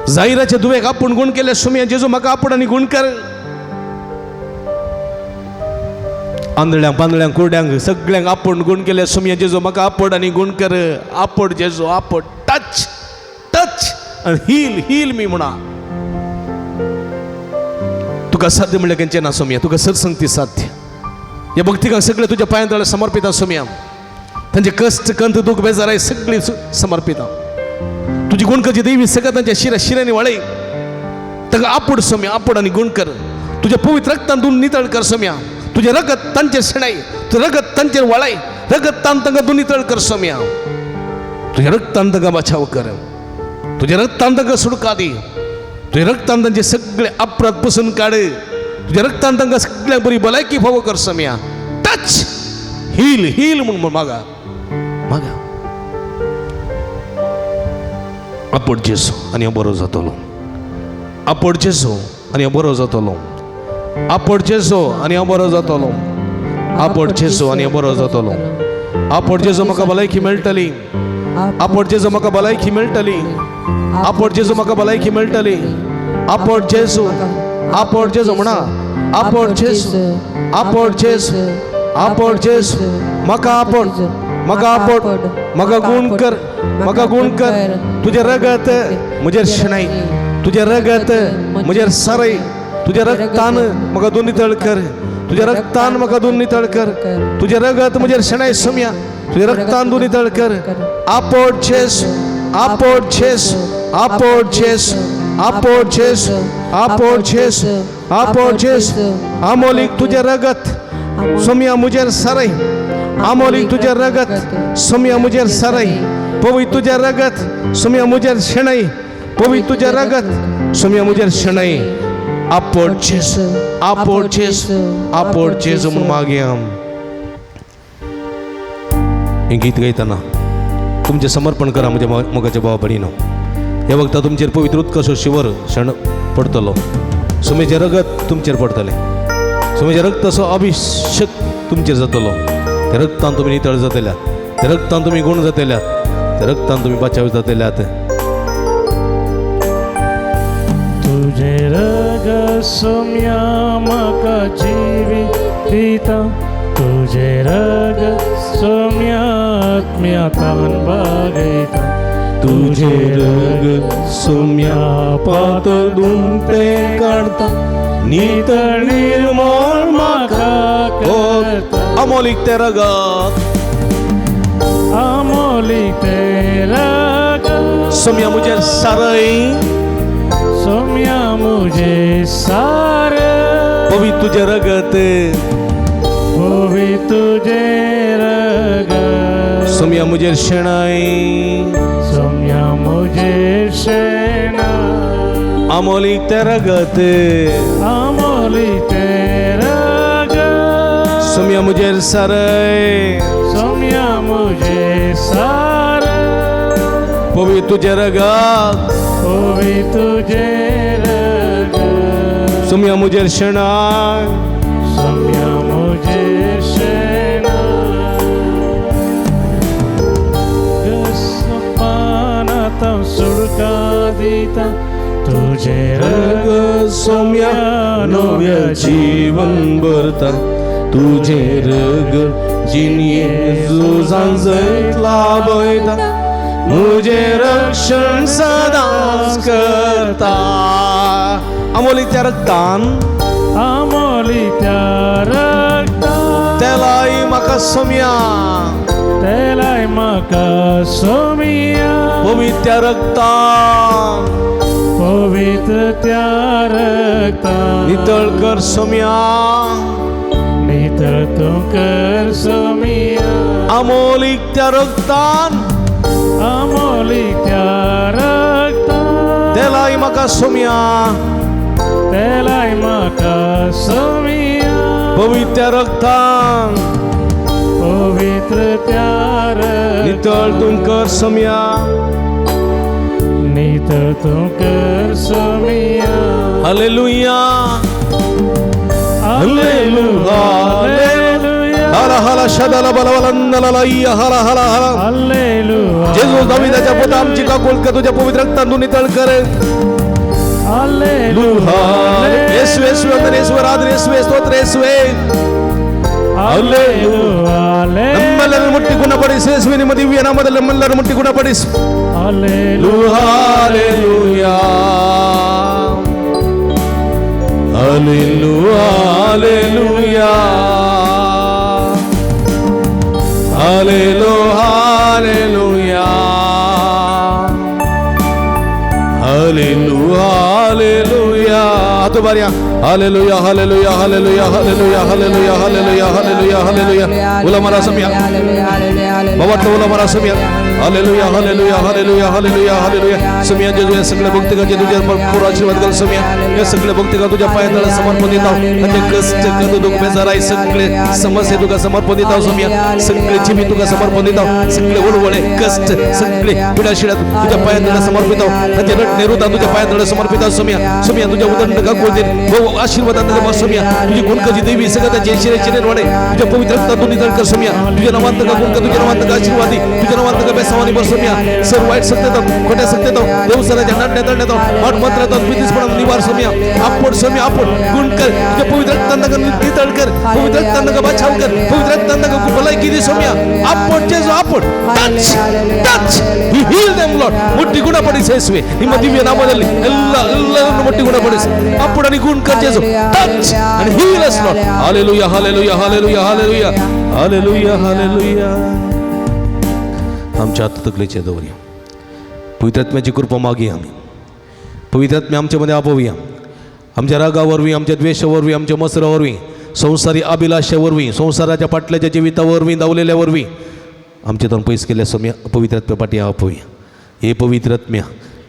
जाहिराच्या दुवेक आपूण गुण केल्या सुमया जेजू म्हाका आपूण आनी गुण कर. आंधळ्यांक पांदळ्यांक कुरड्यांक सगळ्यांक आपूण गुण केल्या सुमया जेजू म्हाका आपूण आनी गुण कर. आपूण जेजू आपूण टच टच आनी हील हील मी म्हणा. तुका साध्य म्हणल्यार खंयचें ना सोमया, तुका सत्संगती साध्य. ह्या भक्तिकांक सगळें तुज्या पांयां तळ्यार समर्पिता सोमया. तांचे कश्ट कंत दूख बेजाराय सगळी समर्पिता. तुजी गुण करची देवी सगळं तांच्या शिरा शिऱ्यांनी वळय. तांकां आपूड सोम्या, आपूड आनी गुण कर. तुज्या पवित्र रक्तान धुवन नितळ कर सोम्या. तुजें रगत तांचेर शेणाय, तुजें रगत तांचेर वळय. रगतान तांकां धुवन नितळ कर सोम्या. तुज्या रक्तान तांकां बचाव कर. तुज्या रक्तान तांकां सुटका दी. तुज्या रक्तान तांचे सगळे अपराध पुसून काड. तुज्या रक्तान तांकां सगळ्यांक बरी भलायकी फावो कर सोम्या. टच हील हील म्हूण मागा मागा. आपोट जेजू आनी हांव बरो जातलो. आपोट जेजू आनी हांव बरो जातलो. आपोट जेजू आनी हांव बरो जातलो. आपोट जेजू आनी हांव बरो जातलो. आपोट जेजू म्हाका भलायकी मेळटली. आपोट जेजू म्हाका भलायकी मेळटली. आपोट जेजू म्हाका भलायकी मेळटली. आपोट जेजू, आपोट जेजू म्हणा. आपोट जेजू, आपोट जेजू, आपोट जेजू म्हाका आपोट, म्हाका आपोट, म्हाका गुण कर, म्हाका गुण कर. तुजें रगत म्हजेर शेणाय, तुजें रगत म्हजेर सरय. तुज्या रक्तान म्हाका दोन नितळ कर. तुज्या रक्तान म्हाका दोन नितळ कर. तुजें रगत म्हजेर शेणाय सोम्या. तुज्या रक्तान दोन नितळ कर. आपोट जेजू, आपोट जेजू, आपोट जेजू, आपोट जेजू, आपोट जेजू, आपोट जेजू. आमोलीक तुजें रगत सोम्या म्हजेर सरय. आमोलीक तुजें रगत सोम्या म्हजेर सरय. पवित्र तुजें रगत सोम्या म्हजेर शेणय. पवित्र तुजें रगत सोम्या म्हजेर शेणय. आपोट जेजू, आपोट जेजू, आपोट जेजू म्हूण मागया. हें गीत गायतना तुमचें समर्पण करा म्हज्या मोगाच्या भावा भयणीनो. ह्या वखदा तुमचेर पवित्र उदकाचो शिवर शेण पडटलो. सुमेचें रगत तुमचेर पडटलें. सुमेचें रगताचो अभिशेक तुमचेर जातलो. त्या रगतान तुमी नितळ जातल्यात. त्या रगतान तुमी गुण जातल्यात. त्या रगतान तुमी बचाव जातल्यात. तुजें रगत सोम्या म्हाका जिवीत दिता. तुजें रगत सोम्या आत्म्या तान बागयता. तुजें रगत सोम्या पातळ दुमते काडता. नितळ निर्मळ म्हाका करता. अमोलीक तें रगत, आमोलीक तें रगत सोम्या म्हजेर सारय. सोम्या म्हजेर सारय. पवित्र तुजें रगत, पवित्र तुजें रगत सोम्या म्हजेर शेणाय. सोम्या म्हजेर शेणाय. आमोलीक तें रगत, आमोलीक तें रगत सोम्या म्हजेर सारय. सोम्या म्हजेर सारय. पवित्र तुजें रगत, पवित्र तुजें रगत सोम्या म्हजेर शेणाय. सोम्या म्हजेर शेणाय. पानांत सुडका दिता. तुजें रगत सोम्या नव्या जीवन भरता. तुजें रगत जिणये झुजान जैत लाभयता. म्हजें रक्षण सदांच करता. अमोलीक त्या रगतान, आमोलीक त्या रगतान तेलाय म्हाका सोम्या. तेलाय म्हाका सोम्या. पवित्र त्या रगतान, पवित्र त्या रगतान नितळ कर सोम्या. नितळ तूं कर सोम्या. अमोलीक त्या रगतान, आमोलीक त्या रगतान तेलाय म्हाका सोम्या. तेलाय म्हाका सोम्या. पवित्र त्या रगतान, पवित्र प्यार नितळ तूं कर सोम्या नितळ तूं कर सोमिया हालेलुया हालेलुया हालेलुया हाला हाला शदाला बलवलंदला हाला हाला हाला हालेलुया जेजू दाविदाच्या पुता आमची काकुळत कर तुझ्या पवित्र रक्तातून नितळ कर हालेलुया येशू येशू वंदन येशू आराधನೆ ಯೇಸುವೆ ಸ್ತೋತ್ರ ಯೇಸುವೆ ಹಾಲೆಲೂಯಾ ನಮ್ಮೆಲ್ಲರನ್ನು ಮುಟ್ಟಿ ಗುಣಪಡಿಸು ಯೇಸುವೆ ನಿಮ್ಮ ದಿವ್ಯ ನಾಮದಲ್ಲಿ ನಮ್ಮೆಲ್ಲರನ್ನು ಮುಟ್ಟಿ ಗುಣಪಡಿಸು hallelujah hallelujah hallelujah hallelujah hallelujah hallelujah hallelujah ಹತ್ತು ಬಾರಿಯ hallelujah hallelujah hallelujah hallelujah hallelujah hallelujah hallelujah hallelujah ಉಲಮರ ಸಮಯ बाबातलं ओला मला समिया hallelujah hallelujah hallelujah hallelujah hallelujah समिया जेजू या सगळ्या भक्तिकांचे तुझ्या भरपूर आशीर्वाद घाल समिया या सगळ्या भक्तिका तुझ्या पायातला समर्पण देत आहोत त्यांचे कष्ट कद दुःख बेजार आहे सगळे समस्या तुका समर्पण देत आहोत समिया सगळे जीवित तुका समर्पण देत आहोत सगळे ओळवळे कष्ट सगळे पिढाशिडा तुझ्या पायातला समर्पित आहोत त्यांचे रटणे रुदा तुझ्या पायातला समर्पित आहोत समिया समिया तुझ्या उदंड काकुळतीन आशीर्वादात समिया तुझी गुणकाची देवी सगळं त्याचे शिरे शिरे वाडे तुझ्या पवित्र रक्तातून नितळ कर समिया तुझ्या नावांत का गुणका तुझ्या नावांत का आशीर्वादी तुझ्या नावांत का बेसावानी भर समिया सर्व वाईट सत्यता खोट्या सत्यता देवसराच्या नाट्या तळण्यात वाट मंत्रात भीतीसपणा निवार समिया आपण समिया आपण गुण कर तुझ्या पवित्र रक्तांना का नितळ कर पवित्र रक्तांना का बचाव कर पवित्र रक्तांना का भलायकी दे समिया आपण जेजू आपण touch touch heal them Lord ಮುಟ್ಟಿ ಗುಣಪಡಿಸು ಯೇಸುವೆ ನಿಮ್ಮ ದಿವ್ಯ ನಾಮದಲ್ಲಿ ಎಲ್ಲ ಎಲ್ಲರನ್ನು ಮುಟ್ಟಿ ಗುಣಪಡಿಸು ಅಪ್ಪಡನಿ ಗುಣ ಕರ್ ಜೇಸು touch and heal us Lord hallelujah hallelujah hallelujah hallelujah hallelujah hallelujah आमच्या तकलेचे दवरूया पवित्रात्म्याची कृपा मागूया आम्ही पवित्रात्म्या आमच्यामध्ये आपोवया आमच्या रागावरवी आमच्या द्वेषावरवी आमच्या मसरावरवी संसारी अभिलाषेवरवी संसाराच्या पाटल्याच्या जिवितावरवी धावलेल्यावरवी आमच्या तोंड पैस केल्या सम्या पवित्रात्म्या पाठी आपोवया हे पवित्रात्म्या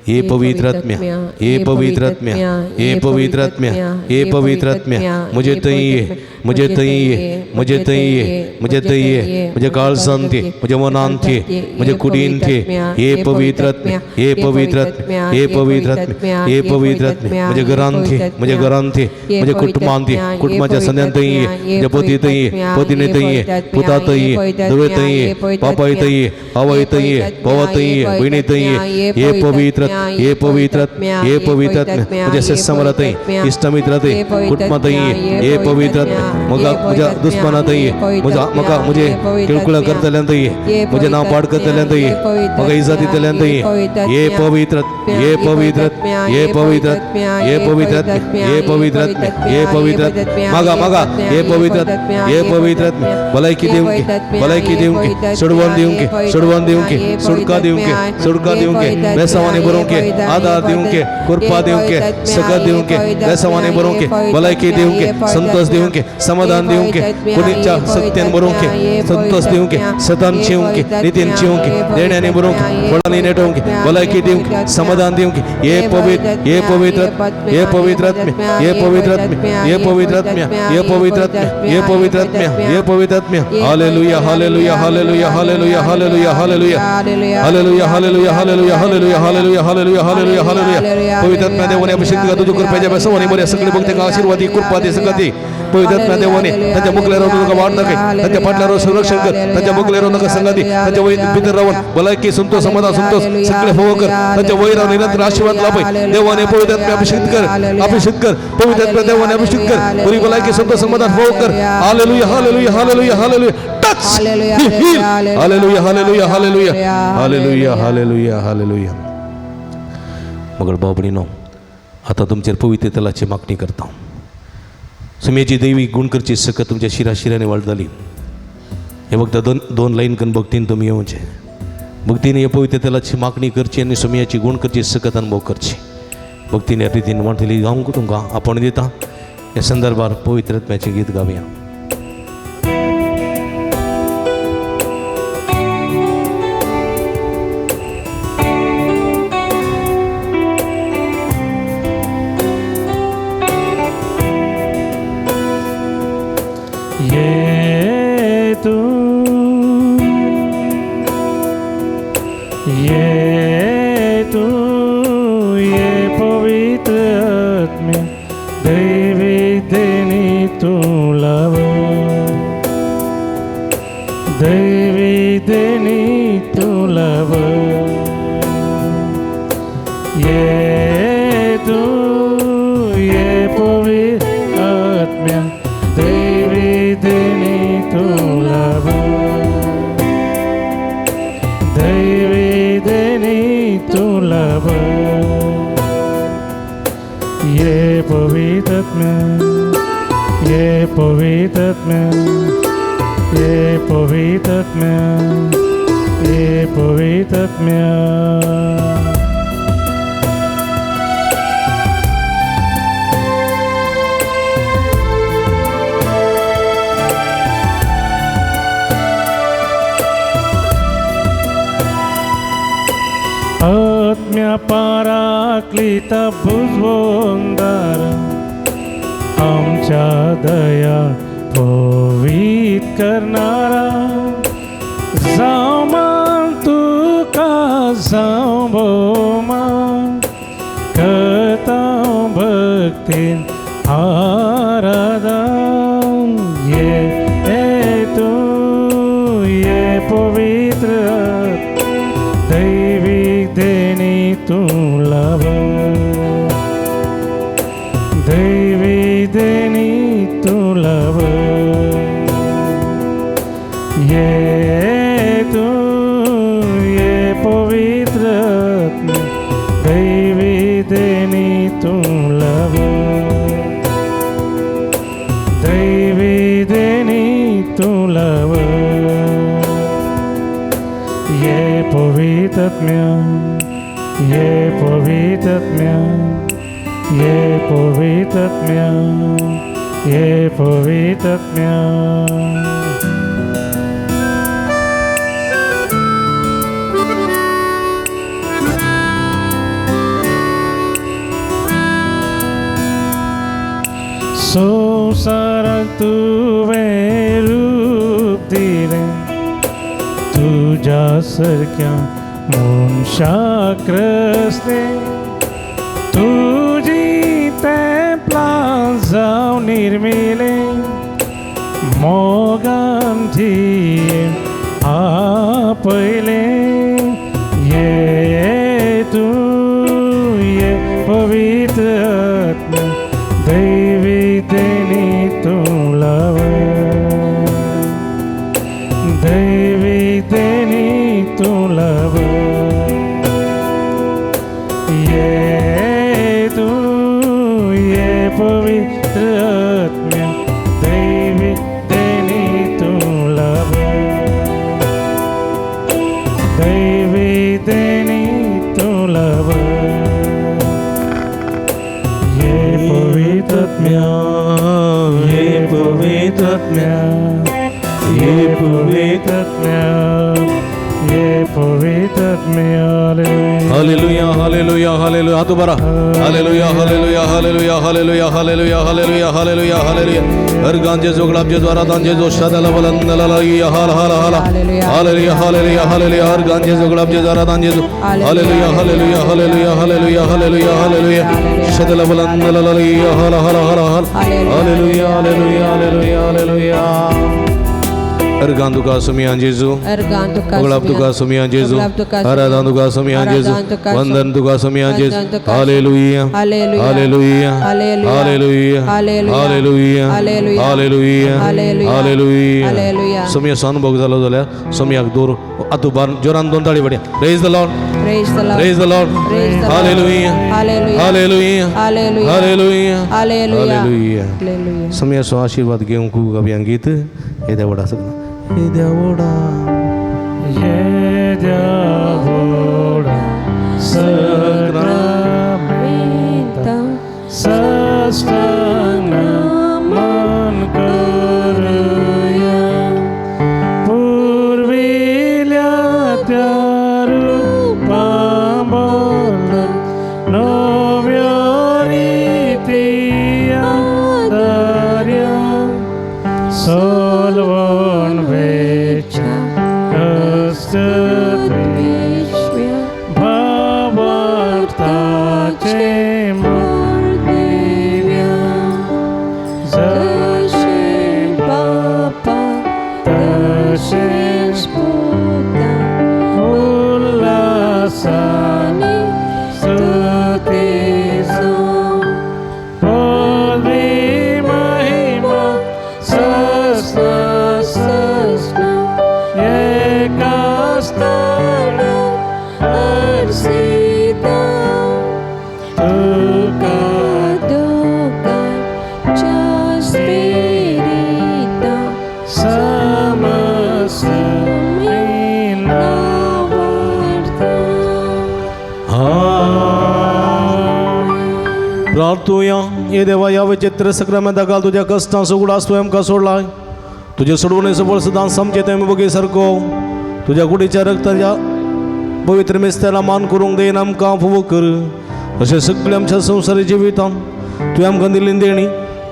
हे पवित्रात्म्या हे पवित्रात्म्या हे पवित्रात्म्या हे पवित्रात्म्या म्हजे थंय ये म्हजे थंय ये म्हजे थंय ये म्हजे थंय ये म्हजे काळजांत ये म्हज्या मनांत ये म्हज्या कुडींत ये हे पवित्रात्म्या हे पवित्रात्म्या हे पवित्रात्म्या हे पवित्रात्म्या म्हज्या घरांत ये म्हज्या घरांत ये म्हज्या कुटुंबांत ये कुटुंबाच्या सन्यांत थंय ये म्हज्या पती थंय ये पतीने थंय ये पुता थंय ये धुवे थंय ये बापाय थंय ये आवय थंय ये भावा थंय ये भयणी थंय ये हे पवित्र हे पवित्र हे पवित्र म्हज्या सत्संगातय इश्टमित्रातय कुटुंबातय हे पवित्र म्हाका म्हज्या दुस्मानातय म्हज्या म्हाका म्हजे किळकुळा करतल्यांतय म्हजें नांव पाड करतल्यांतय म्हाका इजा दितल्यांतय हे पवित्र हे पवित्र हे पवित्र हे पवित्र हे पवित्र हे पवित्र मागा मागा हे पवित्र हे पवित्र भलायकी दिवंक भलायकी दिवंक सोडवण दिवंक सोडवण दिवंक सुटका दिवंक सुटका दिवंक बेसावानी बरोवंक आधार दिवंक कृपा दिवंक सकत दिवंक बेसावानी बरोवंक भलायकी दिवंक संतोष दिवंक समाधान दिवंक कुडीच्या सत्यान बरोवंक संतोष दिवंक सतान चिवंक नितीन चिवंक देण्यानी बरोवंक फळांनी नेटोवंक भलायकी दिवंक समाधान दिवंक हे पवित्र हे पवित्र हे पवित्र हे पवित्र हे पवित्र हे पवित्र हे पवित्र हे पवित्र hallelujah hallelujah hallelujah hallelujah hallelujah hallelujah hallelujah hallelujah hallelujah hallelujah hallelujah hallelujah hallelujah hallelujah पवित्रात्मा देवाने अभिषेक दिला तुझ्या कृपेच्या बेसवाने बरे सगळे भक्त आशीर्वादी कृपा दे सगळं पवित्रात्मा देवाने त्यांच्या मुखल्यावर तुका वाट दाखय त्यांच्या पाटल्यावर संरक्षण कर त्यांच्या मुखल्यावर नका संगाती त्यांच्या वय भितर राहून भलायकी संतोष समाधान संतोष सगळे भोग कर त्यांच्या वैरावर निरंतर आशीर्वाद लाभय देवाने पवित्रात्मा अभिषेक कर अभिषेक कर पवित्रात्मा देवाने अभिषेक कर बरी भलायकी संतोष समाधान भोग कर hallelujah hallelujah hallelujah hallelujah touch hallelujah hallelujah hallelujah hallelujah hallelujah hallelujah मगर बाबणीनो आता तुमचेर पवित्र तेलाची मागणी करता सुमेची देवी गुणकरची सकत तुमच्या शिरा शिराने वाड जाली हे फक्त दोन दोन लाईन कन भक्तीन तुमी येवचे भक्तीने हे पवित्र तेलाची मागणी करची आनी सुमयाची गुणकरची सकत अनुभव करची भक्तीने ह्या रितीन वांटली गावंक तुमकां आपण दिता ह्या संदर्भार पवित्र आत्म्याचें गीत गावया. ये तू दैवी देणी तूं लाभ ये तूं ये पवित्र आत्म्या दैवी देणी तूं लाभ दैवी देणी तूं लाभ ये पवित्र आत्म्या ये पवित्र आत्म्या ये पवित्र आत्म्या ये पवित्र आत्म्या. आत्म्या पाराक्लिता भुजवंदार आमच्या दया पवित करणारा जावं मान तुका जावं भोवमान करता भक्तीन आराधन ये तूं ये पवित्र दैवी देणी तूं लाभ दैवी देणी तूं लाभ ये तूं ये पवित्र आत्मा दैवी देणी तूं लाभ दैवी देणी तूं लाभ ये पवित्र आत्म्या ये पवित्र आत्म्या ये पवित्र आत्म्या ये पवित्र आत्म्या. संवसाराक तुवें रूप दिलें तुज्या सारक्या मनशाक रचलें तुजी तेंपलां जावन निर्मिलें मोगान जियें आपयलें ये तूं ये पवित्र आत्मा दैवी देणी तूं लाभ दैवी देणी तूं लाभ ये तूं ये पवित्र आत्म्या दैवी देणी तूं लाभ दैवी देणी तूं लाभ ये पवित्र आत्म्या ये पवित्र आत्म्या ये पवित्र आत्म्या ये पवित्र आत्म्या. Hallelujah hallelujah hallelujah. हात उभा राहा. Hallelujah hallelujah hallelujah hallelujah hallelujah hallelujah hallelujah hallelujah. हर गांजे जो गुलाब जो आराधन जो शादला बलंदला या हाल हाल हाल हालेलुया हालेलुया हालेलुया. हर गांजे जो गुलाब जो आराधन जो hallelujah hallelujah hallelujah hallelujah hallelujah hallelujah शादला बलंदला या हाल हाल हाल हाल hallelujah hallelujah hallelujah hallelujah. Organ तुका सुमियान जेजू गुलाब तुका सुमियान जेजू आराधन तुका सुमियान जेजू वंदन तुका सुमियान जेजू. Hallelujah hallelujah hallelujah hallelujah hallelujah hallelujah. सुमिया सहानुभोग जालो जाल्यार सुमियाक दूर आतू बार जोरान दोन ताळी पडया. Praise the Lord praise the Lord. Hallelujah hallelujah hallelujah hallelujah. सुमियाचो आशीर्वाद घेवंक गावया गीत येद्या व्हडा सगळं येद्या व्हडा येद्या व्हडा सक्रामेंता साष्टांग नमन करुया पुर्विल्या त्या रुपा बदलून नव्या रिती आदार्या सोलवण वेच्या भावार्थाचे जशें बापा तशें प्रार्थुया. हे देवा, ह्या विचित्र सक्रामेंता घाल तुज्या कश्टांचो उगडास तुवें आमकां सोडला. तुजे सोडवणेचो बळ सदांच आमचे तें बगे सारको तुज्या कुडीच्या रक्ताच्या पवित्र मेस्त्याला मान करूंक देन आमकां फुवो कर. अशें सगळें आमच्या संवसारी जिवितान तुवें आमकां दिल्ली देणी,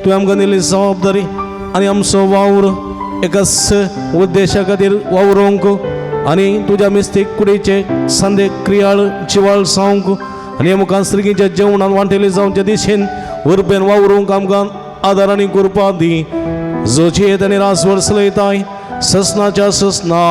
तुवें आमकां दिल्ली जबाबदारी आनी आमचो वावर एकाच उद्देशा खातीर वावरूंक आनी तुज्या मिस्तीक कुडीचे संदे क्रियाळ जिवाळ जावंक आनी आमकां स्त्रिगीच्या जेवणान वांटेले जावच्या दिशेन उर्बेन वावरूंक आमकां आदार आनी कृपा दी. जो जियेत आनी रासवर चलयताय ससनाच्या ससना.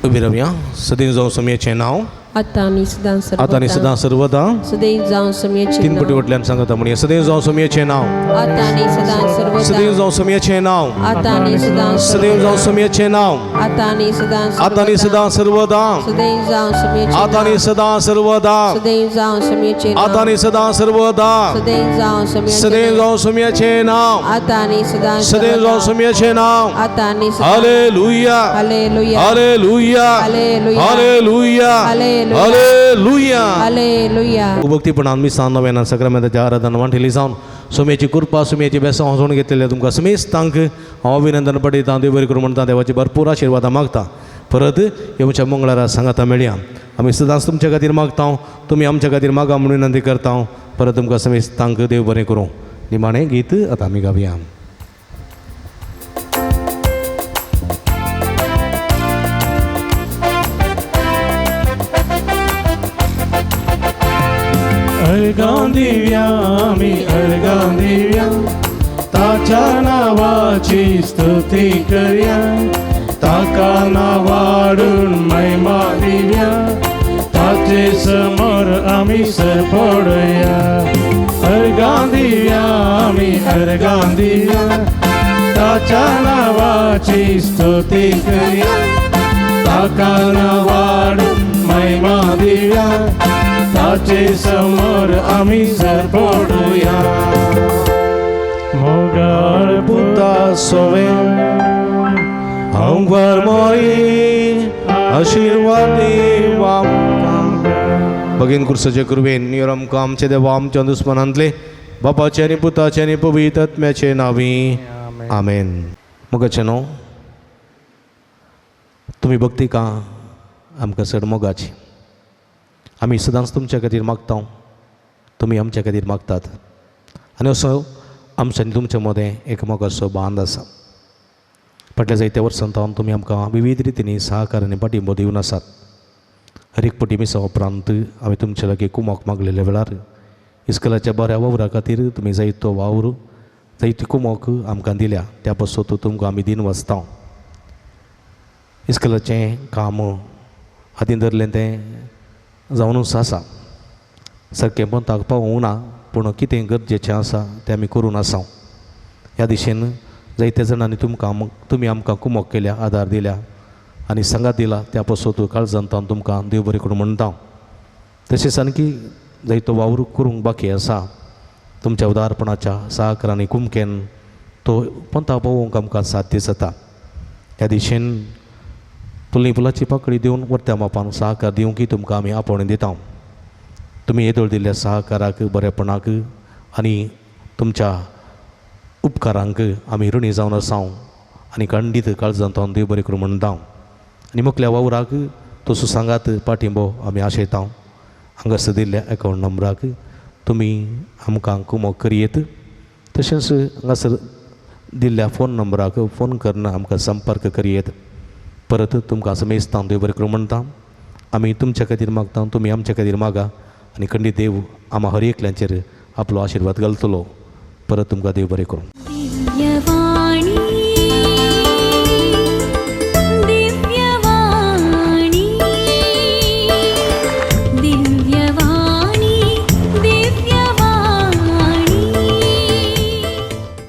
उबी रावया. सदैव जावं समयेचें नांव आतां आनी सदां आतां आनी सदां सर्वदा सदैव जावं समयेचें तीन पटी वटल्यान सांगता म्हणया. सदैव जावं समयेचें नांव आतां आनी सदां सर्वदा सदैव जावं समयेचें नांव आतां आनी सदां सदैव जावं समयेचें नांव आतां आनी सदां आतां आनी सदां सर्वदा सदैव जावं समयेचें आतां आनी सदां सर्वदा सदैव जावं समयेचें आतां आनी सदां सर्वदा सदैव जावं समयेचें सदैव जावं समयेचें नांव आतां आनी सदां सदैव जावं समयेचें नांव आतां आनी सदां. Hallelujah hallelujah hallelujah hallelujah hallelujah hallelujah hallelujah. Hallelujah. भक्तीपणान मिसान नव्यान सक्रामेंताच्या आराधना वांटेली जावन सुमेची कृपा सुमेची बेसां वचोवन घेतलेल्या तुमकां समेस्तांक हांव अभिनंदन पडयता. देव बरें करूं म्हणटा. देवाची भरपूर आशिर्वादां मागता. परत येवच्या मंगळारा सांगाता मेळया. आमी सदांच तुमच्या खातीर मागता, तुमी आमच्या खातीर मागा म्हणून विनंती करता. परत तुमकां समेस्तांक देव बरें करूं. निमाणें गीत आतां आमी गावया. अर्गां दिव्या आमी अर्गां दिव्या ताच्या नांवाची स्तुती करया. ताका नांवाडून महिमा दिव्या ताचे समोर आमी सरपडया. अर्गां दिव्या आमी अर्गां दिव्या ताच्या नांवाची स्तुती करया. ताका नांवाडून महिमा दिव्या ताचे समोर आमी सरपडुया. मोगाळ पुता सोवे हांव मोरी आशिर्वाद आमकां. भगीन कुर्साचे कृपेन नियर आमकां आमचे देवा आमच्या दुस्मनांतले बापाचे आनी पुताचे आनी पवित्र आत्म्याचे नांवी आमेन. मोगाचें न्हू तुमी भक्ती का आमकां चड मोगाची. आमी सदांच तुमच्या खातीर मागता, तुमी आमच्या खातीर मागतात आनी असो आमच्या आनी तुमच्या मदें एक मोगाचो बांद आसा. फाटल्या जायत्या वर्सां सावन तुमी आमकां विविध रितींनी सहकार आनी पाठिंबो दिवन आसात. हर एक पटी मिसा उपरांत हांवें तुमच्या लागीं कुमोक मागलेल्या वेळार इस्कोलाच्या बऱ्या वावरा खातीर तुमी जायतो वावर जायती कुमोक आमकां दिल्या. त्या पासून तुमकां आमी दिन वाचता. इस्कोलाचें काम हातीन धरलें तें जावनूच आसा. सारकें पंताक पावूंक ना, पूण कितें गरजेचें आसा तें आमी करून आसा. ह्या दिशेन जायत्या जाणांनी तुमकां तुमी आमकां कुमोक केल्या, आदार दिल्या आनी सांगात दिला. त्या पासून काळजांत तुमकां देव बरें करूं म्हणटा. तशेंच आणकी जायतो वावर करूंक बाकी आसा. तुमच्या उदारपणाच्या सहकार आनी कुमकेन तो पंता पावोवंक आमकां साध्य जाता. ह्या दिशेन तुली फुलाची पाकळी दिवन वर्त्या मापान सहकार दिवंक तुमकां आमी आपोवणें दिता. तुमी येदोळ दिल्ल्या सहकाराक, बरेपणाक आनी तुमच्या उपकारांक आमी ऋणी जावन आसा आनी खंडीत काळजांत देव बरें करूं म्हणटा. आनी मुखल्या वावराक तसो सांगात पाठिंबो आमी आशयता. हांगासर दिल्ल्या एकावंट नंबराक तुमी आमकां कुमोक करयेत, तशेंच हांगासर दिल्ल्या फोन नंबराक फोन करून आमकां संपर्क करयेत. परत तुमकां समेस्तां देव बरें करूं म्हणटा. आमी तुमच्या खातीर मागता, तुमी आमच्या खातीर मागा आनी खंडीत देव आमा हर एकल्यांचेर आपलो आशिर्वाद घालतलो. परत तुमकां देव बरें करूं. दिव्यवाणी.